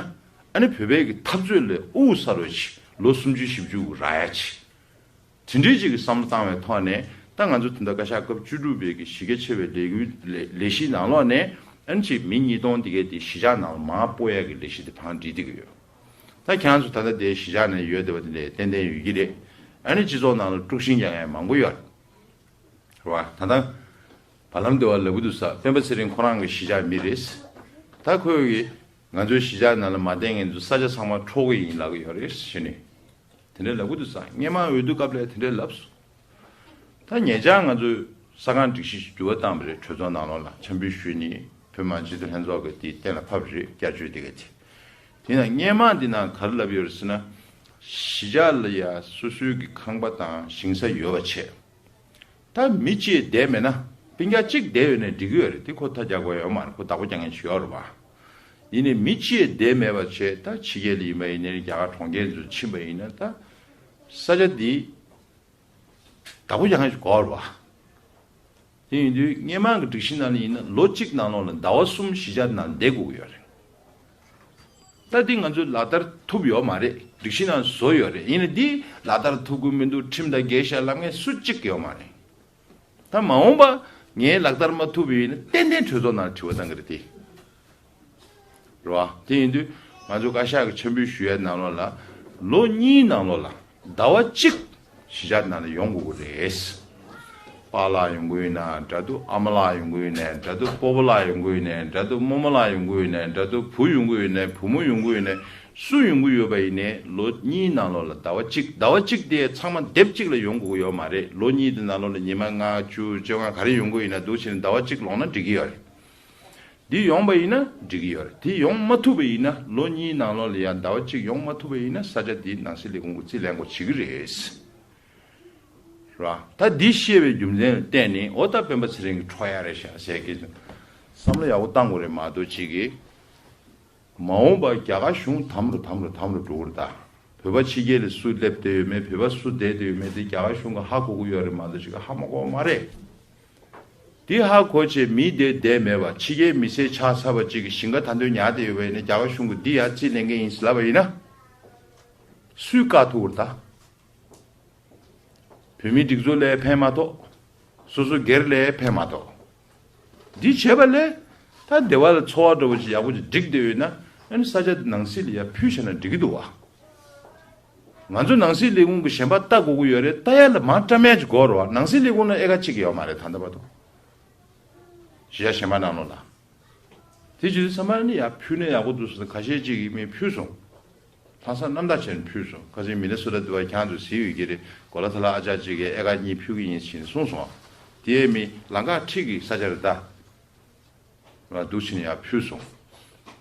ཨ་ནི་བོད་པའི་གི་འཐབ་རྩོད་ལ་དབུགས་གསར་བ་ཞིག་ལོ་སུམ་ཅུ་བཞི་བཅུ་རག་ཡ་ཆེད། དེ་འདྲའི་ཅིག་གི་བསམ་བློ་བཏང་བའི་ཐོག་ནས་ད་ང་ཚོ་དེ་འདྲ་བཀའ་ཤག་སྐབས་བཅུ་དྲུག་པའི་གི་གཞི་རྒྱ་ཆེ་བའི་ལས་འགུལ་ལས་ལས་གཞིའི་ནང་ལོགས་ནས་ཨ་ནི་ཅིག་མི་ཉིས་སྟོང་དེ་གའི་དེ་གཞིས་ཆགས་ནང་ལ་མར་སྤོ་ཡ་གི་ལས་གཞི་དེ་བང་སྒྲིག་བསྡད་ཀྱི་ཡོད། ད་ཁྱེད་རང་ཚོ་ད་ལྟ་དེ་གཞིས་ཆགས་ནས་ཡོད་བསྡད་པ་དེ་འདྲ་ཏན་ཏན་ཡོད་ཀྱི་རེད། ཨ་ནི་སྤྱི་ཚོགས་ནང་ལ་དཀྲུག་ཤིང་རྒྱག་མཁན་མང་པོ་ཡོད། རེད་བ། ད་ལྟ་བར་ལམ་སྡེ་བ་ལབ་ཀྱི་འདུག་ས། སྤེན་པ་ཚེ་རིང་ཁོ་རང་གི་གཞིས་ཆགས་མི་རེད། ད་ཁོས་གི་ང་ཚོའི་གཞིས་ཆགས་ནང་ལ་མ་བསྡད་མཁན་ཚོ་ས་ཆ་ཚང་མ་འཕྲོག་གི་ཡིན་ལབ་ཀྱི་ཡོད་རེད་ཟེར་ནས། དེ་འདྲ་ལབ་ཀྱི་འདུག་ས། སྔོན་མ་འོས་བསྡུ་སྐབས་ལ་དེ་འདྲ་ལབ་སོང་། ད་ཉེ་ཆར་ང་ཚོས་ས་ཁང་སྒྲིག་གཞི་ཞིག་འགྱུར་བ་བཏང་བ་རེད། གྲོས་ཚོགས་ནང་ལོགས་ལ་འཆམ་འབུལ་ཞུས་ནས་བོད་མི་མང་སྤྱི་འཐུས་ལྷན་ཚོགས་ཀྱིས་དེ་གཏན་ལ་ཕབ་རེད། བསྐྱར་བཅོས་དེ་ག་དེ། དེ་ན་སྔོན་མ་འདི་ནང་ག་རེ་ལབ་ཡོད་རེད་ཟེར་ན། གཞིས་ཆགས་ལ་ཡ་སོ་སོའི་གི་ཁང་པ་དང་ཞིང་ས་ཡོད་པ་བྱས། ད་མི་གཅིག་བསྡད་མེད་ན་སྤུན་ཀྱག་གཅིག་བསྡད་ཡོད་ནས་འགྲིག་གི་ཡོད་རེད། དེ་ཁོ་ཐག་རྒྱག་དགོས་ཡོད་མ་རེད། ཁོ་བདག་པོ་རྒྱག་མཁན་ཞིག་ཡོད་རེད་བ། ཡིན་ནའི་མི་གཅིག་བསྡད་མེད་པ་བྱས། ད་ཕྱི་རྒྱལ་ལ་ཡིན་པ་ཡིན་ནའི་རྒྱ་གར་གྲོང་ཁྱེར་ཚོ་ཕྱིན་པ་ཡིན་ན་ད་ས་ཆ་འདི་བདག་པོ་རྒྱག་མཁན་ཞིག་དགོས་རེད་བ། དེ་ཡིན་དུས་སྔོན་མ་གི་སྒྲིག་གཞི་ནང་ལ་ཡིན་ན་ལོ་གཅིག་ནང་ལོགས་ལ་ཟླ་བ་གསུམ་གཞིས་ཆགས་ནང་བསྡད་དགོས་ཀྱི་ཡོད་རེད། ད་འདི་ང་ཚོས་ལག་བསྟར་ཐུབ་ཡོད་མ་རེད། སྒྲིག་གཞི་ནང་བཟོ་ཡོད་རེད། ཡིན་ནའི་འདི་ལག་བསྟར་ཐུབ་ཀྱི་མི་འདུག་ཁྲིམས་དང་འགལ་ཤག་ལབ་མཁན་སུ་གཅིག་ཡོད་མ་རེད། ད་མ་འོངས་པ་ངས་ལག་བསྟར་མ་ཐུབ་པ་ཡིན་ན་ཏན་ཏན་གྲོས་ཚོགས་ནང་དྲི་བ་བཏང་གི་རེད་དེ། རེད་བ། དེ་ཡིན་དུས་ང་ཚོ་བཀའ་ཤག་གི་འཆམ་འབུལ་ཞུ་ཡའི་ནང་ལོགས་ལ་ལོ་གཉིས་ནང་ལོགས་ལ་ཟླ་བ་གཅིག་གཞིས་ཆགས་ནང་ལ་ཡོང་དགོས་ཀྱི་རེད། པཱ་ལགས་ཡོང་གི་ཡོད་ན་འདྲ་འདུག་ཨ་མ་ལགས་ཡོང་གི་ཡོད་ན་འདྲ་འདུག་སྤོ་བོ་ལགས་ཡོང་གི་ཡོད་ན་འདྲ་འདུག་རྨོ་མོ་ལགས་ཡོང་གི་ཡོད་ན་འདྲ་འདུག་བུ་ཡོང་གི་ཡོད་ན་བུ་མོ་ཡོང་གི་ཡོད་ན་སུ་ཡོང་གི་ཡོད་པ་ཡིན་ནའི་ལོ་གཉིས་ནང་ལོགས་ལ་ཟླ་བ་གཅིག་ཟླ་བ་གཅིག་དེ་ཚང་མ་སྡེབ་གཅིག་ལ་ཡོང་དགོས་ཀྱི་ཡོད་མ་རེད། ལོ་གཉིས་དེ་ནང་ལོགས་ལ་ཉི་མ་ལྔ་བཅུ་བཅོ་ལྔ་ག་རེ་ཡོང་གི་ཡོད་ན་འདུག་བྱས་ནས་ཟླ་བ་གཅིག་ལོངས་ན་འགྲིག་གི་ཡོད་རེད། འདི་ཡོང་པ་ཡིན་ན་འགྲིག་གི་ཡོད་རེད། འདི་ཡོང་མ་ཐུབ་པ་ཡིན་ན་ལོ་གཉིས་ནང་ལོགས་ལ་ཡང་ཟླ་བ་གཅིག་ཡོང་མ་ཐུབ་པ་ཡིན་ན་ས་ཆ་འདི་ནང་སྲིད་ལས་ཁུངས་ཀྱིས་རྩིས་ལེན་དགོས་བྱེད་ཀྱི་རེད། རེད་བ། ད་འདི་ཤེས་པའི་རྒྱུ་མཚན་ལ་བརྟེན་ནས་འོ་ད་སྤེན་པ་ཚེ་རིང་གི་འཕྲོག་ཡ་རེད་ཤག་ཟེར་གི། བསམ་བློ་ཡག་པོ་བཏང་དགོས་རེད་མ་གཏོགས་ཅིག་གི། མ་འོངས་པར་རྒྱ་གར་གཞུང་དམ་རུ་དམ་རུ་དམ་རུ་འགྲོ་གི་རེད་ད། བོད་པ་ཕྱི་རྒྱལ་ལ་སུ་སླེབས་བསྡད་ཡོད་མེད། བོད་པ་སུ་བསྡད་བསྡད་ཡོད་མེད་དེ་རྒྱ་གར་གཞུང་གིས་ཧ་གོ་གི་ཡོད་རེད་མ་གཏོགས་ཅིག་གི་ཧ་མ་གོ་བ་མ་རེད། འདི་ཧ་གོ་བྱས་མི་དེ་བསྡད་མེད་པ་ཕྱི་རྒྱལ་མི་སེར་ཆགས་ཚར་བ་ཅིག་གི་ཞིང་ཁ་ད་དུང་ཉར་བསྡད་ཡོད་པ་ཡིན་ན་རྒྱ་གར་གཞུང་གིས་འདི་ཡར་རྩིས་ལེན་མཁན་ཡིན་ཟེར་ལབ་པ་ཡིན་ན། སུས་བཀག་ཐུབ་ཀྱི་རེད་ད། བོད་མིའི་སྒྲིག་འཛུགས་ལ་ཕན་མ་ཐོགས། སོ་སོ་སྒེར་ལ་ཕན་མ་ཐོགས། འདི་བྱས་པ་ལས། ད་སྡེ་བ་ལ་འཚོ་བ་འདྲ་བོ་ཅིག་ཡག་པོ་ཅིག་སྒྲིག་བསྡད་ཡོད་ན་ཨ་ནི་ས་ཆ་འདི་ནང་སྲིད་ལ་ཡར་ཕུལ་བྱས་ན་འགྲིག་གི་འདུག་བ། ང་ཚོ་ནང་སྲིད་ལས་ཁུངས་ཀྱི་གཞན་པ་ལྟ་དགོས་ཀྱི་ཡོད་རེད། ལྟ་ཡ་ལ་མར་བཀྲམ་ཡ་ཅིག་དགོས་རེད་བ། ནང་སྲིད་ལས་ཁུངས་ལ་དབྱེ་ཁག་གཅིག་ཡོད་མ་རེད་ད་ལྟ་བར་དུ། གཞིས་ཆགས་གཞན་པ་ནང་ལོགས་ལ། དེ་བྱས་དུས་ཚང་མ་ནི་ཡར་ཕུལ་ན་ཡག་པོ་འདུག་ཟེར་ཁ་ཤས་ཅིག་གིས་མི་ཕུལ་སོང་། ལྷག་བསམ་རྣམ་དག་བྱས་ནས་ཕུལ་སོང་། ཁ་སང་མི་ནི་སོ་ཊ་འདི་བ་ཁྱང་ཚོས་གཟིགས་ཡོད་ཀྱི་རེད། གོ་ལ་ཐ་ལ་ཨ་ཅག་ཅིག་གིས་ཨེ་ཀར་གཉིས་ཕུལ་གྱི་ཡིན་ཟེར་ནས་གསུངས་སོང་བ། དེའི་མི་ལམ་ཁ་འཁྲིས་ཀྱི་ས་ཆ་རེད་ད། ང་འདུག་བྱས་ནས་ཡར་ཕུལ་སོང་།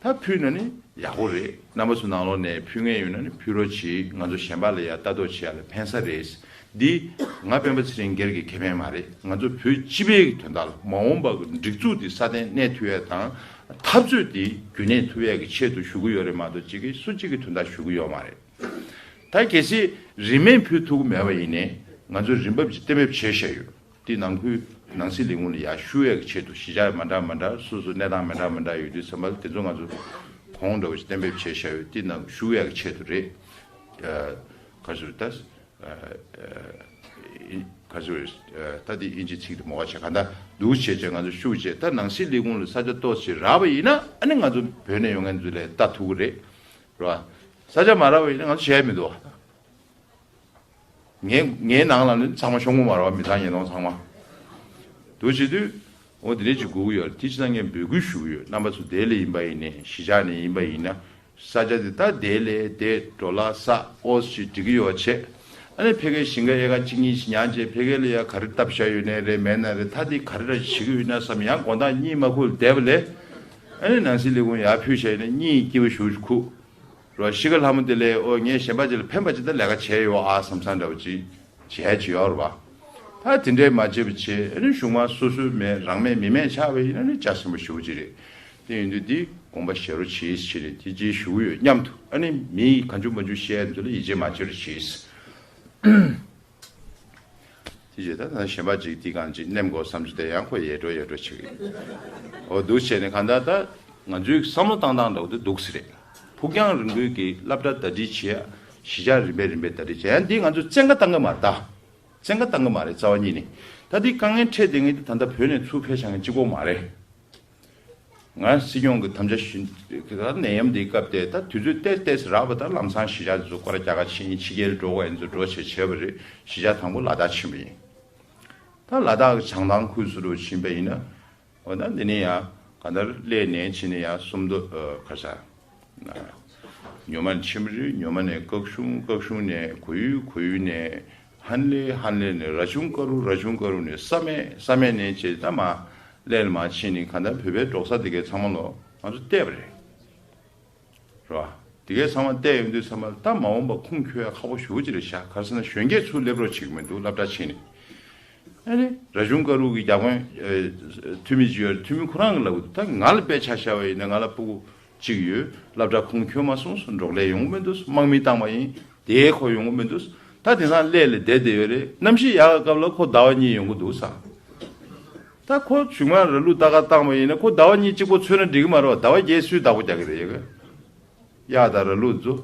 ད་ཕུལ་ན་ནི་ཡག་པོ་རེད། རྣམ་པ་ཚོ་ནང་ལོགས་ནས་ཕུལ་མཁན་ཡོད་ན་ནི་ཕུལ་རོགས་གྱིས། ང་ཚོ་གཞན་པ་ལ་ཡར་ལྟ་རྟོག་བྱེད་ཡ་ལ་ཕན་ས་རེད། འདི་ང་སྤེན་པ་ཚེ་རིང་སྒེར་གྱི་ཁེ་ཕན་མ་རེད། ང་ཚོ་བོད་སྤྱི་པའི་གི་དོན་དག་ལ་མ་འོངས་པ་གི་སྒྲིག་འཛུགས་འདི་སྲ་བརྟན་གནས་ཐུབ་ཡ་དང་འཐབ་རྩོད་འདི་རྒྱུན་གནས་ཐུབ་ཡ་གི་ཆེད་དུ་ཞུ་གི་ཡོད་རེད་མ་གཏོགས་གཅིག་གིས་སུ་གཅིག་གི་དོན་དག་ཞུ་གི་ཡོད་མ་རེད། ད་གལ་སྲིད་རིན་མེད་ཕུལ་ཐུབ་ཀྱི་མེད་པ་ཡིན་ནའི་ང་ཚོས་རིན་འབབ་ཅིག་གཏན་འབེབས་བྱས་བཞག་ཡོད། དེ་ནང་ཁུལ་ནང་སྲིད་ལས་ཁུངས་ལ་ཡར་ཞུ་ཡག་གི་ཆེད་དུ་གཞིས་ཆགས་མ་འདྲ་མ་འདྲ་སོ་སོ་གནས་སྟངས་མ་འདྲ་མ་འདྲ་ཡོད་དུས་ཙམ་པ་ལ་དེ་ཚོ་ང་ཚོ་གོང་འདྲ་བོ་ཞིག་གཏན་འབེབས་བྱས་བཞག་ཡོད། དེ་ནང་ཞུ་ཡག་གི་ཆེད་དུ་རེད། ཨ། ག་ཚོད་ད། ཨ། ཨ། ག་ཚོད་རེད། ཨ། ད་དེ་དབྱིན་ཇི་ཚིག་དེ་མོ་ག་བྱས་ག་ད་འདུག་བྱས་བྱས་ང་ཚོ་ཞུ་བྱས། ད་ནང་སྲིད་ལས་ཁུངས་ལ་ས་ཆ་ཏོག་ཙམ་རག་པ་ཡིན་ན་ཨ་ནི་ང་ཚོ་བོད་ནས་ཡོང་མཁན་ཚོ་ལ་ལྟ་ཐུབ་ཀྱི་རེད། རེད་བ། ས་ཆ་མ་རག་པ་ཡིན་ན་ང་ཚོ་བྱས་མི་འདུག་བ། ངའི་ངའི་ནང་ལ་ནི་ཚང་མ་ཤོང་གི་མ་རེད་བ། མི་ཚང་ཉིས་སྟོང་ཚང་མ། འདུག་བྱེད་དུས་འོ་དེ་འདྲས་ཅིག་དགོས་ཀྱི་ཡོད་རེད། དེ་ཕྱི་ནང་ངས་འབོད་སྐུལ་ཞུ་གི་ཡོད། རྣམ་པ་ཚོ་དེ་ལས་ཡིན་པ་ཡིན་ནའི་གཞིས་ཆགས་ནས་ཡིན་པ་ཡིན་ན་ས་ཆ་དེ་ད་དེ་ལས་དེ་འགྲོ་ལ་ས་ཨོ་ཅིག་འགྲིག་གི་ཡོད་བྱས། ཨ་ནི་ཕ་གིའི་ཞིང་ཁ་ཨེ་ཀར་གཅིག་གཉིས་ཤིག་ཉར་བྱས་ཕ་གི་ལ་ཡ་ག་རེ་བཏབ་བཞག་ཡོད་ནའི་རེད་མེད་ན་རེད། ད་འདི་ག་རེ་ར་བྱེད་ཀྱི་ཡོད་ན་བསམ་ཡང་དགོང་དག་གཉིད་མ་ཁུག་བསྡད་པ་ལས། ཨ་ནི་ནང་སྲིད་ལས་ཁུངས་ཡར་ཕུལ་བཞག་ཡོད་ན་གཉིད་སྐྱིད་པོ་ཞེ་པོ་ཅིག་ཁུག་རོ། གཞིས་ཀ་ལྷ་མོ་དེ་ལས་ཨོ་ངས་གཞན་པ་ཅིག་ལ་ཕན་པ་ཅིག་ད་ལས་ཀ་བྱས་ཡོད་ཨ་བསམ་བསམ་འདྲ་བོ་ཅིག་བྱས་ཅིག་ཡོད་རེད་བ། ད་དེ་འདྲས་མ་བྱེད་པ་བྱས་ཨ་ནི་གཞུང་མང་སོ་སོའི་མེད་རང་མེད་མི་མེད་ཆགས་པ་ཡིན་ན་ནི་ཅག་སེམས་པོ་ཞེ་པོ་ཅིག་རེད། དེ་ཡིན་དུས་འདི་དགོངས་པ་བཞེས་རོགས་བྱེད་ཟེར་རེད། དེ་རྗེས་ཞུ་གི་ཡོད་མཉམ་དུ་ཨ་ནི་མི་གང་བྱུང་མང་བྱུང་བཤད་འདུག་ལ་ཡིད་ཆེས་མ་བྱེད་རོགས་བྱེད། དེ་རྗེས་ད་ད་གཞན་པ་ཅིག་འདི་གང་ཅིག་ནེམ་དགོས་བསམ་ཚུལ་དེ་ཡང་ཁོ་ཡལ་འགྲོ་ཡལ་འགྲོ་བྱེད་ཀྱི་ཡོད། འོ་འདུག་བྱས་ནས་གང་ལྟར་ད་ང་ཚོའི་བསམ་བློ་བཏང་སྟངས་འདྲ་བོ་དེ་འདུག་སེ་རེད། ཕུགས་རྒྱང་རིང་པོའི་གི་སློབ་གྲྭ་ཟླ་སྒྲིལ་བྱེད་ཡ་གཞིས་ཆགས་རིམ་པས་རིམ་པས་ཟླ་སྒྲིལ་བྱེད་ཡ་འདི་ང་ཚོས་བཙན་བཀའ་བཏང་གི་མ་རེད་ད། བཙན་བཀའ་བཏང་གི་མ་རེད་རྩ་བ་ཉིད་ནས། ད་འདི་དཀའ་ངལ་འཕྲད་བསྡད་མཁན་འདི་ད་ལྟ་བོད་ནས་ཚུར་ཕེབས་བཞག་མཁན་གཅིག་པོ་མ་རེད། ང་སྲིད་སྐྱོང་གི་དམ་བཅའ་བཞིན་ད་ནད་ཡམས་འདིའི་སྐབས་དེ་ད་དུས་ཚོད་ཏོག་ཙམ་རག་པ་ད་ལམ་སང་གཞིས་ཆགས་དེ་ཚོ་སྐོར་ར་རྒྱག་ག་ཕྱིན་ཕྱི་རྒྱལ་འགྲོ་དགོས་ཡིན་ཚོ་འགྲོ་བྱས་བྱས་པ་རེད། གཞིས་ཆགས་དང་པོ་ལ་དྭགས་ཕྱིན་པ་ཡིན། ད་ལ་དྭགས་ཀྱི་བྱང་ཐང་ཁུལ་སུ་རུ་ཕྱིན་པ་ཡིན་ན། འོ་ན་འདི་ནས་ཡང་གང་ལྟར་སླེབས་ནས་ཕྱིན་ནས་ཡང་སུམ་མདོ་ཨ་ག་ས། ཉོ་མ་ནས་ཁྱིམ་རེད། ཉོ་མ་ནས་སྐག་གཞུང་། སྐག་གཞུང་ནས་གོ་ཡུལ། གོ་ཡུལ་ནས་ཧན་ལེ། ཧན་ལེ་ནས་ར་ཆུང་ཀ་རུ། ར་ཆུང་ཀ་རུ་ནས་བསམ་ཡས། བསམ་ཡས་ནས་བྱས་ད་མ་སླེབས་ནས་མ་ཕྱིན་ནས་གང་ལྟར་བོད་པའི་འབྲོག་ས་དེ་གའི་ཚང་མ་ལོ་ང་ཚོ་བལྟས་པ་རེད། རེད་བ། དེ་གའི་ཚང་མ་བལྟས་ཡོང་དུས་ཚང་མ་ད་མ་འོངས་པ་ཁུངས་འཁྱོལ་ཡ་ཁག་པོ་ཞེ་པོ་ཅིག་རེད་ཤག་ག་རེ་ཟེར་ན་གཞོན་སྐྱེས་ཚུར་སླེབས་རོགས་བྱེད་ཀྱི་མི་འདུག་སློབ་གྲྭ་ཕྱིན་ནས། ཨ་ནི་ར་ཆུང་ཀ་རུ་གི་བརྒྱ་དཔོན་ཨེ་འཐུས་མི་ཅིག་ཡོད་རེད། འཐུས་མི་ཁོ་རང་གི་ལབ་གི་འདུག་ད་ང་ལ་དཔེ་ཆ་བཞག་པ་ཡིན་ན་ང་ལ་སྤུ་གུ་གཅིག་ཡོད། སློབ་གྲྭ་ཁུངས་འཁྱོལ་མ་སོང་། འབྲོག་ལས་ཡོང་གི་མི་འདུག་དམག་མི་བཏང་བ་ཡིན། དེའི་ཁོ་ཡོང་གི་མི་འདུག་ད་དེང་སང་སླེ་ལ་བསྡད་བསྡད་ཡོད་རེད། གནམ་གཤིས་ཡག་གི་སྐབས་ལ་ཁོ་ཟླ་བ་གཉིས་ཡོང་གི་འདུག་ས། ད་ཁོ་གཞུག་མ་ར་ལུག་ལྟ་ག་བཏང་བ་ཡིན་ན་ཁོ་ཟླ་བ་གཉིས་གཅིག་པོ་འཚོལ་ན་འགྲིག་གི་མ་རེད་བ། ཟླ་བ་བརྒྱད་སུས་བདག་པོ་རྒྱག་གི་རེད་ཡ་གི། གཡག་དང་ར་ལུག་ཚོ།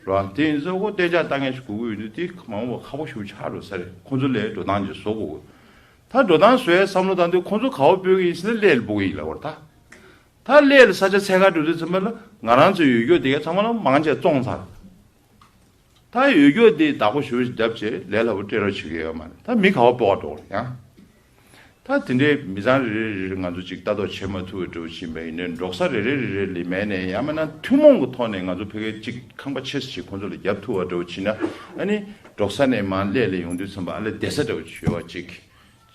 རེད་བ། དེ་ཡིན་ཙང་ཁོ་གཏན་འཇགས་ལྟ་མཁན་ཞིག་དགོས་ཀྱི་ཡོད་དུས་དེ་མ་འོངས་པ་ཁག་པོ་ཞིག་ཆགས་འགྲོ་ས་རེད། ཁོ་ཚོ་ལས་འགྲོ་སྟངས་ཅིག་བཟོ་དགོས་ཀྱི། ད་འགྲོ་སྟངས་བཟོ་ཡའི་བསམ་བློ་བཏང་དུས་ཁོ་ཚོ་ག་པར་སྤོས་ཀྱི་ཡིན་ཟེར་ན་སླེ་ལ་སྤོ་གི་ཡིན་ལབ་པ་རེད་ད། ད་སླེ་ལ་ས་ཆ་འཚོལ་ག་འགྲོ་དུས་ཙམ་པ་ལ་ང་རང་ཚོའི་ཡུལ་སྐྱོར་དེ་གའི་ཚང་མ་ལ་མང་ཆེ་བཙོངས་ཚར། ད་ཡུལ་སྐྱོར་དེ་བདག་པོ་ཞེ་པོ་ཞིག་བརྒྱབ་བྱས་ལས་སླ་པོ་སྤྲད་རོགས་བྱེད་ཀྱི་ཡོད་མ་རེད། ད་མི་ག་པར་སྤོ་ག་འགྲོ་གི་རེད་ཡང་། ད་དེ་འདྲའི་མི་ཚང་རེ་རེ་རེ་རེ་ང་ཚོ་ཅིག་ལྟ་རྟོག་བྱེད་མ་ཐུབ་པ་འདྲ་བོ་ཕྱིན་པ་ཡིན་ནའི་འབྲོག་ས་རེ་རེ་རེ་རེ་ལ་མེད་ནའི་ཡང་མིན་ན་ཐུན་མོང་གི་ཐོག་ནས་ང་ཚོ་ཕ་གིར་ཅིག་ཁང་པ་ཆེ་ཙམ་ཞིག་ཁོང་ཚོ་ལ་བརྒྱབ་ཐུབ་པ་འདྲ་བོ་ཕྱིན་ན་ཨ་ནི་འབྲོག་ས་ནས་མར་སླེ་ལ་ཡོང་དུས་ཙམ་པ་ཨ་ལས་བསྡད་ས་འདྲ་བོ་ཅིག་ཡོད་པ་ཅིག་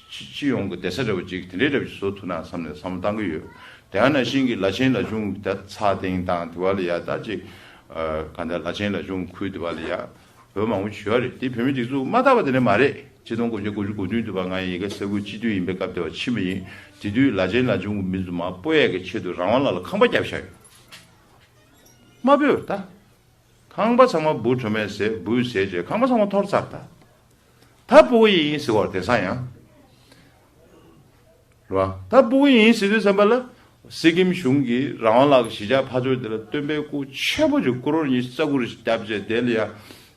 སྤྱི་སྤྱི་ཡོངས་ཀྱི་བསྡད་ས་འདྲ་བོ་ཅིག་དེ་འདྲའི་འདྲ་བོ་ཅིག་བཟོ་ཐུབ་ན་བསམ་ནས་བསམ་བློ་བཏང་གི་ཡོད། དེ་ཡང་ན་ཤིང་གི་ལ་ཆེན་ལ་ཆུང་གི་ད་ཚ་སྟེང་དང་དེ་བ་ལ་ཡ་ད་ཅིག་ག་འདྲ་ལ་ཆེན་ལ་ཆུང་གི་ཁུལ་དེ་བ་ལ་ཡ་བོད་མང་པོ་ཞིག་ཡོད་རེད། དེ་བོད་མི་སྒྲིག་འཛུགས་མ་དར་བ་དེ་འདྲ་མ་རེད། ཆིག་སྟོང་དགུ་བརྒྱ་དགུ་བཅུ་གོ་བདུན་དུ་བ་ང་ཡི་ཡ་གི་ས་ཁུལ་སྤྱི་འཐུས་ཡིན་པའི་སྐབས་དེ་བ་ཕྱིན་པ་ཡིན། དེ་དུས་ལ་ཆེན་ལ་ཆུང་གི་མི་ཚོ་མར་སྤོ་ཡས་ཀྱི་ཆེད་དུ་རང་དབང་ལགས་ལ་ཁང་པ་བརྒྱབ་བཞག་ཡོད། མ་སྤོས་པར་ད། ཁང་པ་ཚང་མ་འབུ་གྲོ་མས་བཟས་འབུས་བཟས་བྱས་ཁང་པ་ཚང་མ་འཐོར་ཚར་ད། ད་སྤོ་གི་ཡིན་ཟེར་བ་རེད་དེང་སང་ཡང་། རེད་བ། ད་སྤོ་གི་ཡིན་ཟེར་དུས་ཙམ་པ་ལ། སི་ཀིམ་གཞུང་གིས་རང་དབང་ལགས་ཀྱི་གཞིས་ཆགས་ཕར་ཕྱོགས་དེ་ལ་སྟོན་པའི་སྐུ་ཆེན་པོ་ཅིག་ཀོ་རོར་ཉི་ཤུ་རྩ་དགུ་རེ་ཞིག་བརྒྱབ་བྱས་དེ་ལ་ཡ།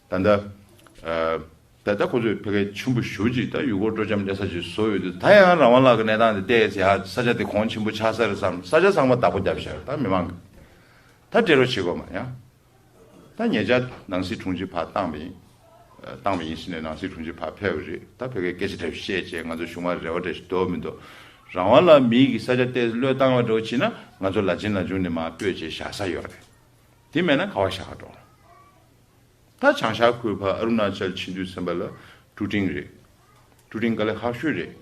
ད་ལྟ། ད་ལྟ་ཁོ་ཚོས་ཕ་གིའི་ཆེན་པོ་ཞེ་པོ་ཅིག་ད་ཡུལ་སྐོར་སྤྲོ་འཆམ་སླེབས་ས་ཅིག་བཟོ་ཡོད་དུས་ད་ཡང་རང་དབང་ལགས་ཀྱི་གནས་སྟངས་དེ་བལྟས་ཚེ་ཡ་ས་ཆ་དེ་གོང་ཆེན་པོ་ཆགས་ས་རེད་བསམ། ས་ཆ་ཚང་མ་བདག་པོ་བརྒྱབ་བཞག་ད་མི་མང་གི། ད་སྤྲད་རོགས་བྱེད་དགོས་མ་ཡང་། ད་ཉེ་ཆར་ནང་སྲིད་དྲུང་ཆེ་ཕར་བཏང་བ་ཡིན། ཨ། བཏང་བ་ཡིན་ཟེར་ནས་ནང་སྲིད་དྲུང་ཆེ་ཕར་ཕེབས་པ་རེད། ད་ཕ་གིའི་སྐད་ཆ་འདྲ་བཤད་བྱས་ང་ཚོ་གཞུང་མང་རེ་བ་འདྲ་ཞིག་འདོར་མི་འདུག་རང་དབང་ལ་མིའི་གི་ས་ཆ་ཏོག་ཙམ་བློས་བཏང་བ་འདྲ་བོ་བྱས་ན་ང་ཚོ་ལ་ཆེན་ལ་ཆུང་ནས་མར་སྤོས་བྱས་བཞག་ས་ཡོད་རེད། དེ་མེད་ན་ག་པར་བཞག་ག་འགྲོ། ད་བྱང་ཤར་ཁུལ་ཕར་ཨ་རུ་ན་ཅལ་ཕྱིན་དུས་ཙམ་པ་ལ་ཀྲུ་ཀྲིང་རེད། ཀྲུ་ཀྲིང་དཀའ་ལས་ཁག་ཤོས་རེད།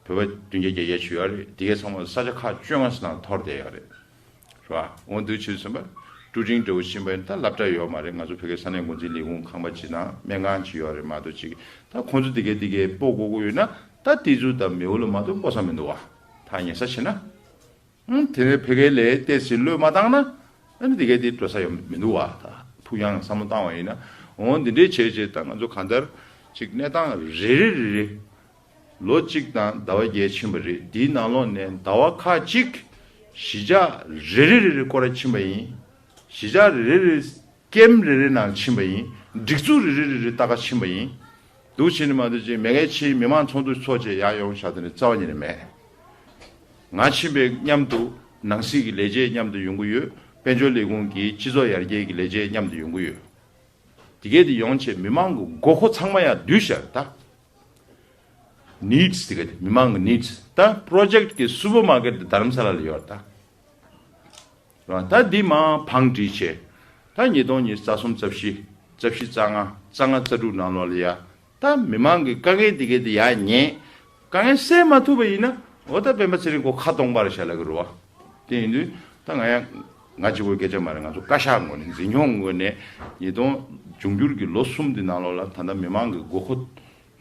བོད་པ་བདུན་བརྒྱ་བརྒྱད་བརྒྱ་ཅིག་ཡོད་རེད། དེ་གའི་ཚང་མ་ས་ཆ་ཁག་བཅོ་ལྔ་ཙམ་ནང་འཐོར་བསྡད་ཡོད་རེད། རེད་བ། འོ་འདུག་བྱས་ཙམ་པ། ཀྲུ་ཀྲིང་འདྲ་བོ་ཕྱིན་པ་ཡིན་ད་སློབ་གྲྭ་ཡོད་མ་རེད། ང་ཚོ་ཕ་གའི་ས་གནས་འགོ་འཛིན་ལས་ཁུངས་ཁང་པ་ཅིག་དང་སྨན་ཁང་ཅིག་ཡོད་རེད་མ་གཏོགས་ཅིག་ད་ཁོང་ཚོ་དེ་གའི་དེ་གའི་སྤོ་དགོས་ཀྱི་ཡོད་ན་ད་དེ་ཚོ་ད་མེའོ་ལ་མ་གཏོགས་སྤོ་ས་མི་འདུག་བ། ད་ཉེ་ས་བྱས་ན། ཨང་། དེ་ནས་ཕ་གའི་ལས་ཏོག་ཙམ་བློས་མ་བཏང་ན། ཨ་ནི་དེ་གའི་དེ་འགྲོ་ས་ཡོད་མི་འདུག་བ། ད་ཕུགས་ཡང་བསམ་བློ་བཏང་བ་ཡིན་ན། འོ་འདི་འདྲའི་བྱས་བྱས་ད་ང་ཚོ་གང་ལྟར་ཅིག་གནས་སྟངས་རེ་རེ་རེ་རེ། ལོ་གཅིག་དང་ཟླ་བ་བརྒྱད་ཕྱིན་པ་རེད། འདིའི་ནང་ལོགས་ནས་ཟླ་བ་ཁ་གཅིག་གཞིས་ཆགས་རེ་རེ་རེ་རེ་སྐོར་ར་ཕྱིན་པ་ཡིན། གཞིས་ཆགས་རེ་རེ་རེ། ཀེམ་རེ་རེ་ནང་ཕྱིན་པ་ཡིན། སྒྲིག་འཛུགས་རེ་རེ་རེ་རེ་ལྟ་ག་ཕྱིན་པ་ཡིན། འདུག་བྱས་ནས་མ་གཏོགས་ཅིག་མེ་གའི་ཕྱིའི་མི་མང་ཚོགས་འདུ་ཚོགས་བྱས་ཡར་ཡོང་བཞག་དེ་ནི་རྩ་བ་ཉིད་ནས་མེད། ང་ཕྱིན་པའི་མཉམ་དུ་ནང་སྲིད་ཀྱི་ལས་བྱེད་མཉམ་དུ་ཡོང་གི་ཡོད། དཔལ་འབྱོར་ལས་ཁུངས་ཀྱི་སྤྱི་ཚོགས་ཡར་རྒྱས་ཀྱི་ལས་བྱེད་མཉམ་དུ་ཡོང་གི་ཡོད། དེ་གས་དེ་ཡོང་བྱས་མི་མང་གི་དགོས་མཁོ་ཚང་མ་ཡར་བསྡུས་བཞག་ད། ནིཌ་སི་དེ་ག་དེ་མི་མང་གི་ནིཌ་སི་ད་པྲོ་ཇེཀ་གི་སུ་པར་མར་ཀེཊ་དེ་རྡ་རམ་ས་ལ་ལ་ཡོད་རེད་ད། རང་ད་འདི་མར་བང་སྒྲིག་བྱས། ད་ཉིས་སྟོང་ཉི་ཤུ་རྩ་གསུམ་རྩ་བཞི། རྩ་བཞི་རྩ་ལྔ་རྩ་ལྔ་རྩ་དྲུག་ནང་ལོགས་ལ་ཡ། ད་མི་མང་གི་དཀའ་ངལ་དེ་གས་དེ་ཡར་ཉན། དཀའ་ངལ་སེལ་མ་ཐུབ་པ་ཡིན་ན་འོ་ད་སྤེན་པ་ཚེ་རིང་ཁོ་ཁ་སྟོང་པར་བཞག་ལབ་ཀྱི་རེད་བ། དེ་ཡིན་དུས་ད་ང་ཡང་ང་གཅིག་པོའི་སྐད་ཆ་མ་རེད། ང་ཚོ་བཀའ་ཤག་ངོས་ནས་འཛིན་སྐྱོང་ངོས་ནས་ཉིས་སྟོང་འབྱུང་འགྱུར་གྱི་ལོ་གསུམ་དེ་ནང་ལོགས་ལ་ད་ལྟ་མི་མང་གི་དགོས་མཁོ་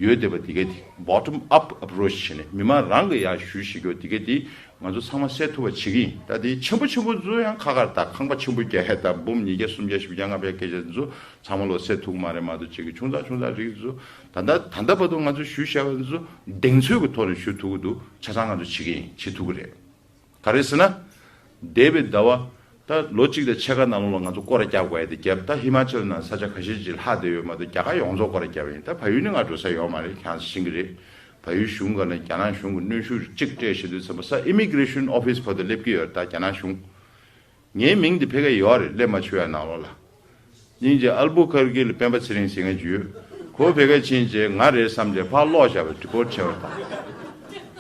ཡོད་བསྡད་པ་དེ་གས་དེ་bottom up approach བྱས་ནས་མི་མང་རང་གི་ཡར་ཞུ་ཞུ་རྒྱུ་དེ་གས་དེ་ང་ཚོ་ཚང་མ་སེལ་ཐུབ་པ་བྱེད་ཀྱི་ཡིན། ད་དེ་ཆེན་པོ་ཆེན་པོ་ཚོ་ཡང་ཁ་ཁར་ད་ཁང་པ་ཆེན་པོ་བརྒྱ་ཧེ་ད་འབུམ་ཉིས་བརྒྱ་སུམ་བརྒྱ་བཞི་བརྒྱ་ལྔ་བརྒྱ་སྐད་ཆ་ཚོ་ཚང་མ་ལོ་སེལ་ཐུབ་ཀྱི་མ་རེད། མ་གཏོགས་ཅིག་གི་ཆུང་ཙག་ཆུང་ཙག་རིགས་ཚོ་ད་ལྟ་ད་ལྟ་བར་དུ་ང་ཚོ་ཞུས་བཞག་པ་ཚོ་གདེང་ཚོད་ཀྱི་ཐོག་ནས་ཞུ་ཐུབ་ཀྱི་འདུག་ཆ་ཚང་ང་ཚོ་བྱེད་ཀྱི་ཡིན། བྱེད་ཐུབ་ཀྱི་རེད། ག་རེ་ཟེར་ན། འདས་པའི་ཟླ་བ་ད་ལོ་གཅིག་དང་ཕྱེད་ཀ་ནང་ལོགས་ལ་ང་ཚོ་སྐོར་ར་རྒྱག་དགོས་ཡ་དེ་བརྒྱབ། ད་ཧི་མ་ཅལ་ནང་ས་ཆ་ཁ་ཤས་ཅིག་ལྷག་བསྡད་ཡོད་མ་གཏོགས་རྒྱ་གར་ཡོངས་རྫོགས་སྐོར་ར་རྒྱབ་ཡིན། ད་བལ་ཡུལ་ནི་ང་འགྲོ་ས་ཡོད་མ་རེད། ཁྱེད་རང་ཚོ་ཤེས་ཀྱི་རེད། བལ་ཡུལ་གཞུང་ག་ནས་རྒྱ་ནག་གཞུང་གི་གནོན་ཤུགས་གཅིག་སྤྲད་བཞིན་དུས་ཙམ་པ་ས་ཨི་མི་གི་རེ་ཤན་ཨོ་ཕིས་བར་དུ་སླེབས་ཀྱི་ཡོད་རེད། ད་རྒྱ་ནག་གཞུང་ངའི་མིང་དེ་ཕ་གིར་ཡོད་རེད། སླེབས་མ་བྱུང་ཡ་ནང་ལོགས་ལ། སྙིང་རྗེ། ཨལ་བུ་ཁར་ཀི་ལ་སྤེན་པ་ཚེ་རིང་ཟེར་མཁན་ཅིག་ཡོད། ཁོ་ཕ་གིར་ཕྱིན་རྗེས་ང་རེད་བསམ་རྗེས་ཕར་སློག་བཞག་པ་ཌི་པོར་ཊི་བྱས་པ་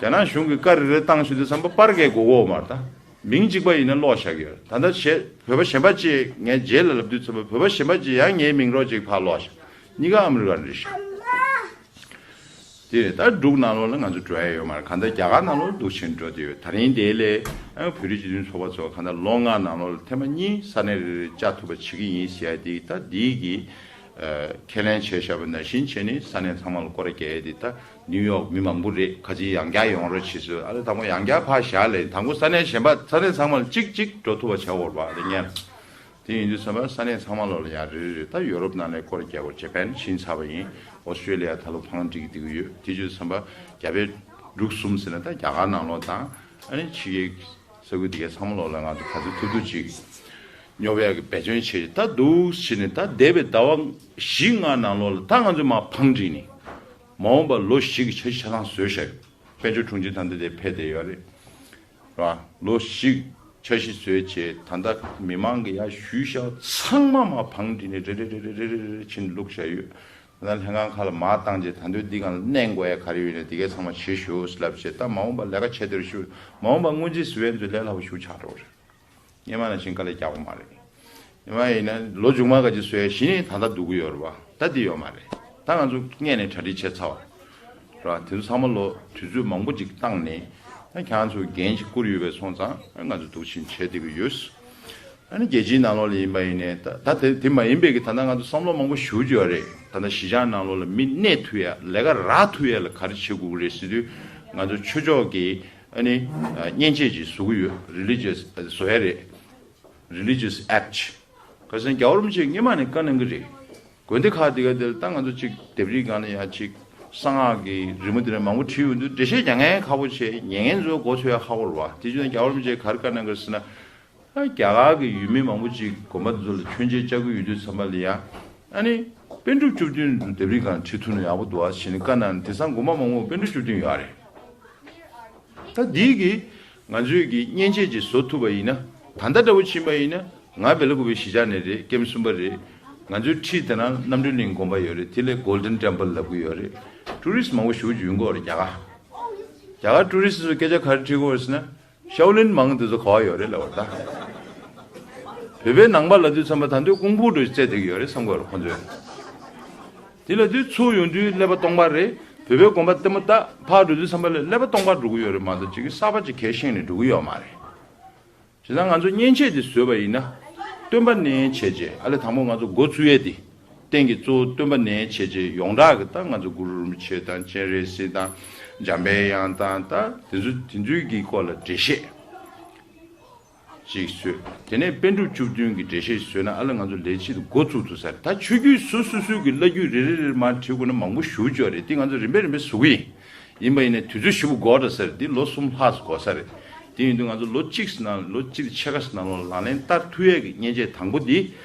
དང་། རྒྱ་ནག་གཞུང་གིས་བཀའ་རེ་རེ་བཏང་བཞིན་དུས་ཙམ་པ་པར་གས་དགོས་ཀྱི་ཡོད་མ་རེད་ད། མིང་གཅིག་པ་ཡིན་ན་སློག་བཞག་གི་ཡོད། ད་ལྟ་གཞན་བོད་པ་གཞན་པ་ཅིག་ངས་རྗེས་ལ་ལབ་དུས་ཙམ་པ་བོད་པ་གཞན་པ་ཅིག་ཡང་ངའི་མིང་རོགས་ཅིག་ཕར་སློག་བཞག་གཉིས་ཀ་ཨ་མི་རི་ཀ་རེད་ཤག་དེ་ད་འབྲུག་ནང་ལོགས་ལ་ང་ཚོ་འགྲོ་ཡ་ཡོད་མ་རེད། གང་ལྟར་རྒྱ་གར་ནང་ལོགས་ལ་འདུག་ཕྱིན་འགྲོ་དེ་ཡོད། ད་རིང་དེ་ལས་ཨ་བོད་རིགས་སྤྱི་མཐུན་ཚོགས་པ་ཚོ་གང་ལྟར་ལོ་ལྔ་ནང་ལོགས་ལ་ཐེངས་མ་གཉིས་ས་གནས་རེ་རེ་བཅར་ཐུབ་པ་བྱེད་ཀྱི་ཡིན་ཟེར་ཡ་དེ་ད་འདིའི་གི་ཨ་ཁས་ལེན་བྱས་བཞག་པ་ནང་བཞིན་བྱས་ནས་ས་གནས་ཚང་མ་ལ་སྐོར་ར་རྒྱག་ཡ་དེ། ད་ནིའུ་ཡོག་མི་མང་པོ་རེད། ཁ་ཅིག་ཡང་བསྐྱར་ཡོང་རོགས་བྱེད་ཟེར། ཨ་ལས་དང་པོ་ཡང་བསྐྱར་ཕར་བཞག་ལས་དང་པོ་ས་གནས་གཞན་པ་ས་གནས་ཚང་མ་ལ་གཅིག་གཅིག་འགྲོ་ཐུབ་པ་བྱ་དགོས་རེད་པ། ཨ་ལས་ཉན། དེ་ཡིན་དུས་ཙམ་པ་ས་གནས་ཚང་མ་ལོགས་ལ་ཡང་རེ་རེ་རེ། ད་ཡོ་རོབ་ནང་ནས་སྐོར་རྒྱག་དགོས། ཇ་པན་ཕྱིན་ཚར་བ་ཡིན། ཨོ་སི་ཀྲེ་ལི་ཡ་ད་ལོ་བང་སྒྲིག་བསྡད་ཀྱི་ཡོད། དེ་བྱས་ཙམ་པ་རྒྱ་བལ་འབྲུག་གསུམ་ཟེར་ན་ད་རྒྱ་གར་ནང་ལོགས་དང་ཨ་ནི་ཕྱི་རྒྱལ་ས་ཁུལ་དེ་གའི་ཚང་མ་ལོགས་ལ་ང་ཚོ་ག་ཚོད་ཐུབ་ཐུབ་ཅིག་སྙོབ་ཡག་གི་འབད་བརྩོན་བྱས། ད་འདུག་བྱས་ནས་ད་འདས་པའི་ཟླ་བ་བཞི་ལྔ་ནང་ལོགས་ལ་ད་ང་ཚོས་མར་བང་བསྒྲིགས་ནས་མ་འོངས་པ་ལོ་བཞི་གི་འཆར་གཞི་ཆ་ཚང་བཟོས་བཞག་ཡོད། དཔལ་འབྱོར་དྲུང་ཆེ་ད་ལྟ་དེ་ཕེབས་བསྡད་ཡོད་རེད། ར། ལོ་བཞི་འཆར་གཞི་བཟོས་བྱས་ད་ལྟ་མི་མང་གི་ཡར་ཞུས་བཞག་པ་ཚང་མ་མར་བང་བསྒྲིགས་ནས་རེ་རེ་རེ་རེ་ཕྱིན་བླུགས་བཞག་ཡོད། ད་ལྷན་ཁང་ཁག་ལ་མར་བཏང་རྗེས་ད་དུང་འདི་སྒང་ལ་གནོན་དགོས་ཡ་ག་རེ་ཡོད་ནས་དེ་གས་ཚང་མ་བྱེད་ཤོག་ལབ་བྱས། ད་མ་འོངས་པ་ལས་ཀ་བྱེད་དེར་ཞུ། མ་འོངས་པ་སྔོན་རྩིས་བཟོ་ཡ་ཚོ་ལས་སླ་པོ་ཞིག་ཆགས་འགྲོ་གི་རེད། སྔོན་མ་ནང་བཞིན་དཀའ་ལས་རྒྱག་དགོས་མ་རེད། སྔོན་མ་ཡིན་ན་ལོ་མཇུག་མ་ག་ཅིག་བཟོ་ཡ་གཞི་ནས་ད་ལྟ་སྡུག་གི་ཡོད་རེད་པ། ད་འདི་ཡོད་མ་རེད། ད་ང་ཚོ་སྔོན་ནས་གྲ་སྒྲིག་བྱས་ཚར་བ་རེད་པ། དེ་ཚོ་ཚང་མ་ལོ་དུས་ཚོད་མང་པོ་ཅིག་བཏང་ནས་ད་ཁྱེད་རང་ཚོ་འགན་ཅིག་བསྐུར་ཡོད་པའི་སོང་ཙང་ང་ཚོ་འདུག་ཕྱིན་བྱས་བསྡད་ཀྱི་ཡོད། ཨ་ནི་རྒྱལ་སྤྱིའི་ནང་ལོགས་ལ་ཡིན་པ་ཡིན་ནའི་ད་ད་དེ་དེ་མ་ཡིན་པའི་གི་ད་ལྟ་ང་ཚོ་བསམ་བློ་མང་པོ་ཞེ་པོ་ཅིག་ཡོད་རེད། ད་ལྟ་གཞིས་ཆགས་ནང་ལོགས་ལ་མི་གནས་ཐུབ་ཡ་ལས་ཀ་རག་ཐུབ་ཡ་ལ་ག་རེ་བྱེད་དགོས་ཀྱི་རེད་ཟེར་དུས་ང་ཚོ་ཆོས་ཕྱོགས་ཀྱི་ཨ་ནི་ཨ་མཉེན་ཆས་ཅིག་བཟོ་གི་ཡོད། རི་ལི་ཇི་ཡས་བཟོ་ཡ་རེད། རི་ལི་ཇི་ཡས་ཨེཀྚ། ག་རེ་ཟེར་ན་རྒྱལ་བ་རིན་པོ་ཆེས་སྔོན་མ་ནས་བཀའ་གནང་གི་རེད། དགོན་སྡེ་ཁག་དེ་ག་དེ་ལ་ད་ང་ཚོ་གཅིག་ལྡེབས་རིས་སྒང་ལ་ཡ་གཅིག་གསང་སྔགས་ཀྱི་རི་མོ་དེ་འདྲ་མང་པོ་བྲིས་ཡོང་དུས་འགྲེལ་བཤད་རྒྱག་མཁན་ཁག་པོ་བྱས། ཉན་མཁན་ཚོ་མགོ་ཚོས་ཡ་ཁག་པོ་རེད་པ། དེ་བྱས་ན་རྒྱལ་བ་རིན་པོ་ཆེས་ག་རེ་བཀའ་གནང་གི་རེད་ཟེར་ན། ཨ་རྒྱ་གར་གྱི་ཡུལ་མི་མང་པོ་ཅིག་དགོན་པ་འདི་ཚོ་ལ་མཆོད་མཇལ་བཅར་གྱི་ཡོད་དུས་ཙམ་པ་ལ་ཡ། ཨ་ནི་པཎ་གྲུབ་བཅུ་བདུན་ལྡེབས་རིས་སྒང་བྲིས་ཐུབ་ན་ཡག་པོ་འདུག་ཨ་ཟེར་ནས་བཀའ་གནང་ནས། དེང་སང་དགོན་པ་མང་པོ་པཎ་གྲུབ་བཅུ་བདུན་ཡོད་རེད། ད་འདི་གི་ང་ཚོས་ཀྱི་མཉེན་ཆས་ཅིག་བཟོ་ཐུབ་པ་ཡིན་ན། ད་ལྟ་འདྲ་བོ་ཕྱིན་པ་ཡིན་ན། ང་སྦེ་ལ་ཀུ་པའི་གཞིས་ཆགས་ནས་རེད། ཀེམ་གསུམ་པ་རེད། ང་ཚོའི་འཁྲིས་དེ་ན་རྣམ་གྲོལ་གླིང་དགོན་པ་ཡོད་རེད། དེ་ལས་གོལ་ཌེན་ཊེམ་པལ་ལབ་ཀྱི་ཡོད་རེད། ཊུ་རི་སི་མང་པོ་ཞེ་པོ་ཅིག་ཡོང་གི་ཡོད་རེད། རྒྱ་གར་རྒྱ་གར་ཊུ་རི་སི་ཚོས་སྐད་ཆ་ག་རེ་དྲིས་ཀྱི་ཡོད་རེད་ཟེར་ན། ཤའོ་ལིན་མང་དེ་ཚོ་ག་པར་ཡོད་རེད་ལབ་པ་རེད་ད། བོད་པའི་ནང་པ་ལབ་དུས་ཙམ་པ་ད་དུང་ཀུང་ཧྥུ་འདྲ་བོ་ཞིག་རྩེད་བསྡད་ཀྱི་ཡོད་རེད་བསམ་གྱི་ཡོད་རེད་ཁོང་ཚོས། དེ་ལབ་དུས་ཚུར་ཡོང་དུས་ཀླད་པ་སྟོང་པ་རེད། བོད་པའི་དགོན་པ་ལྟད་མོ་ལྟ་ཕར་འགྲོ་དུས་ཙམ་པ་ལ་ཀླད་པ་སྟོང་པ་འགྲོ་གི་ཡོད་རེད་མ་གཏོགས་ཅིག་གསར་པ་ཅིག་གས་ཤེས་ནས་འགྲོ་གི་ཡོད་མ་རེད། བྱས་ཙང་ང་ཚོ་མཉེན་ཆས་དེ་བཟོས་པ་ཡིན་ན། སྟོན་པ་ནས་བྱས་རྗེས་ཨ་ལས་དང་པོ་ང་ཚོ་འགོ་བཙུགས་ཡས་དེ། རྟེན་གྱི་གཙོ་བོ་སྟོན་པ་ནས་བྱས་རྗེས་ཡོངས་གྲགས་ཀྱི་ད་ང་ཚོ་གུ་རུ་རིན་པོ་ཆེ་དང་སྤྱན་རས་གཟིགས་དང་འཇམ་པའི་དབྱངས་དང་ད་དེ་ཚོ་དེ་ཚོའི་གི་སྐོར་ལ་འགྲེལ་བཤད་ཅིག་བཟོས། དེ་ནས་པཎ་གྲུབ་བཅུ་བདུན་གྱི་འགྲེལ་བཤད་བཟོས་ན་ཨ་ལས་ང་ཚོ་ལས་བྱེད་དུ་འགོ་བཙུགས་ཐུབ་ས་རེད། ད་ཆོས་བརྒྱུད་སོ་སོ་སོའི་གི་བླ་བརྒྱུད་རེ་རེ་རེ་མར་བྲིས་དགོས་ན་མང་པོ་ཞེ་པོ་ཅིག་ཡོད་རེད། དེ་ང་ཚོ་རིམ་པས་རིམ་པས་བཟོ་གི་ཡིན། ཡིན་པ་ཡིན་ནའི་དུས་ཚོད་ཞེ་པོ་འགོར་འགྲོ་ས་རེད། འདི་ལོ་གསུམ་ལྷག་ཙམ་འགོར་ས་རེད། དེ་ཡིན་དུས་ང་ཚོ་ལོ་གཅིག་ནང་ལོ་གཅིག་ཕྱེད་ཀ་ནང་ལོགས་ལག་ལེན་བསྟར་ཐུབ་ཡས་ཀྱི་མཉེན་ཆས་དང་པོ་འདི་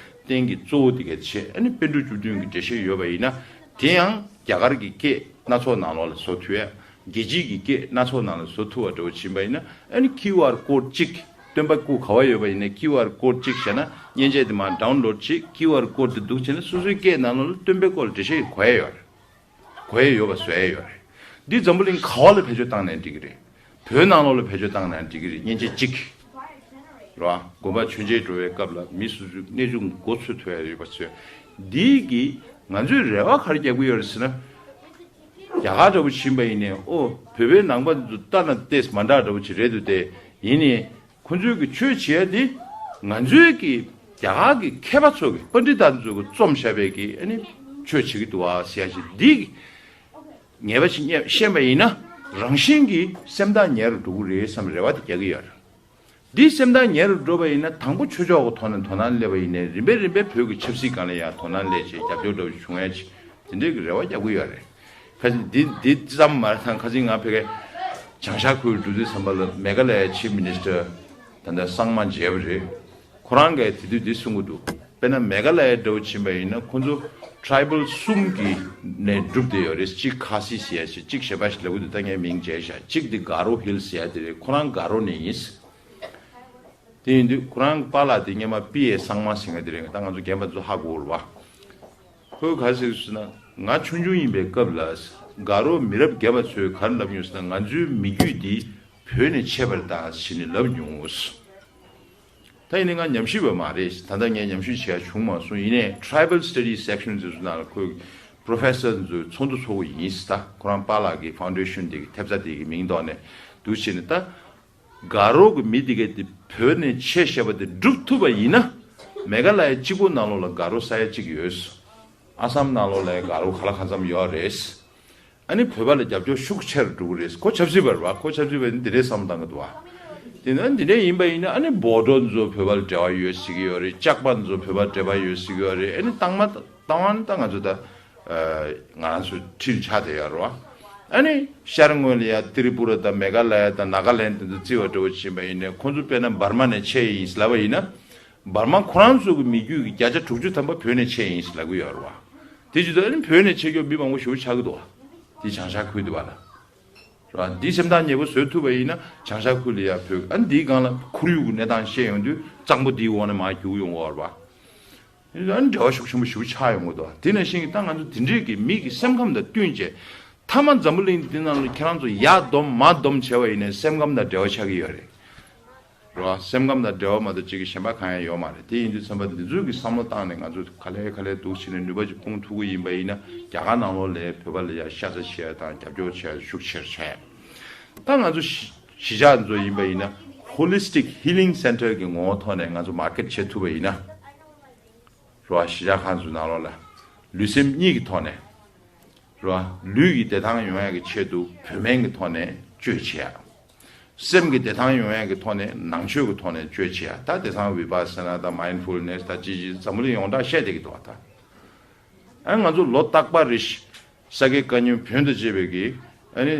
རྟེན་གྱི་གཙོ་བོ་དེ་གས་བྱས། ཨ་ནི་པཎ་གྲུབ་བཅུ་བདུན་གྱི་འགྲེལ་བཤད་ཡོད་པ་ཡིན་ན། དེ་ཡང་རྒྱ་གར་གྱི་སྐད་སྣ་ཚོགས་ནང་ལོགས་ལ་བཟོ་ཐུབ་ཡས། རྒྱལ་སྤྱིའི་གི་སྐད་སྣ་ཚོགས་ནང་ལ་བཟོ་ཐུབ་པ་འདྲ་བོ་ཕྱིན་པ་ཡིན་ན། ཨ་ནི་ཀིའུ་ཨར་ཀོཌ་གཅིག་སྟོན་པ་སྐུ་ག་པར་ཡོད་པ་ཡིན་ནའི་ཀིའུ་ཨར་ཀོཌ་གཅིག་བཞག་ན་མཉེན་ཆས་དེ་མར་ཌའུན་ལོཌ་བྱེད། ཀིའུ་ཨར་ཀོཌ་དེ་འདུག་བྱས་ན་སོ་སོའི་སྐད་ནང་ལོགས་ལ་སྟོན་པའི་སྐོར་ལ་འགྲེལ་བཤད་གོ་ཡས་ཡོད་རེད། གོ་ཡས་ཡོད་པ་བཟོ་ཡས་ཡོད་རེད། འདི་འཛམ་བུ་གླིང་ག་བ་ལ་བེད་སྤྱོད་བཏང་ནའི་འགྲིག་གི་རེད། བོད་ནང་ལོགས་ལ་བེད་སྤྱོད་བཏང་ནའི་འགྲིག་གི་རེད། མཉེན་ཆས་གཅིག་རེད་བ། དགོན་པ་མཆོད་མཇལ་འགྲོ་བའི་སྐབས་ལ་མི་སོ་སོའི་གནས་ཚུལ་མགོ་ཚོས་ཐུབ་ཡས་ཡོད་པ་བཟོས། འདིའི་གི་ང་ཚོས་རེ་བ་ག་རེ་རྒྱག་གི་ཡོད་རེད་ཟེར་ན། རྒྱ་གར་འདྲ་པོ་ཕྱིན་པ་ཡིན་ནའི་ཨོ་བོད་པའི་ནང་པ་འདི་ཚོ་ལྟ་ན་ཏོག་ཙམ་མ་འདྲ་འདྲ་པོ་ཅིག་རེད་འདུག་སྟེ། ཡིན་ནའི་ཁོ་ཚོའི་གི་ཆོས་བྱེད་ཡ་འདི་ང་ཚོའི་གི་རྒྱ་གར་གི་མཁས་པ་ཚོ་གི་པཎྜི་ཏ་ཚོ་གི་རྩོམ་བཞག་པའི་གི་ཨ་ནི་ཆོས་བྱེད་ཀྱི་འདུག་ཨ་ཟེར་ཡ་ཞིག་འདི་ངེས་པ་ཞིག་རྙེད་ཤེས་པ་ཡིན་ན་རང་བཞིན་གྱིས་སེམས་ཐག་ཉེ་རུ་འགྲོ་གི་རེད་བསམ་རེ་བ་དེ་རྒྱག་གི་ཡོད་རེད། འདི་སེམས་ཐག་ཉེ་རུ་འགྲོ་བ་ཡིན་ན་དང་པོ་ཆོས་ཕྱོགས་ཀྱི་ཐོག་ནས་དོ་སྣང་སླེབས་པ་ཡིན་ནའི་རིམ་པས་རིམ་པས་བོད་ཀྱི་ཆབ་སྲིད་སྒང་ལ་ཡང་དོ་སྣང་སླེབས་བྱས་རྒྱབ་སྐྱོར་འདྲ་བོ་བྱུང་ཡ་ཆེ་དེ་འདྲའི་གི་རེ་བ་རྒྱག་གི་ཡོད་རེད། ཁ་ཅིག་འདི་འདི་ཙམ་མ་རེད་དང་ཁ་ཅིག་ང་ཕ་གིར་བྱང་ཤར་ཁུལ་འགྲོ་དུས་ཙམ་པ་ལ་མེ་ག་ལ་ཡའི་ཆིབ་མི་ནི་སི་ཊར་ད་ལྟ་སངས་མ་མཇལ་བ་རེད། ཁོ་རང་གིས་དེ་དུས་འདི་གསུང་གི་འདུག་དཔེར་ན་མེ་ག་ལ་ཡ་འདྲ་བོ་ཕྱིན་པ་ཡིན་ན་ཁོ་ཚོ་ཊི་རའི་བལ་གསུམ་གི་ནས་གྲུབ་བསྡད་ཡོད་རེད། གཅིག་ཁ་སི་ཟེར་ཡ་ཞིག་གཅིག་གཞན་པ་ཞིག་ལབ་ཀྱི་འདུག་ད་ངས་མིང་བརྗེད་བཞག་གཅིག་འདི་ག་རོ་ཧིལ་ཟེར་ཡ་དེ་རེད། ཁོ་རང་ག་རོ་ནས་ཡིན། དེ་ཡིན་དུས་ཁོ་རང་གི་པཱ་ལགས་དེ་སྔོན་མ་པི་ཨེ་སངས་མ་ཟེར་མཁན་དེ་རེད། ད་ང་ཚོ་རྒན་པ་ཚོ་ཧ་གོ་རེད་བ། ཁོས་ག་རེ་ཟེར་ཟེར་ན་ང་ཆུང་ཆུང་ཡིན་པའི་སྐབས་ལ་ག་རོ་མི་རབས་རྒན་པ་ཚོས་ག་རེ་ལབ་མྱོང་ཟེར་ན་ང་ཚོའི་མི་རྒྱུད་འདི་བོད་ནས་མཆེད་པ་རེད་ད་ཟེར་ནས་ལབ་མྱོང་། ད་ཡིན་ནའི་ང་ཉམས་ཞིབ་པ་མ་རེད། ད་ལྟ་ངས་ཉམས་ཞིབ་བྱས་བྱུང་མ་སོང་། ཡིན་ནའི་Tribal Studies Section་ཟེར་ཚོ་ནང་ལ་ཁོས་Professor་ཚོའི་ཚོགས་འདུ་ཚོགས་པ་ཡིན་ཟེར། ད་ཁོ་རང་པཱ་ལགས་ཀྱི་ཕའུན་ཌེ་ཤན་དེ་གི་ཐེབས་རྩ་དེ་གི་མིང་ཐོག་ནས་འདུག་བྱས་ནས་ད་ག་རོ་གི་མི་དེ་གས་དེ་བོད་ནས་ཆེ་ཤེས་པ་དེ་སྒྲུབ་ཐུབ་པ་ཡིན་ན་མེ་ག་ལ་ཡ་གཅིག་པོ་ནང་ལོགས་ལ་ག་རོ་ས་ཡ་གཅིག་ཡོད། ཨ་སམ་ནང་ལོགས་ལ་ཡ་ག་རོ་ག་ལ་གང་འཚམ་ཡོད་རེད། ཨ་ནི་བོད་པ་ལ་རྒྱབ་སྐྱོར་ཤུགས་ཆེར་འགྲོ་གི་རེད། ཁོ་ཆབ་སྲིད་པ་རེད་བ། ཁོ་ཆབ་སྲིད་པ་ནི་འདི་འདྲའི་བསམ་བློ་བཏང་གི་འདུག་བ། དེ་ན་འདི་འདྲ་ཡིན་པ་ཡིན་ན་ཨ་ནི་བོ་ཌོ་ཚོ་བོད་པ་ལ་འབྲེལ་བ་ཡོད་ཟེར་གི་ཡོད་རེད། ཇག་པ་ཚོ་བོད་པ་འབྲེལ་བ་ཡོད་ཟེར་གི་ཡོད་རེད། ཨ་ནི་བཏང་མ་བཏང་བ་ནི་ད་ང་ཚོ་ད་ང་རང་ཚོ་ཁྲིར་ཆགས་བསྡད་ཡོད་རེད་བ། ཨ་ནི་ཤར་ངོས་ལ་ཡ་ཏི་རི་པུ་ར་དང་མེ་ག་ལ་ཡ་དང་ནཱ་ག་ལེན་དེ་ཚོ་བརྩི་བ་འདྲ་བོ་ཕྱིན་པ་ཡིན་ན་ཁོང་ཚོ་དཔེར་ན་འབར་མ་ནས་ཆད་ཡིན་ཟེར་ལབ་པ་ཡིན་ན། འབར་མ་ཁོ་རང་ཚོ་གི་མི་རྒྱུད་ཀྱི་བརྒྱ་ཆ་དྲུག་ཅུ་ཐམ་པ་བོད་ནས་ཆད་ཡིན་ཟེར་ལབ་གི་ཡོད་རེད་བ། དེ་བྱེད་དུས་ཨ་ནི་བོད་ནས་ཆད་མཁན་མི་མང་པོ་ཞེ་པོ་ཆགས་ཀྱི་འདུག་བ། དེ་བྱང་ཤར་ཁུལ་དུ་བ་ལ། རེད་བ། འདི་སེམས་ཐག་ཉེ་པོ་བཟོ་ཐུབ་པ་ཡིན་ན་བྱང་ཤར་ཁུལ་ལ་ཡ་བོད་ཨ་ནི་འདིའི་སྒང་ལ་ཁོར་ཡུག་གི་གནས་སྟངས་ཤེས་ཡོང་དུས་གཙང་པོ་འདིའི་འོག་ནས་མར་རྒྱུག་ཡོང་གི་ཡོད་རེད་བ། ཨ་ནི་འབྲེལ་བ་ཤུགས་ཆེན་པོ་ཞེ་པོ་ཆགས་ཡོང་གི་འདུག་དེ་ནང་བཞིན་གྱི་ད་ང་ཚོ་དེ་འདྲས་ཀྱི་མི་གི་སེམས་ཁམས་དང་བསྟུན་བྱས་མཐའ་མ་འཛམ་བུ་གླིང་འདི་ནང་ལ་ཁྱེད་རང་ཚོ་ཡར་སྡོམ་མར་སྡོམ་བྱས་པ་ཡིན་ནའི་སེམས་ཁམས་དང་འབྲེལ་བ་ཆགས་ཀྱི་ཡོད་རེད། རེད་བ། སེམས་ཁམས་དང་འབྲེལ་བ་མ་གཏོགས་གཅིག་གི་གཞན་པ་གང་ཡང་ཡོད་མ་རེད། དེ་ཡིན་དུས་ཙམ་པ་འདི་ཚོའི་གི་བསམ་བློ་བཏང་ནས་ང་ཚོ་ག་ལེ་ག་ལེ་འདུག་བྱས་ནས་ནུས་པ་ཅིག་སྤུངས་ཐུབ་ཀྱི་ཡིན་པ་ཡིན་ན་རྒྱ་གར་ནང་ལོགས་ལ་བོད་པ་ལ་ཡ་ཤ་ཚ་བྱེད་ཡ་དང་རྒྱབ་སྐྱོར་བྱེད་ཡ་ཤུགས་ཆེར་བྱས། ད་ང་ཚོ་གཞིས་གཞིས་ཆགས་ཚོ་ཡིན་པ་ཡིན་ན་Holistic Healing Center་གི་ངོ་བོ་ཐོག་ནས་ང་ཚོ་མར་ཀེཊ་བྱེད་ཐུབ་པ་ཡིན་ན། རེད་བ། གཞིས་ཆགས་ཁག་ཚོའི་ནང་ལོགས་ལ་ལུས་སེམས་གཉིས་ཀྱི་ཐོག་ནས། རེད་བ། ལུས་ཀྱི་བདེ་ཐང་ཡོང་ཡག་གི་ཆེད་དུ་བོད་སྨན་གྱི་ཐོག་ནས་བཅོས་བྱེད་ཡག་སེམས་ཀྱི་བདེ་ཐང་ཡོང་ཡག་གི་ཐོག་ནས་ནང་ཆོས་ཀྱི་ཐོག་ནས་བཅོས་བྱེད་ཡག་ད་དེང་སང་Vipassana་དང་Mindfulness་དང་ཅི་ཅི་འཛམ་བུ་གླིང་ཡོངས་གྲགས་བཤད་བསྡད་ཀྱི་འདུག་བ་ད། ཨ་ང་ཚོ་ལོ་རྟག་པ་རེ་བཞིན་ས་དགེ་བཀའ་རྙིང་བོན་དང་བཅས་པའི་གི་ཨ་ནི་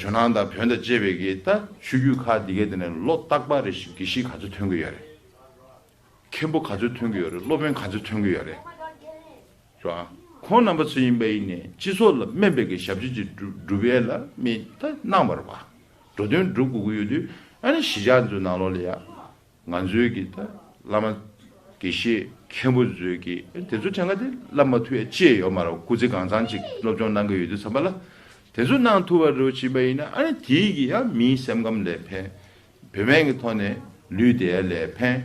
ཇོ་ནང་དང་བོན་དང་བཅས་པའི་གི་ད་ཆོས་བརྒྱུད་ཁག་འདི་གའི་དེ་ནས་ལོ་རྟག་པ་རེ་བཞིན་དགེ་བཤེས་ག་ཚོད་ཐོན་གྱི་ཡོད་རེད། མཁན་པོ་ག་ཚོད་ཐོན་གྱི་ཡོད་རེད། སློབ་དཔོན་ག་ཚོད་ཐོན་གྱི་ཡོད་རེད། རེད་བ། ཁོང་རྣམ་པ་ཚོ་ཡིན་པ་ཡིན་ནས་སྤྱི་ཚོགས་ལ་སྨན་པའི་གི་ཞབས་ཕྱི་ཅིག་སྒྲུབ་སྒྲུབ་ཡས་ལ་མི་ད་གནང་བ་རེད་བ། འགྲོ་དོན་སྒྲུབ་དགོས་ཀྱི་ཡོད་དུས་ཨ་ནི་གཞིས་ཆགས་ཚོའི་ནང་ལོགས་ལ་ཡ། ང་ཚོའི་གི་ད་བླ་མ་དགེ་བཤེས་མཁན་པོ་ཚོའི་གི་དེ་ཚོ་གྲངས་ཀ་དེ་བསླབ་མ་ཐུབ་ཡ་ཅི་ཡང་ཡོད་མ་རེད། སྐུ་ཚེ་གང་ཚང་ཅིག་སློབ་སྦྱོང་གནང་གི་ཡོད་དུས་ཙམ་པ་ལ། དེ་ཚོ་གནང་ཐུབ་པ་རེད་བ་ཕྱིན་པ་ཡིན་ན་ཨ་ནི་དེའི་གི་ཡང་མིའི་སེམས་ཁམས་ལ་ཕན། བོད་སྨན་གྱི་ཐོག་ནས་ལུས་བདེ་ཡ་ལ་ཕན།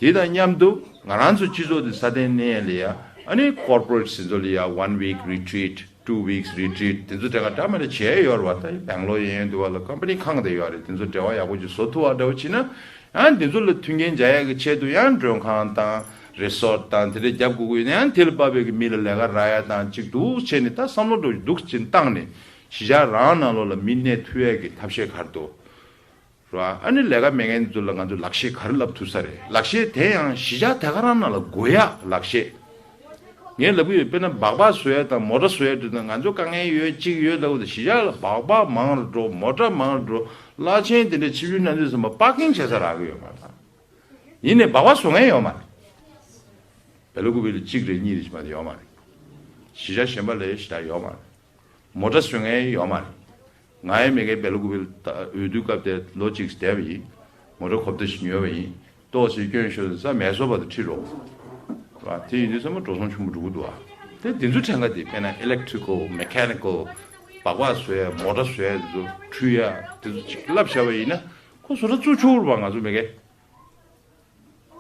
དེ་དང་མཉམ་དུ་ང་རང་ཚོ་སྤྱི་ཚོགས་དེ་སྲ་བརྟན་གནས་ཡ་ལ་ཡ་ཨ་ནི་corporate་ཟེར་ཚོ་ལ་ཡ་one week retreat, two weeks retreat་དེ་ཚོ་དེ་ག་འདྲ་མི་འདྲ་བྱས་ཡོད་རེད་བ། ད་སྦེང་ལོར་ཡིན་འདུག་བ་ལ་ཀམ་པ་ནི་ཁང་དེ་ཡོད་རེད། དེ་ཚོ་འབྲེལ་བ་ཡག་པོ་ཅིག་བཟོ་ཐུབ་པ་འདྲ་བོ་བྱས་ན་ཡང་དེ་ཚོ་ལ་མཐུན་རྐྱེན་སྦྱར་ཡ་གི་ཆེད་དུ་ཡང་མགྲོན་ཁང་དང་resort་དང་དེ་འདྲ་རྒྱབ་དགོས་ཀྱི་ཡོད་ན་ཡང་དེ་ལ་དཔག་པའི་གི་མི་ལ་ལས་ཀ་རག་ཡ་དང་ཅིག་འདུག་བྱས་ནས་ད་བསམ་བློ་འདྲ་བོ་འདུག་ཅིག་བཏང་ནས་གཞིས་ཆགས་རང་ནང་ལོགས་ལ་མི་གནས་ཐུབ་ཡ་གི་ཐབས་ཤེས་ག་རེ་འདུག་རེད་བ། ཨ་ནི་ལས་ཀ་མེད་མཁན་ཚོ་ལ་ང་ཚོ་ལག་ཤེས་ག་རེ་བསླབ་ཐུབ་ས་རེད། ལག་ཤེས་དེ་ཡང་གཞིས་ཆགས་དེ་ག་རང་ནང་ལ་དགོས་ཡག་ལག་ཤེས། ངས་ལབ་ཀྱི་ཡོད། དཔེར་ན་སྦག་སྦག་བཟོ་ཡ་དང་མོ་ཊ་བཟོ་ཡ་འདྲ་དང་ང་ཚོ་དཀའ་ངལ་ཡོད་ཅིག་ཡོད་ལབ་དུས་གཞིས་ཆགས་ལ་སྦག་སྦག་མང་རུ་འགྲོ། མོ་ཊ་མང་རུ་འགྲོ། རླབས་ཆེན་དེ་འདྲ་ཆིབས་བསྒྱུར་གནང་དུས་ཙམ་པ་པར་ཀིང་བྱེད་ས་རག་གི་ཡོད་མ་རེད། ཡིན་ནའི་སྦག་སྦག་བཟོ་མཁན་ཡོད་མ་རེད། སྦེལ་ཀོབ་ལ་གཅིག་རེད་གཉིས་རེད་ཅིག་མ་གཏོགས་ཡོད་མ་རེད། གཞིས་ཆགས་གཞན་པ་ལ་གཞིས་ཆགས་ཡོད་མ་རེད། མོ་ཊ་བཟོ་མཁན་ཡོད་མ་རེད། ང་ཡང་མེད་མཁན་སྦེལ་ཀོབ་ལ་འོས་བསྡུ་སྐབས་དེར་ལོ་གཅིག་བསྡད་པ་ཡིན། མོ་ཊ་གོ་བརྡ་ཞིག་ཉོས་པ་ཡིན། ཏོག་ཙམ་སྐྱོན་ཤོར་ས་མེ་སོར་བར་དུ་ཁྲིད་རོགས། ར་དེ་ཡིན་དུས་ཚང་མ་འགྲོ་སོང་ཆེན་པོ་འགྲོ་གི་འདུག་ཨ། དེ་འདི་ཚོ་ཕྲན་ཁ་དེ་དཔེར་ན་electrical, mechanical་སྦག་སྦག་བཟོ་ཡ་མོ་ཊ་བཟོ་ཡ་དེ་ཚོ་འཕྲུལ་ཡ་དེ་ཚོ་གཅིག་བསླབ་བྱ་བ་ཡིན་ན་ཁོ་བཟོ་གྲྭ་བཙུགས་ཆོག་རུ་བ་ང་ཚོ་མེད་མཁན།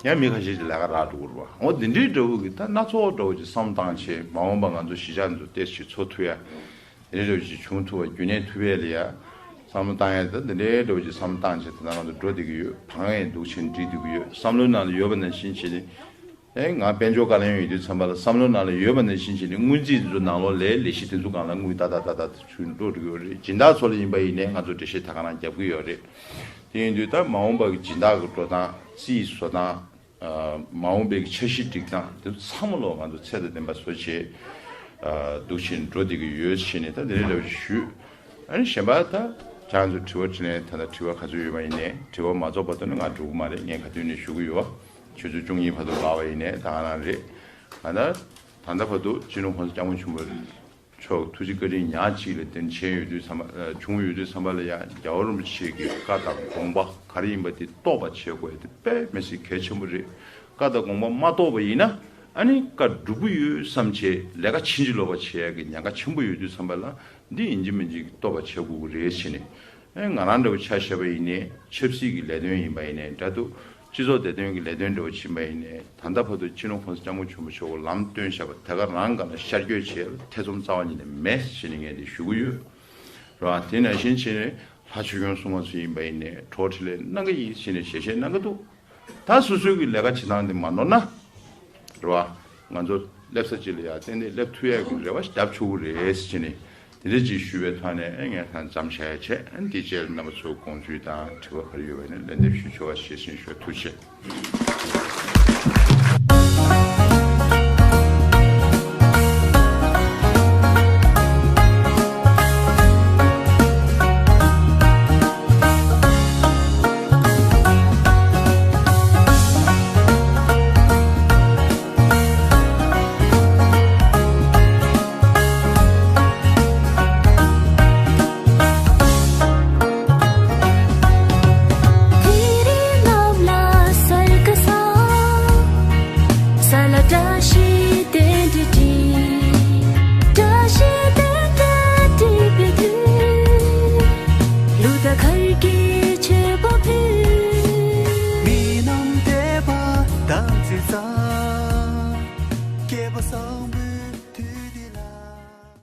ཡང་མི་ཁ་ཤས་ཀྱིས་ལས་ཀ་རག་འགྲོ་གི་རེད་བ། འོ་དེ་འདྲའི་འདྲ་བོ་གི་ད་སྣ་ཚོགས་འདྲ་བོ་ཅིག་བསམ་བློ་བཏང་བྱས་མ་འོངས་པ་ང་ཚོ་གཞིས་ཆགས་འདི་ཚོ་ཏོག་ཙམ་འཚོ་ཐུབ་ཡ། དེ་འདྲ་འདྲ་བོ་ཅིག་བྱུང་ཐུབ་པ་རྒྱུན་གནས་ཐུབ་ཡ་ལ་ཡ། བསམ་བློ་བཏང་ཡ་ད་དེ་འདྲའི་འདྲ་བོ་ཅིག་བསམ་བློ་བཏང་བྱས་ད་ལྟ་ང་ཚོ་འགྲོ་བསྡད་ཀྱི་ཡོད། བང་ཡང་འདུག་བྱས་འགྲིལ་བསྡད་ཀྱི་ཡོད། བསམ་བློའི་ནང་ལ་ཡོད་པ་ནང་བཞིན་བྱས་ནས། ཨེ་ང་དཔལ་འབྱོར་བཀའ་བློན་ཡོད་དུས་ཙམ་པ་ལ་བསམ་བློ་ནང་ལ་ཡོད་པ་ནང་བཞིན་བྱས་ནས་སྔོན་རྩིས་འདི་ཚོ་ནང་ལོགས་ལས་ལས་གཞི་དེ་ཚོ་སྒང་ལ་དངུལ་ཏག་ཏག་ཏག་ཏག་ཚུར་འགྲོ་འགྲོ་གི་ཡོད་རེད། སྦྱིན་བདག་ཚོ་ལ་ཡིན་པ་ཡིན་ནའི་ང་ཚོ་འགྲེལ་བཤད་ད་ག་རང་རྒྱབ་ཀྱི་ཡོད་རེད། དེ་ཡིན་དུས་ད་མ་འོངས་པ་གི་སྦྱིན་བདག་གི་འགྲོ་སྟངས། རྩིས་བཟོ་སྟངས། ཨ་མ་འོངས་པའི་གི་འཆར་གཞི་སྒྲིག་སྟངས་དེ་ཚོ་ཚང་མ་ལོག་ང་ཚོ་ཚད་དང་ལྡན་པ་བཟོ་བྱས། ཨ་འདུག་བྱས་འགྲོ་བསྡད་ཀྱི་ཡོད་བྱས་ནས་ད་དེ་རིང་འདྲ་བོ་ཞུས། ཨ་ནི་གཞན་པ་ད་ཁྱེད་རང་ཚོ་དྲི་བ་དྲིས་ནས་ད་ལྟ་དྲི་བ་ག་ཚོད་ཡོད་པ་ཡིན་ནའི་དྲི་བ་མ་རྫོགས་བར་དུ་ནི་ང་འགྲོ་གི་མ་རེད། ངས་ག་དུས་ནས་ཞུ་གི་ཡོད་བ། ཆུ་ཚོད་བཅུ་གཉིས་བར་དུ་ལབ་པ་ཡིན་ནའི་ད་ག་རང་རེད། ད་ལྟ་ད་ལྟ་བར་དུ་སྤྱི་ནོར་༸གོང་ས་༸སྐྱབས་མགོན་ཆེན་པོ་མཆོག་ཐུགས་རྗེ་བཀའ་དྲིན་ཉག་གཅིག་ལ་བརྟེན་བྱས་ཡོད་དུས་ཙམ་པ། ཨ་བྱུང་ཡོད་དུས་ཙམ་པ་ལ་ཡང་རྒྱལ་བ་རིན་པོ་ཆེ་གི་བཀའ་དང་དགོངས་པ་ག་རེ་ཡིན་པ་དེ་རྟོགས་པ་བྱེད་དགོས་དེ་དཔེ་མི་སྲིད་གལ་ཆེན་པོ་རེད། བཀའ་དང་དགོངས་པ་མ་རྟོགས་པ་ཡིན་ན་ཨ་ནི་བཀའ་སྒྲུབ་ཀྱི་ཡོད་བསམ་བྱས་ལས་ཀ་ཕྱིན་ཅི་ལོག་པ་བྱེད་ཡ་གི་ཉེན་ཁ་ཆེན་པོ་ཡོད་དུས་ཙམ་པ་ལ་འདི་ཡིན་གཅིག་མིན་གཅིག་རྟོགས་པ་བྱེད་དགོས་ཀྱི་རེད་བྱས་ནས། ཨེ་ང་རང་འདྲ་བོ་ཆ་བཞག་པ་ཡིན་ནའི་ཆབ་སྲིད་ཀྱི་ལས་དོན་ཡིན་པ་ཡིན་ནའི་འདྲ་འདུག་སྤྱི་ཚོགས་བདེ་དོན་གྱི་ལས་དོན་འདྲ་བོ་ཕྱིན་པ་ཡིན་ནའི་ད་ལྟ་བར་དུ་སྤྱི་ནོར་༸གོང་ས་༸སྐྱབས་མགོན་ཆེན་པོ་མཆོག་གི་ལམ་སྟོན་བྱས་པ་དེ་ག་རང་སྒང་ལ་ཤར་བསྐྱོད་བྱས་ཐེ་ཚོམ་རྩ་བ་ཉིད་ནས་མེད་ཟེར་ནས་ངས་དེ་ཞུ་གི་ཡོད། རེད་བ། དེ་ནང་བཞིན་བྱས་ནས་ལྷ་ཆོས་སྐྱོང་སྲུང་མ་ཚོ་ཡིན་པ་ཡིན་ནའི་གྲོགས་འཕྲིན་ལས་གནང་གི་ཡིན་ཟེར་ནས་ཞལ་བཞེས་གནང་གི་འདུག་ད་སོ་སོའི་གི་ལས་ཀ་བྱེད་སྟངས་དེ་མ་ནོར་ན། རེད་བ། ང་ཚོ་སླེབས་ས་གཅིག་ལ་ཡ་ཏན་ཏན་སླེབས་ཐུབ་ཡས་ཀྱི་རེ་བ་བརྒྱབ་ཆོག་གི་རེད་ཟེར་ནས་དེ་འདྲ་ཅིག་ཞུས་པའི་ཐོག་ནས་ངས་ད་མཚམས་བཞག་ཡ་བྱས། འདི་རྗེས་རྣམ་པ་ཚོའི་དགོངས་ཚུལ་དང་དྲི་བ་ག་རེ་ཡོད་པ་ནི་ལན་འདེབས་ཞུ་ཆོག་པ་ཞེས་ཞུ། ཐུགས་རྗེ་ཆེ།